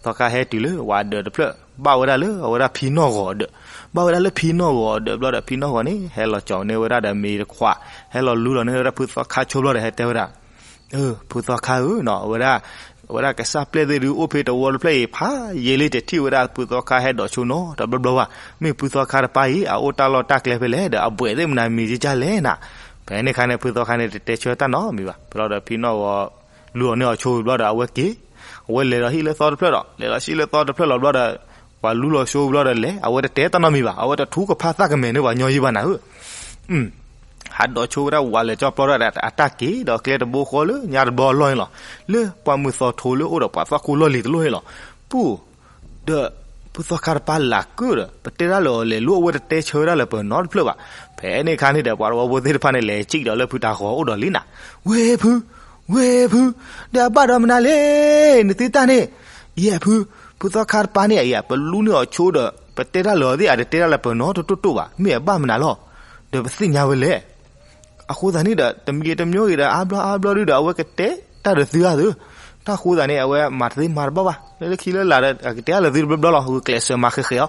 သီခါဟဲတုၤလၢဝၤဒၢးတဖျၢၣ် ဘၣ်ဝဲဒၣ်လၢအဝဲဒၣ်ဖံနီၢ်ဂီၤဒၢး, ဘၣ်ဝဲဒၣ်လၢဖံနီၢ်ဂီၤအဒၢးဘျီဒီး ဖံနီၢ်ဂီၤန့ၣ် ဟဲလီၤကၠီၤန့ၢ်ဝဲဒၣ်ဒီးမ့ၤတခွး, ဟဲလီၤလူလီၤန့ၢ်ဝဲဒၣ်ဖုသီခါဆိဘျီဒီး ဟဲတဲဝဲဒၣ်, ဖုသီခါဧၢနီၤ, အဝဲဒၣ်, အဝဲဒၣ်ကစၢ်ပျဲၢ်သ့ၣ်ဒုးအိၣ်ဖဲတဝီတဖျၢၣ်အံၤ ဖးယံာ်လံ တထံၣ်ဝဲဒၣ်ဖုသီခါဟဲဒိးဆိနီတဘျီဘျီဘၣ်. မ့ၢ်ဖုသီခါတပၢ်အံၤ အအိၣ်တၢ်လီၢ်တၢ်ကျဲဖဲလဲၣ်ဒီး အဘှဲးသ့ၣ်မနုၤမံၤကကၢ်လဲၣ်နၤ. ဖဲန့ၣ်အခါန့ၣ် ဖုသီခါန့ၣ် တတဲဆၢတၢ်နီတမံၤဘၣ်. ဘျီဒီးဖံနီၢ်ဂီၤ လူလီၤန့ၢ်အီၤဆိဝံၤဘျီဒီး အဝဲက့ၤ, အဝဲလဲၤဒီးဟံၣ်လၢသီတဖျၢၣ်ဒီး လဲၤဒီးဟံၣ်လၢသီတဖျၢၣ်လီၤဘျီဒီး ပှၤလူလီၤဆိဝံၤဘျီဒီးလဲၤ, အဝဲတတဲတၢ်နီတမံၤဘၣ်. အဝဲတထူကဖၣ်သၣ်ကမဲာ်န့ၢ်ပှၤညီယံၢ်ဘၣ်နၤဧၢ. ဟးဒိးဆိဝဲဒၣ်ဝးလၢာ်ကၠီပျီဒီး အတၢ်က့ၤဒီးကျဲတဘိဃီလၢညါတဘျီအလီၢ်န့ၣ်လီၤ. လၢပှၢ်မုၢ်သီထိလၢအိၣ်ဒီးပှၤသီၣ်ခိၣ်လီၢ်လံၤတလိၣ်န့ၣ်လီၤ. ပူၤ ဒီးဖုသီခါတပၢ်လၢကၢၣ်ဒီး ပတဲတၢ်လၢအီၤလဲၤလူ အဝဲတတဲဆၢဝဲဒၣ်လၢပနီတဖျၢၣ်ဘၣ်. ဖဲန့ၣ်အခါန့ၣ်ဒီး ပှၤတဝီဖိသ့ၣ်တဖၣ်န့ၣ် လဲၤစံၣ်ဒီးလၢဖုတၤဃီၤအိၣ်ဒီးလံနၤ, ဝ့ၢ်ဖု, ဝ့ၢ်ဖု, ဒီးအဘၣ်ဒီးမနုၤလဲၣ်, နသုတၢ်န့ၣ်, ယဲၢ်ဖု, ဖုသီခါတပၢ်န့ၣ်အံၤ ပလူန့ၢ်အီၤဆိဒီး ပတဲတၢ်လၢအီၤသ့ၣ် အတတဲတၢ်လၢပနီတတိၢ်တိၢ်ဘၣ်, မ့ၢ်အဘၣ်မနုၤလီၤ, ဒီးပသ့ၣ်ညါဝဲလဲၣ်. အဃိသတးန့ၣ်ဒီး တမံၤတမံၤဂ့ၤဒီး အါဘျီအါဘျီဒုဒီး အဝဲကတဲတၢ်ဒီးသုဧါသု. တၢ်ဃိသတးန့ၣ် အဝဲမၤတသ့မၤတဘၣ်ဘၣ်, လၢလၢခံလၢလာ်ဒီး အကတဲအါလၢသုတဘျီဘျီလီၤ, ဂုာ်ကျဲးစၢးမၤဃဲၤဃဲၤအီၤ.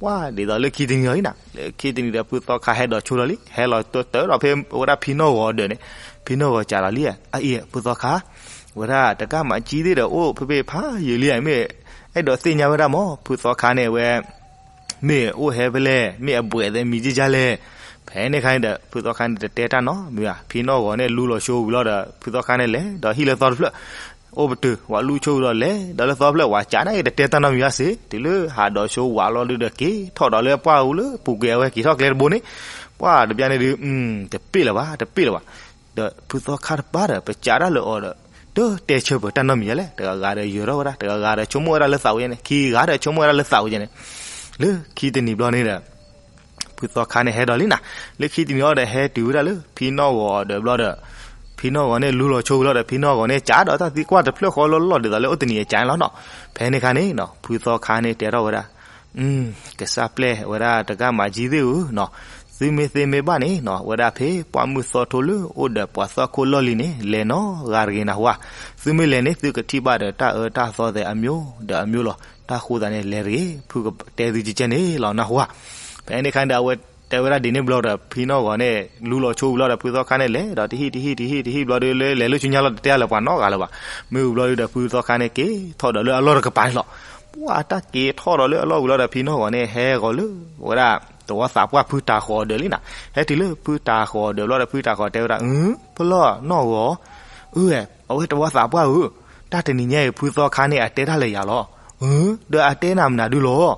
ပှၤဒ်သိးလၢခံတနံၤအံၤနၤ, လၢခံတနံၤဒီး ဖုသီခါဟဲဒိးဆိလီၤလံ, ဟဲလီၤတၢၢ်ဒီးဖဲဝဲဒၣ်ဖံနီၢ်ဂီၤအဒၢးန့ၣ်, ဖံနီၢ်ဂီၤကးလီၤလံ, အအံၤ ဖုသီခါ, ဝဲဒၣ်တကၢ်မၤကံသ့ၣ်ဒီး အိၣ်ဖဲဖဲဖးယံာ်လံဧါ, မ့ၢ်အဲၣ်ဒိးသ့ၣ်ညါဝဲဒၣ်မး ဖုသီခါန့ၣ် အဝဲ မ့ၢ်အိၣ်ဟဲဖဲလဲၣ်, မ့ၢ်အဘှဲးသဲမံၤကကၢ်လဲၣ်. ဖဲန့ၣ်အခါန့ၣ်ဒီး ဖုသီခါန့ၣ် တတဲတၢ်နီတမံၤဘၣ်. ဖံနီၢ်ဂီၤန့ၣ် လူလီၤဆိဝံၤလီၤဒီး ဖုသီခါန့ၣ်လဲၤဒီးဟံၣ်လၢသီတဖျၢၣ်, အိၣ်ပတုာ်, ဝဲလူဆိဝံၤဒီးလဲၤဒီးလၢသီတဖျၢၣ်, ဝဲကးန့ၣ် တတဲတၢ်နီတမံၤဘၣ်စ့ၢ်, တုၤလၢဟးဒိးဆိဝံၤလီၤဒုဒီး က့ၤထီၣ်ဒီးလၢပှၢ်အူလၢပူၤကွံာ် အဝဲက့ၤထီၣ်ကျဲတဘိန့ၣ်, ပှၤတဘျီန့ၣ်ဒုး တပ့ၢ်လၢၤဘၣ်, တပ့ၢ်လၢၤဘၣ်. ဒီးဖုသီခါတပၢ်ဒီး ပကးတၢ်လၢအီၤဒီး တတဲဆၢပၢၤတၢ်နီတမံၤလဲၣ်, တဂၤဂၤဒီးယၢၤထီၣ်ဝဲဒၣ်, တဂၤဂၤဒီးဆိကမိၣ်ဝဲဒၣ်လၢသးဝဲန့ၣ်, ခံဂၤဒီးဆိကမိၣ်ဝဲဒၣ်လၢသးဝဲန့ၣ်, လၢခံတနံၤဘျီန့ၣ်ဒီး ဖုသီခါန့ၣ်ဟဲဒီးလံနၤ, လၢခံတနံၤအံၤဒီး ဟဲတုၤဝဲဒၣ်လၢဖံနီၢ်ဂီၤအဒၢးဘျီဒီး ဖံနီၢ်ဂီၤန့ၣ် လူလီၤဆိဝံၤလီၤဒီး ဖံနီၢ်ဂီၤန့ၣ် ကးဒီးတၢ်သံကွၢ်တဖျၢၣ်ဃီလီၢ်လီၢ် ဒ်သိးလၢအိၣ်တနံၤအကးန့ၣ်လီၤနီၤ. ဖဲန့ၣ်အခါန့ၣ် ဖုသီခါန့ၣ် တဲထီၣ်ဝဲဒၣ် ကစၢ်ပျဲၢ်ဝဲဒၣ်တဂၤမၤကံသ့ၣ်ဧၢ, သုမ့ၢ်သ့မ့ၢ်ဘၣ်န့ၣ် ဝဲဒၣ်ဖဲပှၢ်မုၢ်သီထိလၢအိၣ်ဒီးပှၤသီၣ်ခိၣ်လီၢ်လံၤန့ၣ် လဲၤနီတဂၤတဂ့ၤနၢ်ဟူဧါ. သုမ့ၢ်လဲၤန့ၣ် သုကထံၣ်ဘၣ်ဒီးတၢ်အၢတၢ်သီသဲးအမျိုးဒီးအမျိုးလီၤ. တၢ်ဃိသတးန့ၣ် လဲၤတဂ့ၤ, ဖုကတဲသုကကဲန့ၣ်လီၤနၢ်ဟူဧါ. ဖဲန့ၣ်အခါန့ၣ်ဒီး အဝဲတဲဝဲဒၣ်ဒ်န့ၣ်ဘျီဒီး ဖံနီၢ်ဂီၤန့ၣ် လူလီၤဆိဝံၤလီၤဒီး ဖုသီခါန့ၣ်လဲၤဒီး တဟံၣ်တဟံၣ်တဟံၣ်တဟံၣ်ဘျီဒီး လၢလဲၤလၢဆူညါလီၤ တတဲလၢပှၤနီတဂၤလၢၤဘၣ်. မ့ၢ်ဝံၤဘျီဒီး ဖုသီခါန့ၣ်က့ၤထီၣ်ဒီးလၢအလီၢ်တကပၤန့ၣ်လီၤ. ပှၤတၢ်က့ၤထီၣ်ဒီးလၢအလီၢ်ဝံၤလီၤဒီး ဖံနီၢ်ဂီၤန့ၣ် ဟဲဂီၤလၢဝဲဒၣ် သဝီသးပှၢ်ဖုတၤဃီၤအဒၢးလံနၤ. ဟဲတုၤလၢဖုတၤဃီၤအဒၢးဘျီဒီး ဖုတၤဃီၤတဲဝဲဒၣ် အၢ ဖလီၢ်နီၢ်ဂီၤ, အၢ အဝဲသဝီသးပှၢ်ဧၢ, တၢ်တနံၤညါအံၤ ဖုသီခါန့ၣ် အတဲတၢ်လၢယၤလီၤ. အၢ ဒီးအတဲနၤမနုၤဒုလီၤ.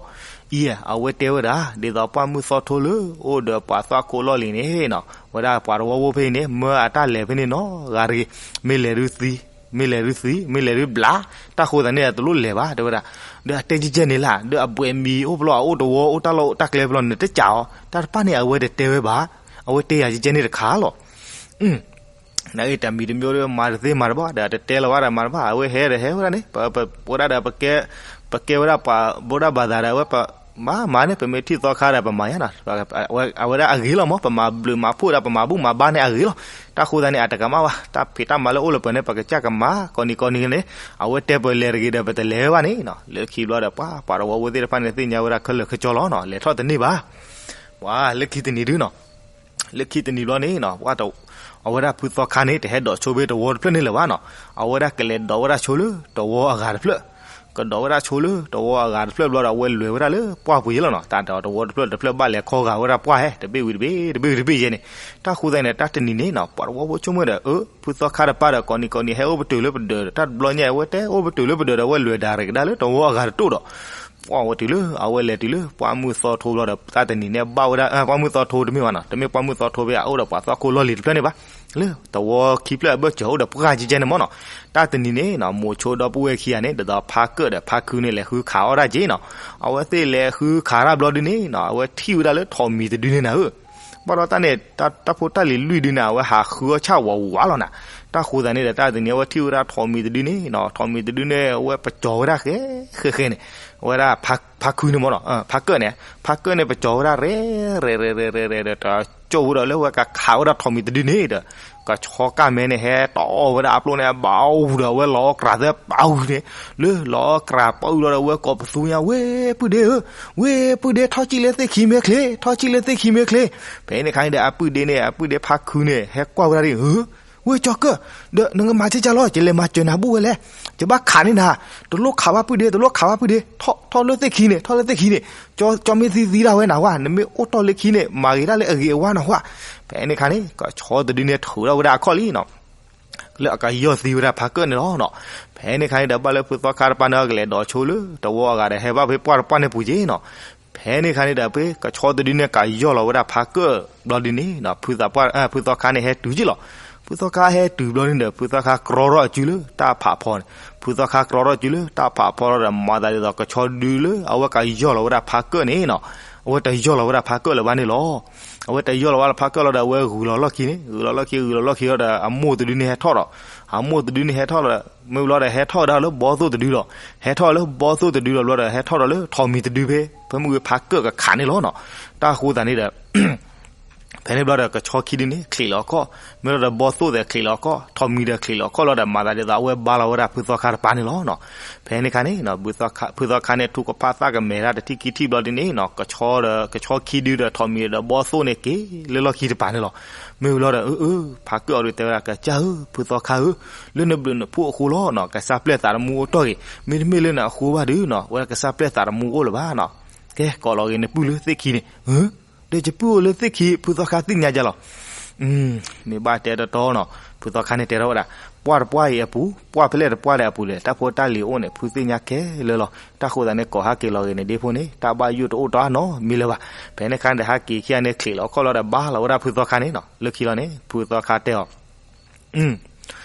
အံၤ အဝဲတဲဝဲဒၣ် ဒ်သိးပှၢ်မုၢ်သီထိလၢ အိၣ်ဒီးပှၤသီၣ်ခိၣ်လီၢ်လံၤန့ၣ်နီၤ, ဝဲဒၣ်ပှၤတဝီဖိဖဲအံၤန့ၣ် မၢအတၢ်လဲၤဖဲန့ၣ်နီတဂၤတဂ့ၤ, မ့ၢ်လဲၤဒုးသံ, မ့ၢ်လဲၤဒုးသံ, မ့ၢ်လဲၤဒုးဘျး, တၢ်ဃိသတးန့ၣ် တလိၣ်လဲၤဘၣ် တဲဝဲဒၣ်. ဒီးအတဲကဲကဲန့ၣ်လၢ ဒီးအဘှဲးမံၤအိၣ်ဖျီ အအိၣ်တဝီ အိၣ်တၢ်လီၢ်တၢ်ကျဲဖျီန့ၣ် တကးအီၤ, တၢ်တဖၣ်န့ၣ် အဝဲတတဲဝဲဘၣ်, အဝဲတဲယၤကဲကဲန့ၣ်တခါလီၤ. နဂ့ၢ်တမံၤတမံၤဒီး မၤတသ့မၤတဘၣ်ဒီး တတဲလၢၤဘၣ်ဒီးမၤတဘၣ်, အဝဲဟဲဒီးဟဲဝဲဒၣ်န့ၣ်, ပဝဲဒၣ်ဒီး ပကဲဝဲဒၣ်ပှၤဘိဒၣ်ဘၣ်သးဒီး အဝဲပမၤမၤန့ၣ် ပမ့ၢ်ထံၣ်သီခါဒီး ပမၤယါနီၤ, အဝဲဒၣ်အဂ့ၤလီၤမး, ပမၤဘျုးမၤဖှိၣ်ဒီး ပမၤဘူၣ်မၤဘါန့ၣ်အဂ့ၤလီၤ. တၢ်ဃိသတးန့ၣ် အတကမၣ်ဘၣ်, တၢ်ဖံးတၢ်မၤလၢအိၣ်လၢပှဲၤန့ၣ် ပကစၢ်ကမၤ ကိးနံၤကိးနံၤန့ၣ်, အဝဲတဲပလဲၤတဂ့ၤဒီး ပတလဲၤဝဲဘၣ်န့ၣ်နီၤ. လၢခံဘျီဒီး ပှၤပှၤတဝီဖိသ့ၣ်တဖၣ်န့ၣ် သ့ၣ်ညါဝဲဒၣ်ခဲလၢာ်ခဲဆ့လီၤနီၤ, လဲၤထီၣ်တန့ၢ်ဘၣ်. ပှၤလၢခံတနံၤဒုနီၤ လၢခံတနံၤဘျီန့ၣ်နီၤ, အဝဲဒၣ်ဖုသီခါန့ၣ် တဟဲဒိးဆိဖဲတဝီတဖျၢၣ်န့ၣ်လၢၤဘၣ်နီၤ, အဝဲဒၣ်ကလဲၤဒိးဝဲဒၣ်ဆိလၢတဝီအဂၤတဖျၢၣ်, ကဒိးဝဲဒၣ်ဆိလၢတဝီအဂၤတဖျၢၣ်ဘျီဒီး အဝဲလဲၤဝဲဒၣ်လၢပှၢ်ပူၤယဲလီၤနီၤ, တၢ်ဒီးတဝီတဖျၢၣ်တဖျၢၣ်ဘၣ်လဲၤခီဂာ်ဝဲဒၣ်ပှၢ်ဟဲ တဘ့ၣ်ဝံၤတဘ့ၣ် တဘ့ၣ်ဝံၤတဘ့ၣ်ယဲန့ၣ်, တၢ်ဃိသတးန့ၣ် တၢ်တနံၤန့ၣ်နီၤ ပှၤတဝီဖိဆိကမိၣ်ဒီး အၢ ဖုသီခါတပၢ်ဒီး ကိးနံၤကိးနံၤ ဟဲအိၣ်ပတုာ်လၢပဒၢးဒီး တၢ်တဘျီညါ အဝဲတဲအိၣ်ပတုာ်လၢပဒၢးဒီး အဝဲလဲၤဒၣ်ရဲၣ်ကဒါလၢတဝီအဂၤတတိၢ်ဒီး ပှၢ်ဝဲတုၤလၢ အဝဲလဲၤတုၤလၢ ပှၢ်မုၢ်သီထိဘျီဒီး တၢ်တနံၤန့ၣ်ဘၣ်ဝဲဒၣ် ပှၢ်မုၢ်သီထိတမ့ၢ်ဘၣ်နီၤ, တမ့ၢ်ပှၢ်မုၢ်သီထိဖဲအအိၣ်ဒီးပှၤသီၣ်ခိၣ်လီၢ်လံၤတဖျၢၣ်န့ၣ်ဘၣ်, လၢတဝီခံဖျၢၣ်အဘၢၣ်စၢၤအိၣ်ဒီးပှၢ်ကဲကဲန့ၣ်မ့ၢ်နီၤ, တၢ်တနံၤန့ၣ်နီၤ မိၤဆိဒီပုၢ်ဝဲၢ်ခံဂၤန့ၣ် ဒ်သိးဖါကၢၣ်ဒီးဖါခုန့ၣ် လဲၤဃုခးအီၣ်တၢ်က့နီၤ, အဝဲသ့ၣ်လဲၤဃုခးတၢ်ဘျီဒုန့ၣ်နီၤ အဝဲထံၣ်ဝဲဒၣ်လၢထိးမံၤတဒုန့ၣ်နၤဧၢ ဘၣ်ဒီးတၢ်န့ၣ် တၢ်ဖိတၢ်လံၤလွံၢ်ဒုန့ၣ် အဝဲဟးဃုအီၣ်ဆၣ်ဝးဝးလီၤနၤ, တၢ်ဃိသတးန့ၣ်ဒီး တၢ်တနံၤအဝဲထံၣ်ဝဲဒၣ်ထိးမံၤတဒုန့ၣ်နီၤ, ထိးမံၤတဒုန့ၣ် အဝဲပကၠီၤဝဲဒၣ်ဃဲဃဲဃဲန့ၣ်, အဝဲဒၣ်ဖါခုန့ၣ်မ့ၢ်နီၤ, ဖါကၢၣ်န့ၣ်, ဖါကၢၣ်န့ၣ် ပကၠီၤဝဲဒၣ်ရဲၣ်ရဲၣ်ရဲၣ်ရဲၣ်ရဲၣ်ဒီး ကၠီၣ်ဝဲဒီးလၢဝဲကခးဝဲဒၣ်ထိးမံၤတဒုန့ၣ်ဒီး ကဆီကၢ်မဲန့ၣ် ဟဲတီၢ်ဝဲဒၣ်အပျိၢ်န့ၣ် အဘၣ်အူဒီး အဝဲလီၤအီၣ်ကြးသဲပာ်ဝံၤန့ၣ်, လၢလီၤအီၣ်ကြးပာ်ဝံၤလီၤဒီး အဝဲကိးပသူညါ ဝ့ၢ်ပုၢ်ဒ့ဧၢ, ဝ့ၢ်ပုၢ်ဒ့ ထီၣ်ကံၣ်လၢသ့ၣ်ခံမ့ၢ်ချ့, ထီၣ်ကံၣ်လၢသ့ၣ်ခံမ့ၢ်ချ့. ဖဲန့ၣ်ခါန့ၣ်ဒီး အပုၢ်ဒ့န့ၣ် အပုၢ်ဒ့ဖါခုန့ၣ် ဟဲကွၢ်ဝဲဒၣ်ဒ် ဝ့ၢ်ကၠီၤကၢၣ်, ဒီးနကမၤကဲကၢ်လီၤ, ယလဲၤမၤစၢၤနၤဘူၣ်ဝဲလဲၣ်, ယဘၣ်ခးန့ၢ်နၤ, တလိၣ်ခးဘၣ်ပုၢ်ဒ့, တလိၣ်ခးဘၣ်ပုၢ်ဒ့, ထီၣ်လၢသ့ၣ်ခံန့ၣ်, ထီၣ်လၢသ့ၣ်ခံန့ၣ်, ကၠီမ့ၢ်သံသံဒၣ်ဝဲနၤဝဲ, နမ့ၢ်အိၣ်တီၢ်လၢခံန့ၣ် မၤဂ့ၤဒၣ်လၢအဂ့ၤအဝါနၤဝဲ. ဖဲန့ၣ်ခါန့ၣ် ကဆီတဒုန့ၣ်ထုးထီၣ်ဝဲဒၣ်အခီၣ်လံနီၤ လၢအကယီၢ်သံဝဲဒၣ်ဖါကၢၣ်န့ၣ်လီၤနီၤ. ဖဲန့ၣ်ခါန့ၣ်ဒီး ဘၣ်လၢဖုသီခါတပၤန့ၣ် အကလဲၤဒိးဆိလၢ တဝီအဂၤဒီး ဟဲဘၣ်ဖဲပှၢ်တပှၢ်န့ၣ်ပူၤက့နီၤ. ဖဲန့ၣ်ခါန့ၣ်ဒီး ဖဲကဆီတဒုန့ၣ် ကယီၢ်လီၤဝဲဒၣ်ဖါကၢၣ်ဘျီဒုန့ၣ်နီၤ ဖုသီခါဟဲတုၤက့လီၤ. ဖုသီခါဟဲတုၤဘျီန့ၣ်ဒီး ဖုသီခါကြီထီၣ်စုလၢတၢ်ဖးဖီန့ၣ်, ဖုသီခါကြီထီၣ်စုလၢတၢ်ဖးဖီလီၤဒီး မၤသးဒ်သိး ကဆီဒုလၢအဝဲကယီၢ်လီၤဝဲဒၣ်ဖါကၢၣ်န့ၣ်နီၤ အဝဲတယီၢ်လီၤဝဲဒၣ်ဖါကၢၣ်လၢၤဘၣ်န့ၣ်လီၤ. အဝဲတယီၢ်လီၤဝဲဒၣ်ဖါကၢၣ်လီၤဒီး အဝဲဂုာ်လီၤလီၢ်ခံန့ၣ်, ဂုာ်လီၤလီၢ်ခံ, ဂုာ်လီၤလီၢ်ခံဒီး အမိၢ်တဒုန့ၣ်ဟဲထီၣ်ဒီး, အမိၢ်တဒုန့ၣ်ဟဲထီၣ်ဒီး မ့ၢ်ဘျီဒီး ဟဲထီၣ်ဝဲဒၣ်လၢဘီသိၣ်တဒုလီၤ. ဟဲထီၣ်လၢဘီသိၣ်တဒုလီၤဘျီဒီး ဟဲထီၣ်ဒီးလၢထိးမံၤတဒုဖဲ ဖဲမုၢ်ဂ့ၤဖါကၢၣ်ကခးန့ၣ်လီၤနီၤ. တၢ်ဃိသးန့ၣ်ဒီး ဖဲန့ၣ်ဘျီဒီး ကဆီခံဒုန့ၣ် ချံးလီၤအခီၣ်, မ့ၢ်လီၤဒီး ဘီသိၣ်သဲးချံးလီၤအခီၣ်, ထိးမံၤဒီးချံးလီၤအခီၣ်လီၤဒီး မၤသးဒ်သိး အဝဲဘါလီၤဝဲဒၣ်ဖုသီခါတပၤန့ၣ်လီၤနီၤ. ဖဲန့ၣ်ခါန့ၣ် ဖုသီခါန့ၣ် ထူကဖၣ်သၣ်ကမဲာ်တၢ်တထံၣ်ခံထံၣ်ဘျီဒုန့ၣ်နီၤ ကဆီဒီး ကဆီခံဒုဒီး ထိးမံၤဒီး ဘီသိၣ်န့ၣ် က့ၤလၢလီၢ်ခံတပၤန့ၣ်လီၤ. မ့ၢ်ဝံၤလီၤဒီး အၢ အၢ ဖါကၢၣ်အီၤဒုးတဲဝဲဒၣ် ကစၢ်ဧၢ ဖုသီခါဧၢ, လၢနဘျုးနဖှိၣ်အဃိလီၤနီၤ ကစၢ်ပျဲၢ်သးတမူအိၣ်တီၢ်ဂ့ၤ, မ့တမ့ၢ်လၢနအဃိဘၣ်ဒုနီၤ ဝဲဒၣ်ကစၢ်ပျဲၢ်သးတမူအိၣ်လၢၤဘၣ်နီၤ. ကဲ ကိးလီၤဂ့ၤနပုၢ်လၢသ့ၣ်ခံန့ၣ် ဒီးယပုၢ်အိၣ်လၢသ့ၣ်ခံ ဖုသီခါသ့ၣ်ညါယါလီၤ. မ့ၢ်ဘၣ်တဲတတီနီၤ ဖုသီခါန့ၣ်တဲထီၣ်ဝဲဒၣ် ပှၢ်တပှၢ်အံၤအပူၤ ပှၢ်ဖဲလဲၣ်တပှၢ်ဒီးအပူၤလဲၣ် တၢ်ဖိတၢ်လံၤအိၣ်န့ၣ် ဖုသ့ၣ်ညါခဲလၢာ်လီၤ. တၢ်ဃိသးန့ၣ် ကိးဟးက့ၤလီၤဂ့ၤန့ၣ် ဒ့ဖိန့ၣ် တၢ်ဘၣ်ယိၣ်တအိၣ်တီၢ်နီတမံၤလၢၤဘၣ်. ဖဲန့ၣ်ခါန့ၣ်ဒီး ဟးက့ၤခံဂၤန့ၣ် ချံးလီၤအခီၣ်လီၤဒီး ဘါလီၤဝဲဒၣ်ဖုသီခါန့ၣ်နီၤ လၢခံလီၤန့ၣ် ဖုသီခါတဲအီၤ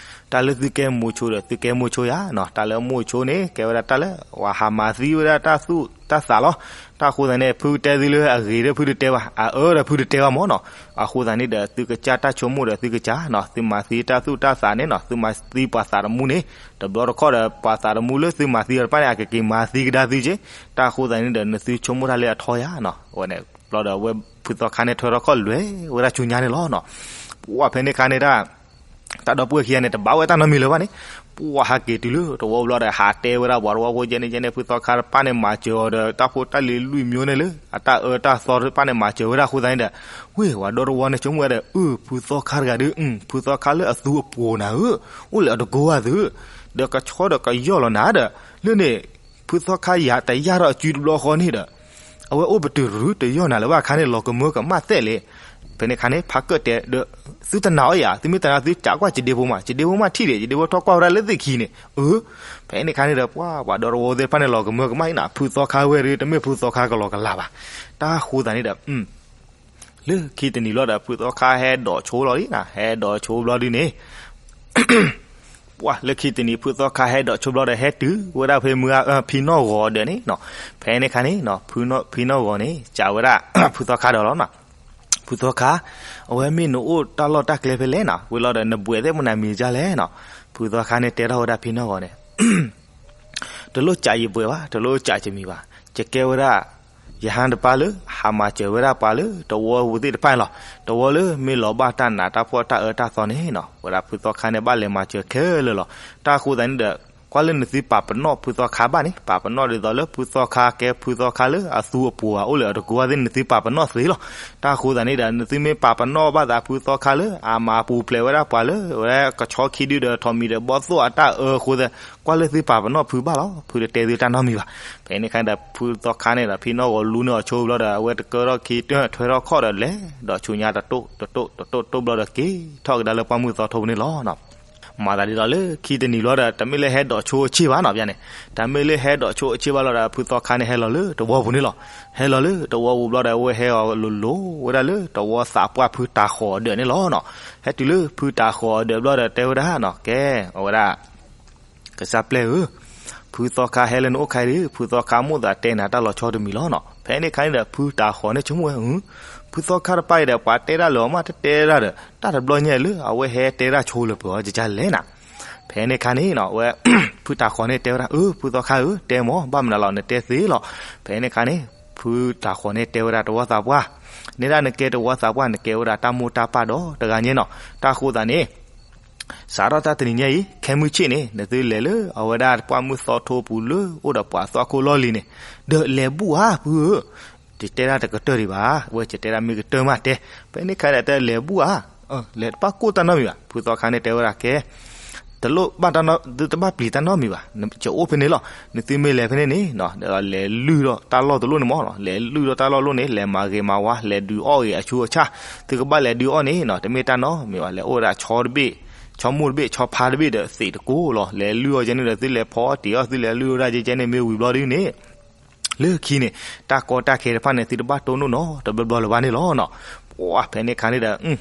တၢ်လၢသုကဲမိၤဆိဒီး သုကဲမိၤဆိယါနီၤ တၢ်လၢမိၤဆိန့ၣ် ကဲဝဲဒၣ်တၢ်လၢ ပှၤဟးမၤသံဝဲဒၣ်တၢ်သူၣ်တၢ်သးလီၤ. တၢ်အဃိသတးန့ၣ် ဖုတဲသုလၢအဂ့ၤဒီးဖုတတဲဘၣ် အအၢဒီးဖုတတဲဘၣ်မၢ်နီၤ. အဃိသတးန့ၣ်ဒီး သုကစၢ်တၢ်ဆိကမိၣ်ဒီးသုကစၢ်နီၤ သုမၤသံတၢ်သူၣ်တၢ်သးန့ၣ်နီၤ သုမၤသံပှၤသးတမူန့ၣ် တဘျီတခီၣ်ဒီး ပှၤသးတမူလၢသုမၤသံအီၤတဖၣ်န့ၣ် အကက့ၤမၤသံကဒါသုက့. တၢ်အဃိသတးန့ၣ်ဒီး နသုဆိကမိၣ်တၢ်လၢအထီယါနီၤ အဝဲန့ၣ် ဘျီဒီးအဝဲဖုသီခါန့ၣ် ထွဲထီၣ်ခီၣ်လွဲၤဝဲဒၣ်ဆူညါန့ၣ်လီၤနီၤ. ပှၢ်ဖဲန့ၣ်ခါန့ၣ်ဒၣ် တၢ်ဒီပုၢ်ဝဲၢ်ခံဂၤန့ၣ် တဘၣ်ဝဲတၢ်နီတမံၤလၢၤဘၣ်န့ၣ်, ပှၢ်ဟးက့ၤတုၤလၢတဝီဘျီဒီး ဟးတဲဝဲဒၣ်ပှၤတဝီဖိ ယဲန့ၣ်ယဲန့ၣ် ဖုသီခါတဖၣ်န့ၣ် မၤစၢၤအီၤဒီး တၢ်ဖိတၢ်လံၤလွံၢ်မျိုးန့ၣ်လၢ အတၢ်အၢတၢ်သီတဖၣ်န့ၣ် မၤစၢၤဝဲဒၣ်အဃိသတးန့ၣ်ဒီး ဝ့ၢ်ပှၤဒီတဝီန့ၣ် ဆိကမိၣ်ဝဲဒီး အၢ ဖုသီခါတဂၤဒီး ဖုသီခါလၢအသူအပှိၤနၤဧၢ, အိၣ်လၢအတကိးဘၣ်သု, ဒီးကဆီဒီးကယီၢ်လီၤနၤဒီး လၢန့ၣ် ဖုသီခါယၤတယၢ်ထီၣ်အစုတဘျီဃီန့ၣ်ဒီး အဝဲအိၣ်ပတုာ်ရူတယီၢ်နၤလၢၤဘၣ်အခါန့ၣ် လီၤကမၢကမၣ်သဲးလဲၣ်. ဖဲန့ၣ်ခါန့ၣ် ဖါကၢၣ်တဲဒီး သုတနာ်အီၤယၤ, သုမ့ၢ်တနာ်သုကးကွၢ်ယဒ့ဖိမး, ယဒ့ဖိမးထံၣ်ဒံး, ယဒ့ဖိထီၣ်ကွၢ်ဝဲဒၣ်လၢသ့ၣ်ခံန့ၣ်, အၢ. ဖဲန့ၣ်ခါန့ၣ်ဒီး ပှၤပှၤဒီတဝီသ့ၣ်တဖၣ်န့ၣ် လီၤကမၢကမၣ်အံၤနၤ, ဖုသီခါဝဲဒီး တမ့ၢ်ဖုသီခါကလီကလးဘၣ်. တၢ်ဃိသတးန့ၣ်ဒီး လၢခံတနံၤဘျီဒီး ဖုသီခါဟဲဒိးဆိလီၤလံနၤ, ဟဲဒိးဆိဘျီဒုန့ၣ် ပှၢ်လၢခံတနံၤ ဖုသီခါဟဲဒိးဆိဘျီဒီး ဟဲတုၤဝဲဒၣ်ဖဲမုၢ်ဂၤ ဖံနီၣ်ဂီၤဒၢးန့ၣ်နီၤ. ဖဲန့ၣ်ခါန့ၣ် ဖံနီၣ်ဂီၤန့ၣ် စံးဝဲဒၣ် ဖုသီခါဒီးလီၤနီၤ, ဖုသီခါ, အဝဲမ့ၢ်နအိၣ်တၢ်လီၢ်တၢ်ကျဲဖဲလဲၣ်နီၤ, ဝံၤလီၤဒီးနဘှဲးသ့ၣ်မနုၤမံၤဒ်လဲၣ်နီၤ. ဖုသီခါန့ၣ်တဲထီၣ်ဝဲဒၣ်ဖံနီၣ်ဂီၤန့ၣ် တလိၣ်စံးယဘှဲးဘၣ်, တလိၣ်စံးယမံၤဘၣ်. ယကဲဝဲဒၣ် ယဟၣ်တပၢ်လၢ ဟးမၤစၢၤဝဲဒၣ်ပှၤလၢတဝီပူၤသ့ၣ်တဖၣ်န့ၣ်လီၤ. တဝီလၢမ့ၢ်လီၤဘၣ်တၢ်နးတၢ်ဖှီၣ်တၢ်အၢတၢ်သီန့ၣ်နီၤ, ဝဲဒၣ်ဖုသီခါန့ၣ် ဘၣ်လဲၤမၤစၢၤခဲလၢာ်လီၤ. တၢ်ဃိသတးန့ၣ်ဒီး ကွၢ်လၢနသုပာ်ပနီၣ်ဖုသီခါဘၣ်န့ၣ်, ပာ်ပနီၣ်ဒ်သိးလၢဖုသီခါကဲဖုသီခါလၢအသူအပှိၤဘၣ် အိၣ်လၢအတကိးဘၣ်သ့ၣ် နသုပာ်ပနီၣ်သ့လီၤ. တၢ်ဃိသတးန့ၣ်ဒီး နသုမ့ၢ်ပာ်ပနီၣ်ဘၣ်သးဖုသီခါလၢ အမၤပူၤဖျဲးဝဲဒၣ်ပှၤလၢ ဝဲဒၣ်ကဆီခံဒုဒီးထိးမံၤဒီးဘီၣ်သိၣ်အတၢ်အၢအဃိသတး ကွၢ်လၢသုပာ်ပနီၣ်ဖုဘၣ်လီၤ, ဖုတတဲသုတၢ်နီတမံၤဘၣ်. ဖဲန့ၣ်ခါန့ၣ်ဒီး ဖုသီခါန့ၣ်ဒီး ဖံနီၣ်ဂီၤလူန့ၢ်အီၤဆိဘျီဒီး အဝဲတကၢထီၣ်ခံ ထွဲထီၣ်ခီၣ်ဒီးလဲၤဒီးဆူညါတတိၢ်တတိၢ်တတိၢ်တိၢ်ဘျီဒီးက့ၤထီၣ်ကဒါလၢပှၢ်မုၢ်သီထိပူၤန့ၣ်လီၤ. မၤသးဒ်သိးလၢခံတနံၤဘျီဒီး တမ့ၢ်လၢဟဲဒိးဆိအဆ့ၣ်ဘၣ်နီၤ, ပျၢ်န့ၣ် တမ့ၢ်လၢဟဲဒိးဆိအဆ့ၣ်ဘၣ်လီၤဒီး ဖုသီခါန့ၣ်ဟဲလီၤလၢတဝီပူၤန့ၣ်လီၤ. ဟဲလီၤလၢတဝီပူၤဘျီဒီး အဝဲဟဲအီၤလိၤလိၤဝဲဒၣ်လၢတဝီသးပှၢ်ဖုတၤဃီၤအဒၢးန့ၣ်လီၤနီၤ. ဟဲတုၤလၢဖုတၤဃီၤအဒၢးဘျီဒီးတဲဝဲဒၣ်နီၤ, ကဲ အဝဲဒၣ် ကစၢ်ပျဲၢ်ဧၢ, ဖုသီခါဟဲလၢနအိၣ်ခါအံၤဒီး ဖုသီခါမိၣ်သးတဲနၤတၢ်လီၤဆီတမံၤလီၤနီၤ. ဖဲန့ၣ်ခါန့ၣ်ဒီး ဖုတၤဃီၤန့ၣ်ဆိကမိၣ်ဝဲ, ဖုသီခါတပၤအံၤဒီး ပှၤတဲတၢ်လၢာ်အီၤမး တတဲတၢ်ဒီး တၢ်တဘျီညါအံၤလၢအဝဲဟဲတဲတၢ်ဆိလၢပှဲၤအီၤကကလဲၣ်နၤ. ဖဲန့ၣ်ခါန့ၣ်နီၤ အဝဲ ဖုတၤဃီၤန့ၣ်တဲဝဲဒၣ် အၢ ဖုသီခါဧၢ တဲမၢ် ဘၣ်မနုၤလီၤ နတဲသ့လီၤ. ဖဲန့ၣ်ခါန့ၣ် ဖုတၤဃီၤန့ၣ်တဲဝဲဒၣ်တဝီသးပှၢ် န့ၣ်ဒၣ်နကဲတဝီသးပှၢ် နကဲဝဲဒၣ်တၢ်မိၢ်တၢ်ပၢ်ဒီးတဂၤညါနီၤ. တၢ်ဃိသးန့ၣ် စးထီၣ်တၢ်တနံၤညါအံၤ ခဲမုၢ်ဆ့ၣ်န့ၣ် နသုလဲၤလၢအဝဲဒၣ်ပှၢ်မုၢ်သီထိပူၤလၢ အိၣ်ဒီးပှၤသွၣ်ခိၣ်လီၢ်လံၤန့ၣ် ဒီးလဲၤဘူၣ်ဧါဖုဧၢ, ယတဲဒၣ်တကတၢၢ်ဒံးဘၣ်, အဝဲယတဲဒၣ်မ့ၢ်ကတၢၢ်မးတဲ, ဖဲန့ၣ်ခါဒီးတဲလဲၤဘူၣ်ဧါ, လဲၤတဘၣ်ကိၢ်တၢ်နီတမံၤဘၣ်. ဖုသီခါန့ၣ်တဲဝဲဒၣ်ကဲ တလိၣ်ဘၣ်တၢ်နီ သုတဘၣ်ပျံၤတၢ်နီတမံၤဘၣ်, ယအိၣ်ဖဲန့ၣ်လီၤ. နသုမ့ၢ်လဲၤဖဲန့ၣ်န့ၣ် လဲၤလုၢ်ဒီးတၢ်လီၢ်တလီၢ်န့ၣ်မး, လဲၤလုၢ်ဒီးတၢ်လီၢ်တလီၢ်န့ၣ် လဲၤမၤဂ့ၤမၤဝါ လဲၤဒုးအီၣ်ဂ့ၤအဆူအဆၣ်, သုကဘၣ်လဲၤဒုးအီၣ်န့ၣ်နီၤ တမ့ၢ်တၢ်နီတမံၤဘၣ်, လဲၤအိၣ်ဝဲဒၣ်ဆီတဘ့ၣ် ဆီမိၢ်တဘ့ၣ် ဆီဖါတဘ့ၣ်ဒီးသံးတကိးလီၤ. လဲၤလုၢ်အီၣ်ကဲန့ၣ်ဒီး သုလဲၤဖီအီၣ်တ့ၤအီၣ် သုလဲၤလုၢ်အီၣ်ဒၣ်ကဲကဲန့ၣ် မ့ၢ်ဝံၤဘျီဒ်န့ၣ် လၢခံန့ၣ် တၢ်ကီတၢ်ခဲတဖၣ်န့ၣ် သုတဘၣ်တိၢ်နီၣ်နီတဘျီဘျီလၢၤဘၣ်န့ၣ်လီၤနီၤ. ပှၢ်ဖဲန့ၣ်ခါန့ၣ်ဒီး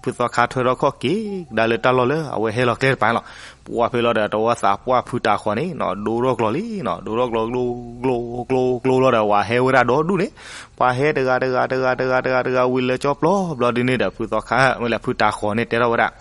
ဖုသီခါထွဲထီၣ်ခီၣ်က့ၤကဒါလၢတၢ်လီၢ်လၢအဝဲဟဲလီၤကျဲတပၤန့ၣ်လီၤ. ပှၢ်ဖဲလီၤဒီး တဝီသးပှၢ်ဖုတၤဃီၤန့ၣ်နီၤ ဒိထီၣ်ကျီၤလံနီၤ, ဒိထီၣ်ကျီၤကျိကျိကျိကျိလီၤဒီး ဝၤဟဲဝဲဒၣ်ဒီဒူၣ်န့ၣ်, ပှၤဟဲတဂၤတဂၤတဂၤတဂၤတဂၤဝံၤလၢကၠီပျီဘျီဒ်န့ၣ်ဒီး ဖုသီခါဝဲလၢဖုတၤဃီၤန့ၣ်တဲထီၣ်ဝဲဒၣ်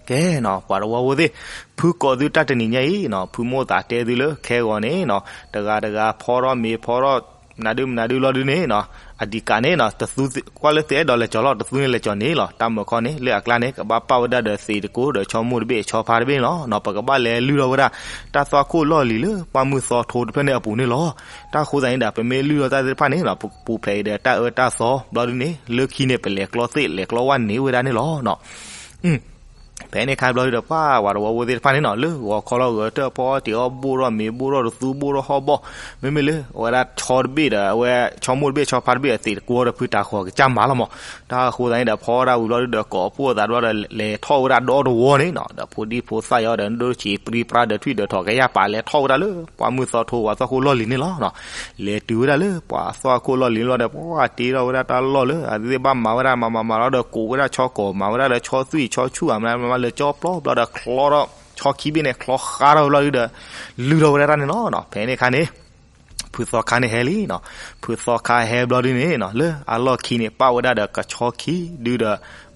ကဲနီၤ ပှၤတဝီဖိသ့ၣ်, ဖုကိးသုတၢ်တနံၤညါအံၤနီၤ ဖုမိၢ်သးတဲသုလၢခဲဂီၤန့ၣ်နီၤ တဂၤတဂၤဖီထီၣ်မ့ၤဖီထီၣ် မနုၤဒုမနုၤဒုလီၤဒုန့ၣ်နီၤ, အဒံးကးန့ၣ်နီၤ တသူကွၢ်လၢသ့အဲၣ်ဒိးလဲၤကၠီၤလီၤ တသူန့ၣ်လဲၤကၠီၤန့ၣ်လီၤ. တၢ်မၢခီန့ၣ် လၢအကျါန့ၣ် ကဘၣ်ပာ်ဝဲဒၣ်ဒီးသံးတကိးဒီးဆီမိၢ်တဘ့ၣ်ဆီဖါတဘ့ၣ်န့ၣ်လီၤနီၤ. ပကဘၣ်လဲၤလုၢ်ထီၣ်ဝဲဒၣ် တၢ်သွၣ်ခိၣ်လီၢ်လံၤလၢပှၢ်မုၢ်သီထိတဖျၢၣ်န့ၣ်အပူၤန့ၣ်လီၤ. တၢ်ဃိသတးန့ၣ်ဒီး ပမ့ၢ်လုၢ်ထီၣ်တၢ်သ့ၣ်တဖၣ်န့ၣ်နီၤ ပပူၤဖျဲးအံၤဒီးတၢ်အၢတၢ်သီဘျီဒုန့ၣ် လၢခံန့ၣ် ပလဲၤကျီသ့ၣ်လဲၤကျီဝၣ်န့ၢ်ဝဲဒၣ်န့ၣ်လီၤနီၤ. ဖဲန့ၣ်ခါဘျီဒုဒီး ပှၢ်ဝၤတဝီဖိသ့ၣ်တဖၣ်န့ၣ်နီၤ လၢဂီၤခီလီၤဂီၤတၢၢ်ဖီအီၣ်တ့ၤအီၣ်ဘိၣ်ထီၣ်မ့ၤဘိၣ်ထီၣ်တသူ ဘိၣ်ထီၣ်ဟီၣ်ဘီၣ်, မ့မ့ၢ်လၢအဝဲဒၣ်ဆီတဘ့ၣ်ဒီး အဝဲဆီမိၢ်တဘ့ၣ်ဆီဖါတဘ့ၣ်အသံးတကိးဒီး ဖုတၤဃီၤကစၢ်မၤလီၤမး. တၢ်ဃိသတးန့ၣ်ဒီး ဖီဒၣ်ဝံၤဘျီဒုဒီး ကိးဖှိၣ်သးတဘျီဒီး လဲၤထီၣ်ဝဲဒၣ်ဒီတဝီန့ၣ်နီၤ ဒီးဖိဒံဖိသၣ်အံၤဒီး ဒိၣ်ဆံးပြံပြါဒီးထွံၣ်ဒီးထီၣ်ကယၢ်ပာ် လဲၤထီၣ်ဝဲဒၣ်လၢပှၢ်မုၢ်သီထိဝၤသွၣ်ခိၣ်လီၢ်လံၤန့ၣ်လီၤနီၤ. လဲၤတုၤဝဲဒၣ်လၢပှၤသွၣ်ခိၣ်လီၢ်လံၤလီၤဒီး ပှၢ်တ့ထီၣ်ဝဲဒၣ်တၢ်လီၢ်လၢအသ့ၣ်ဘၣ်မၤဝဲဒၣ်မၤမၤမၤလီၤဒီး ကိးဝဲဒၣ်ဆီကိာ် မၤဝဲဒၣ်လၢဆီသွံၣ်ဆီဆူၣ် အမၤမၤလၢကၠီပျီဘျီဒီး ချီထီၣ်ဆီခံဘ့ၣ်န့ၣ် ချီဃါထီၣ်ဝဲဘျီဒုဒီး လုၢ်ထီၣ်ဝဲဒၣ်တၢ်န့ၣ်လီၤနီၤ. ဖဲန့ၣ်ခါန့ၣ် ဖုသီခါန့ၣ်ဟဲလံနီၤ. ဖုသီခါဟဲဘျီဒုန့ၣ်နီၤ လၢအလီၢ်ခံန့ၣ် ပာ်ဝဲဒၣ်ဒီးကဆီခံဒုဒီး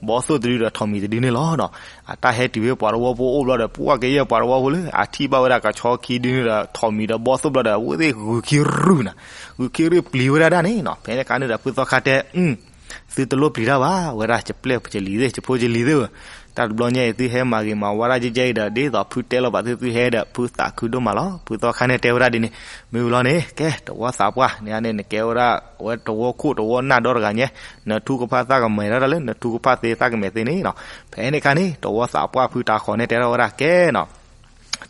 ဘီသိၣ်တဒုဒီးထိးမံၤတဒုန့ၣ်လီၤနီၤ. အတၢ်ဟဲတုၤဖဲပှၤတဝီဖိအိၣ်ဘျီဒီး ပှၢ်ကယဲၢ်ပှၤတဝီဖိလၢ အထံၣ်ဘၣ်ဝဲဒၣ်ကဆီခံဒုန့ၣ်ဒီး ထိးမံၤဒီးဘီသိၣ်ဘျီဒီး အဝဲသ့ၣ်ဂုာ်ခံရုၢ်နၤ, ဂုာ်ခံရုၢ်ပျံၤဝဲဒၣ်ဒၣ်န့ၣ်နီၤ. ဖဲန့ၣ်ခါန့ၣ်ဒီး ဖုသီခါတဲ သုတလိၣ်ပျံၤတၢ်ဘၣ်, ဝဲဒၣ်ယပျဲၢ်ယလံၤသ့ၣ် ယဖိယလံၤသ့ၣ်ဧၢ, တၢ်တဘျီညါအံၤ သုဟဲမၤဂ့ၤမၤဝါဒၣ်ကဲကဲအံၤဒီး ဒ်သိးဖုတဲလီၤဘၣ်သု သုဟဲဒီး ဖုသးခုဒိၣ်မးလီၤ. ဖုသီခါန့ၣ်တဲဝဲဒၣ်ဒ်န့ၣ်, မ့ၢ်ဝံၤလီၤန့ၣ် ကဲ တဝီသးပှၢ်န့ၣ်န့ၣ် နကဲဝဲဒၣ် အဝဲတဝီခိၣ်တဝီနၢ်ဒီတဂၤညါ, နထုကဖၣ်သးကမဲာ်ဒၣ်လၢ နထုကဖၣ်သ့သးကမဲာ်သ့န့ၣ်နီၤ. ဖဲန့ၣ်ခါန့ၣ် တဝီသးပှၢ်ဖုတၤဃီၤန့ၣ်တဲထီၣ်ဝဲဒၣ် ကဲနီၤ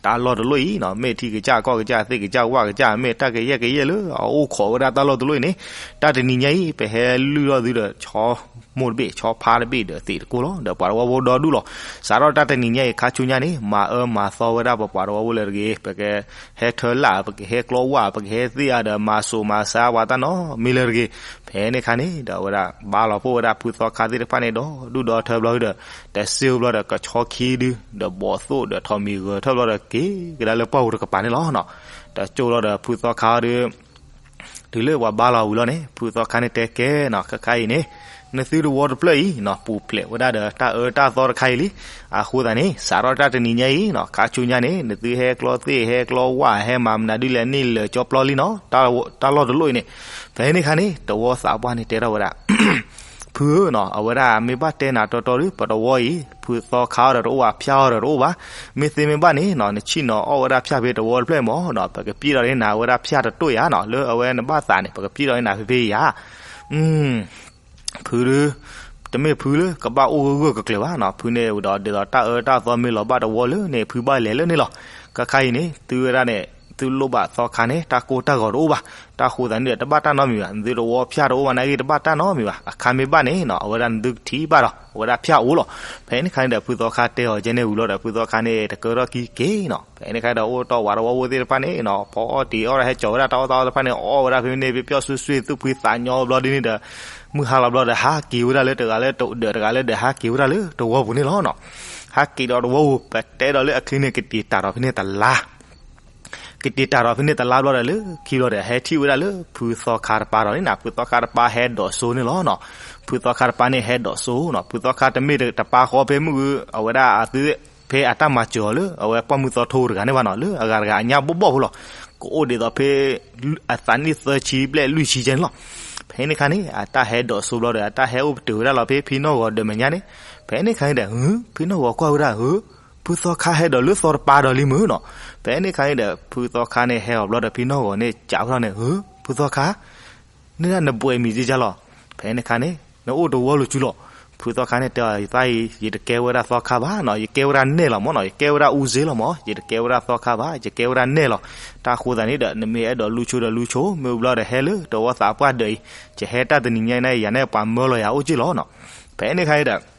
တၢ်လီၢ်တလီၢ်အံၤနီၤ မ့ၢ်ထံကစၢ်ကီၢ်ကစၢ်သ့ၣ်ကစၢ်ဝၣ်ကစၢ် မ့ၢ်တၢ်ကယဲၢ်ကယဲၢ်လၢအအိၣ်ခိးဝဲဒၣ်တၢ်လီၢ်တလီၢ်အံၤန့ၣ်, တၢ်တနံၤညါအံၤ ပဟဲလုၢ်ထီၣ်သုဒီး ဆီမိၢ်တဘ့ၣ် ဆီဖါတဘ့ၣ်ဒီးသံးတကိးလီၤ. ဒီးပှၤတဝီဖိဒီဒူၣ်လီၤ. စးထီၣ်တၢ်တနံၤညါအံၤ ခါဆူညါန့ၣ် မၤအၢမၤသီဝဲဒၣ်ပပှၤတဝီဖိလၢတဂ့ၤ, ပကဟဲထၢလၣ် ပကဟဲကျီဝၣ် ပကဟဲသ့ၣ်အါဒီး မၤစိာ်မၤစၢ်ပှၤတၢ်နီတမံၤလၢတဂ့ၤ. ဖဲန့ၣ်ခါန့ၣ်ဒီး အဝဲဒၣ်ဘါလီၤဖှိၣ်ဝဲဒၣ်ဖုသီခါသ့ၣ်တဖၣ်န့ၣ် ဒီဒူၣ်ဒီထၢဘျီဒုဒီး တစ့ၢ်ဘျီဒီးကဆီခံဒု ဒီးဘီသိၣ်ဒီးထိးမံၤဂၢၤထၢၣ်ဘျီဒီး က့ၤကဒါလၢပှၢ်ပူၤတကပၤန့ၣ်လီၤနီၤ. တကၠိလီၤဒီးဖုသီခါဒု တုၤလၢပှၤဘါလီၤဝံၤလီၤန့ၣ် ဖုသီခါန့ၣ်တဲကဲနီၤ ခဲခါအံၤန့ၣ် နသုတဝီတဖျၢၣ်အံၤနီၤ ပူၤဖျဲးဝဲဒၣ်ဒီးတၢ်အၢတၢ်သီတခါအံၤလံ. အဃိသတးန့ၣ် စးထီၣ်တၢ်တနံၤညါအံၤနီၤ ခါဆူညါန့ၣ် နသုဟဲကျီသ့ၣ် ဟဲကျီဝၣ် ဟဲမၤမနုၤဒ်လဲၣ်န့ၣ်လၢာ်ကၠီပျီလံနီၤ တၢ်လီၢ်တလီၢ်အံၤန့ၣ်. ဖဲန့ၣ်ခါန့ၣ် တဝီသးပှၢ်န့ၣ်တဲထီၣ်ဝဲဒၣ် ဖုဧၢနီၤ အဝဲဒၣ်မ့ၢ်ဘၣ်တဲနၤတီတီဒီး ပတဝီအံၤ ဖုသီခါအီၤဒီးတအိၣ်ဘၣ် ဖၠၣ်အီၤဒီးတအိၣ်ဘၣ်. မ့ၢ်သ့မ့ၢ်ဘၣ်န့ၣ်နီၤ နဆံၣ်နီၤအီၣ်ဝဲဒၣ်ဖၠၣ်ဖဲတဝီတဖျၢၣ်မးနီၤ ပကပျဲၢ်ဒီးန့ၢ်နၤဝဲဒၣ်ဖၠၣ်တတိၢ်ယၤနီၤ လၢအဝဲနဘၣ်သးန့ၣ် ပကပျဲၢ်ဒီးန့ၢ်နၤဖဲဖဲယၤ ဖုဒု တမ့ၢ်ဖုလၢကဘၣ်အိၣ်ဂၢၢ်ဂၢၢ်ကျၢၤကျၢၤဘၣ်နီၤ ဖုန့ၣ်ဝံၤဒီး ဒ်သိးတၢ်အၢတၢ်သီမ့ၢ်လီၤဘၣ်တဝီလၢန့ၣ် ဖုဘၣ်လဲၤလၢန့ၣ်လီၤ. ခဲခါအံၤန့ၣ် သုဝဲဒၣ်န့ၣ် သုလိၣ်ဘၣ်သီခါန့ၣ် တၢ်ကိၢ်တၢ်ဂီၤတအိၣ်ဘၣ်. တၢ်ဃိသတးန့ၣ်ဒီး တဘၣ်တၢ်နီတမံၤဘၣ် နသုတဝီဖၠၣ်တအိၣ်ဘၣ် နာ်က့တဘၣ်တၢ်နီတမံၤဘၣ် အခါမ့ၢ်ဘၣ်န့ၣ်နီၤ အဝဲဒၣ်နသုကထံၣ်ဘၣ်ဒီး အဝဲဒၣ်ဖၠၣ်အိၣ်လီၤ. ဖဲန့ၣ်ခါန့ၣ်ဒီး ဖုသီခါတဲအီၤကဲန့ၣ်ဝံၤလီၤဒီး ဖုသီခါန့ၣ် တကၢထီၣ်ကံက့ၤနီၤ ဖဲန့ၣ်ခါဒီး အိၣ်တီၢ်ဝၤတဝီဖိသ့ၣ်တဖၣ်န့ၣ်နီၤ ဖီအီၣ်တ့ၤအီၣ်ဒီး ဟဲကၠီၤဝဲဒၣ်တၢ်အီၣ်တၢ်အီသ့ၣ်တဖၣ်န့ၣ် အီၣ်ဝဲဒၣ်ဖဲန့ၣ် ပပျီၢ်စွ့စွ့ သူၣ်ဖှံသးညီဘျီဒ်န့ၣ်ဒီး မုၢ်ဟါလီၤဘျီဒီး ဟးက့ၤဝဲဒၣ်လၢတဂၤလၢတဒီး တဂၤလၢဒီး ဟးက့ၤဝဲဒၣ်လၢတဝီပူၤန့ၣ်လီၤနီၤ. ဟးက့ၤဒီးတဝီပူၤ ပတဲဒီးလၢအချံန့ၣ် ကတ့ၤတၢ်ဒီးဖဲန့ၣ်တလါ ကတ့ၤတၢ်ဒီးဖဲန့ၣ်တလါဘျီဒီး လၢခံဘျီဒီး ဟဲထံၣ်ဝဲဒၣ်လၢဖုသီခါတပၤဒီးန့ၣ်နီၤ ဖုသီခါတပၤဟဲဒိးစိန့ၣ်လီၤနီၤ. ဖုသီခါတပၤန့ၣ်ဟဲဒိးစိနီၤ ဖုသီခါတမ့ၢ်တပၤဃီဖဲမုၢ်ဂုၤ အဝဲဒၣ်အသု ဖဲအတၢ်မၤစၢၤအီၤလၢ အဝဲပှၢ်မုၢ်သီထိတဂၤန့ၣ်ဘၣ်နီၤ လၢအဂၤတဂၤအညၣ်ဘီၣ်ဘီၣ်ဖိလီၤ. ကအိၣ်ဒ်သိးဖဲ အသးနံၣ်သၢဆံဘျဲၣ်လွံၢ်ဆံကဲန့ၣ်လီၤ. ဖဲန့ၣ်ခါန့ၣ် အတၢ်ဟဲဒိးစိဘျီဒီး အတၢ်ဟဲအိၣ်ပတုာ်ဝဲဒၣ်လီၤဖဲဖံနီၢ်ဂီၤဒၢးမဲာ်ညါန့ၣ်. ဖဲန့ၣ်ခါန့ၣ်ဒီး ဖံနီၢ်ဂီၤကွၢ်ဝဲဒၣ်ဧၢ, ဖုသီခါဟဲဒိးလၢသီတပၤဒီးလံမုၢ်နီၤ. ဖဲန့ၣ်ခါန့ၣ်ဒီး ဖုသီခါန့ၣ်ဟဲအီၤဘျီဒီး ဖံနီၢ်ဂီၤန့ၣ် ကးဝဲထီၣ်န့ၣ် ဧၢ, ဖုသီခါ န့ၢ်ဒၣ်နဘှဲးမံၤက့ၤကါလီၤ. ဖဲန့ၣ်ခါန့ၣ် နအိၣ်တဝီလိာ်စုလီၤ. ဖုသီခါန့ၣ်တဲအီၤ ယသးအံၤ ယတကဲဝဲဒၣ်သီခါဘၣ်နီၤ, ယကဲဝဲဒၣ်နဲၣ်လီၤမၢ်နီၤ, ယကဲဝဲဒၣ်အူစ့လီၤမၢ်, ယတကဲဝဲဒၣ်သီခါဘၣ်, ယကဲဝဲဒၣ်နဲၣ်လီၤ. တၢ်ဃိသတးန့ၣ်ဒီး နမ့ၢ်အဲၣ်ဒိးလူၤဆိဒီးလူၤဆိ, မ့ၢ်ဘျီဒီးဟဲလၢတဝီသးပှၢ်ဒၢးအံၤ, ယဟဲတၢ်တနံၤညါအံၤန့ၣ် ယၤန့ၣ်ပှၤမၢလီၤယၤအိၣ်က့ၢ်လီၤနီၤ. ဖဲန့ၣ်ခါန့ၣ်ဒီး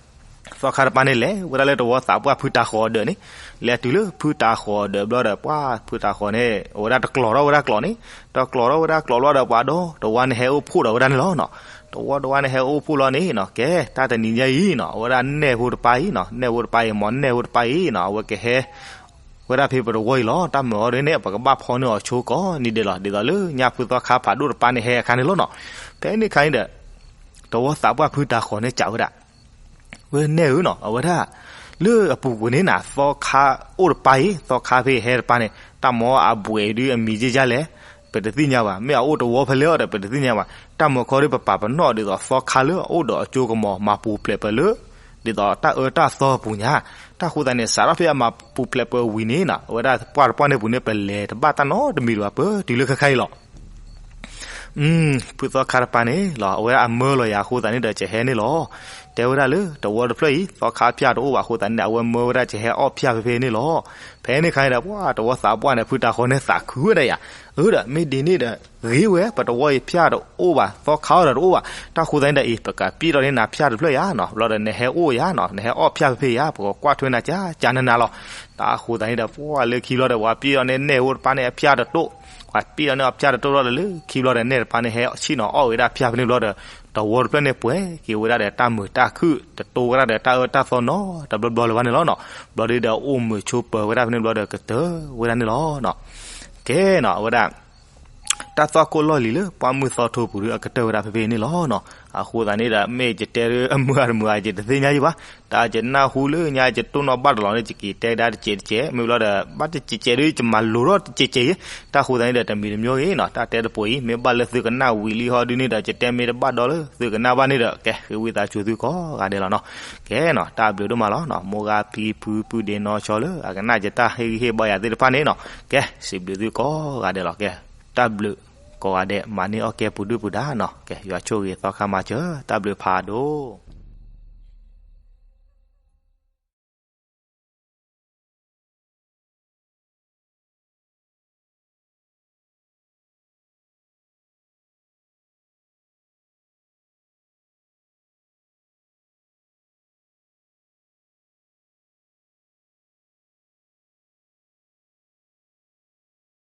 သီခါတပၤန့ၣ် လဲၤဝဲဒၣ်လၢတဝီသးပှၢ်ဖုတၤဃီၤအဒၢးန့ၣ်, လဲၤတုၤလၢဖုတၤဃီၤအဒၢးဘျီဒီး ပှၤဖုတၤဃီၤန့ၣ် အဝဲဒၣ်တကျိးထီၣ်ဝဲဒၣ်ကျိးန့ၣ်, တကျိးထီၣ်ဝဲဒၣ်ကျိးဘျီဒီး ပှၤဒီတဝီန့ၣ်ဟဲအိၣ်ဖှိၣ်ဒီးဝဲဒၣ်န့ၣ်လီၤနီၤ. တဝီတဝီန့ၣ်ဟဲအိၣ်ဖှိၣ်လီၤန့ၣ်နီၤ, ကဲ တၢ်တနံၤညါအံၤနီၤ အဝဲဒၣ်နဲၣ်ဖိတပၤအံၤနီၤ, နဲၣ်ဖိတပၤအံၤ မ့ၢ်နဲၣ်ဖိတပၤအံၤနီၤ အဝဲကဟဲ ဝဲဒၣ်ဖဲပတဝီအံၤလီၤ. တၢ်မၤအီၤဒ်န့ၣ် ပကဘၣ်ဖီန့ၢ်အီၤဆိကိးနံၤဒဲးလီၤ. ဒ်သိးလၢညါဖုသီခါဖးဒိၣ်တပၤန့ၣ်ဟဲအခါန့ၣ်လီၤနီၤ. ဖဲန့ၣ်ခါန့ၣ်ဒီး တဝီသးပှၢ်ဖုတၤဃီၤန့ၣ် ကးဝဲဒၣ် ဝဲနဲၣ်ဧၢနီၤ, အဝဲဒၣ် လၢအပူၤကွံာ်န့ၣ်နၤ သီခါအိၣ်တပၤအံၤ, သီခါဖဲအဟဲတပၤန့ၣ် တၢ်မၤအီၤအဘှဲးဒုးအမံၤက့ၢ်ကါလဲၣ်, ပတသ့ၣ်ညါဘၣ်. မ့ၢ်အအိၣ်တဝီဖဲလဲၣ်အီၤဒီး ပတသ့ၣ်ညါဘၣ်. တၢ်မၤခီဒ်ပပာ်ပနီၣ်ဒ်သိးသီခါလၢအအိၣ်ဒီးအကၠိကမီၤ မၤပူၤဖျဲးပၢၤလၢ ဒ်သိးတၢ်အၢတၢ်သီအပူၤညါ. တၢ်ဃိသတးန့ၣ် စးထီၣ်ဖဲအမၤပူၤဖျဲးပၢၤဝံၤန့ၣ်နီၤ အဝဲဒၣ်ပှၢ်တပှၢ်န့ၣ်ပူၤန့ၣ် ပလဲၤတဘၣ်တၢ်နီတမံၤဒံးဘၣ် ပတုၤလၢခဲခါအံၤလီၤ. ဖုသီခါတပၤန့ၣ်လီၤ အဝဲဒၣ်အမၢလီၤယၤအဃိသတးန့ၣ်ဒီး ကဟဲန့ၣ်လီၤ. တဲဝဲဒၣ်လၢ တဝီတဖျၢၣ်အံၤ သီခါဖၠၣ်တအိၣ်ဘၣ်အဃိသတးန့ၣ် အဝဲမၢဝဲဒၣ်ကဟဲအီၣ်ဖၠၣ်ဖဲဖဲန့ၣ်လီၤ. ဖဲန့ၣ်ခါန့ၣ်ဒီး ပှၤတဝီသးပှၢ်န့ၣ် ဖုတၤဃီၤန့ၣ်သးခုဝဲဒၣ်ယၤ, အၢဒီး မ့ၢ်ဒ်န့ၣ်ဒီး ဂ့ၤဝဲ ပတဝီအံၤဖၠၣ်တအိၣ်ဘၣ် သီခါအီၤဒီးတအိၣ်ဘၣ်. တၢ်ဃိသတးန့ၣ်ဒီးအံၤ ပကပျဲၢ်ထီၣ်န့ၢ်နၤဖၠၣ်တဖျၢၣ်ယၤနီၤ, ဘျီဒီးနဟဲအိၣ်ယၤနီၤ, နဟဲအီၣ်ဖၠၣ်ဖဲဖဲယၤ ပကကွၢ်ထွဲနၤကၢ်ကၢ်နးနးလီၤ. တၢ်ဃိသတးန့ၣ်ဒီး ပှၤလၢခံဘျီဒီး ပှၤပျဲၢ်ထီၣ်န့ၢ်နဲၣ်ဖိတပၤန့ၣ်အဖၠၣ်တတိၢ်, ပှၤပျဲၢ်ထီၣ်န့ၢ်အဖၠၣ်တတိၢ်ဘျီဒီး လၢခံဘျီဒီး နဲၣ်တပၤန့ၣ်ဟဲဆ့ၣ်နီၤအီၣ်ဝဲဒၣ်ဖၠၣ်ဖဲန့ၣ်ဘျီဒီး တဝီတဖျၢၣ်န့ၣ်ပှဲၤက့ၤဝဲဒၣ်ဒီးတၢ်မုာ်တၢ်ခုၣ် တတိၢ်ဝဲဒၣ်ဒီးတၢ်အၢတၢ်သီနီတဘျီဘျီလၢၤဘၣ်န့ၣ်လီၤနီၤ. ဘျီဒီး အိၣ်မုာ်ဆိပၢၤဝဲဒၣ်ဖဲန့ၣ်ဘျီဒီး ကတၢၢ်ဝဲဒၣ်န့ၣ်လီၤနီၤ. ကဲနီၤ အဝဲဒၣ် တၢ်သွၣ်ခိၣ်လီၢ်လံၤလၢပှၢ်မုၢ်သီထိပူၤဒီး အကတၢၢ်ဝဲဒၣ်ဖဲဖဲန့ၣ်လီၤနီၤ. အဃိသတးန့ၣ်ဒီး မ့ၢ်ယတဲဒ်အမုာ်အတမုာ်ဧါ ယတသ့ၣ်ညါယံၤဘၣ်. တၢ်ယနၢ်ဟူလၢညါ ယတိၢ်နီၣ်ဘၣ်တလီၤန့ၣ် ယက့ၤတဲဒၣ်တစဲးတစဲး မ့ၢ်ဘျီဒီး ဘၣ်တစဲးစဲးဒီး ယမၤလိၤထီၣ်တစဲးစဲးအံၤ တၢ်ဃိသတးန့ၣ်ဒီး တမံၤတမံၤဂ့ၤနီၤ တၢ်တဲတပိၤအံၤ မ့ၢ်ဘၣ်လၢသုကနၣ်ဝံၤလံဟီဒုန့ၣ်ဒီး ယတဲမ့ၢ်တဘၣ်ဒီးလၢသုကနၣ်ဘၣ်န့ၣ်ဒီး ကဲ ဃ့ဝံသးစူၤသုကိးဂၤဒဲးလီၤနီၤ. ကဲနီၤ တၢ်ဘျုးဒိၣ်မးလီၤနီၤ. မိၢ်ဂၤဖံဖုပုၢ်ဒ့နီၢ်ဆီလၢအကနၣ်ယတၢ်ဟ့ၣ်ဂံၢ်ဟ့ၣ်ဘါယၤသ့ၣ်တဖၣ်န့ၣ်နီၤ ကဲ စံးဘျုးသုကိးဂၤဒဲးလီၤ. ကဲ တၢ်ဘျုးကိးဂၤဒဲး မၤန့ၢ်အီၣ်ကဲပူၤဒုၣ်ပူၤဒါနီၤ. ကဲ ယွၤဆိၣ်ဂ့ၤသီခါမၤစၢၤ တၢ်ဘျုးဖးဒိၣ်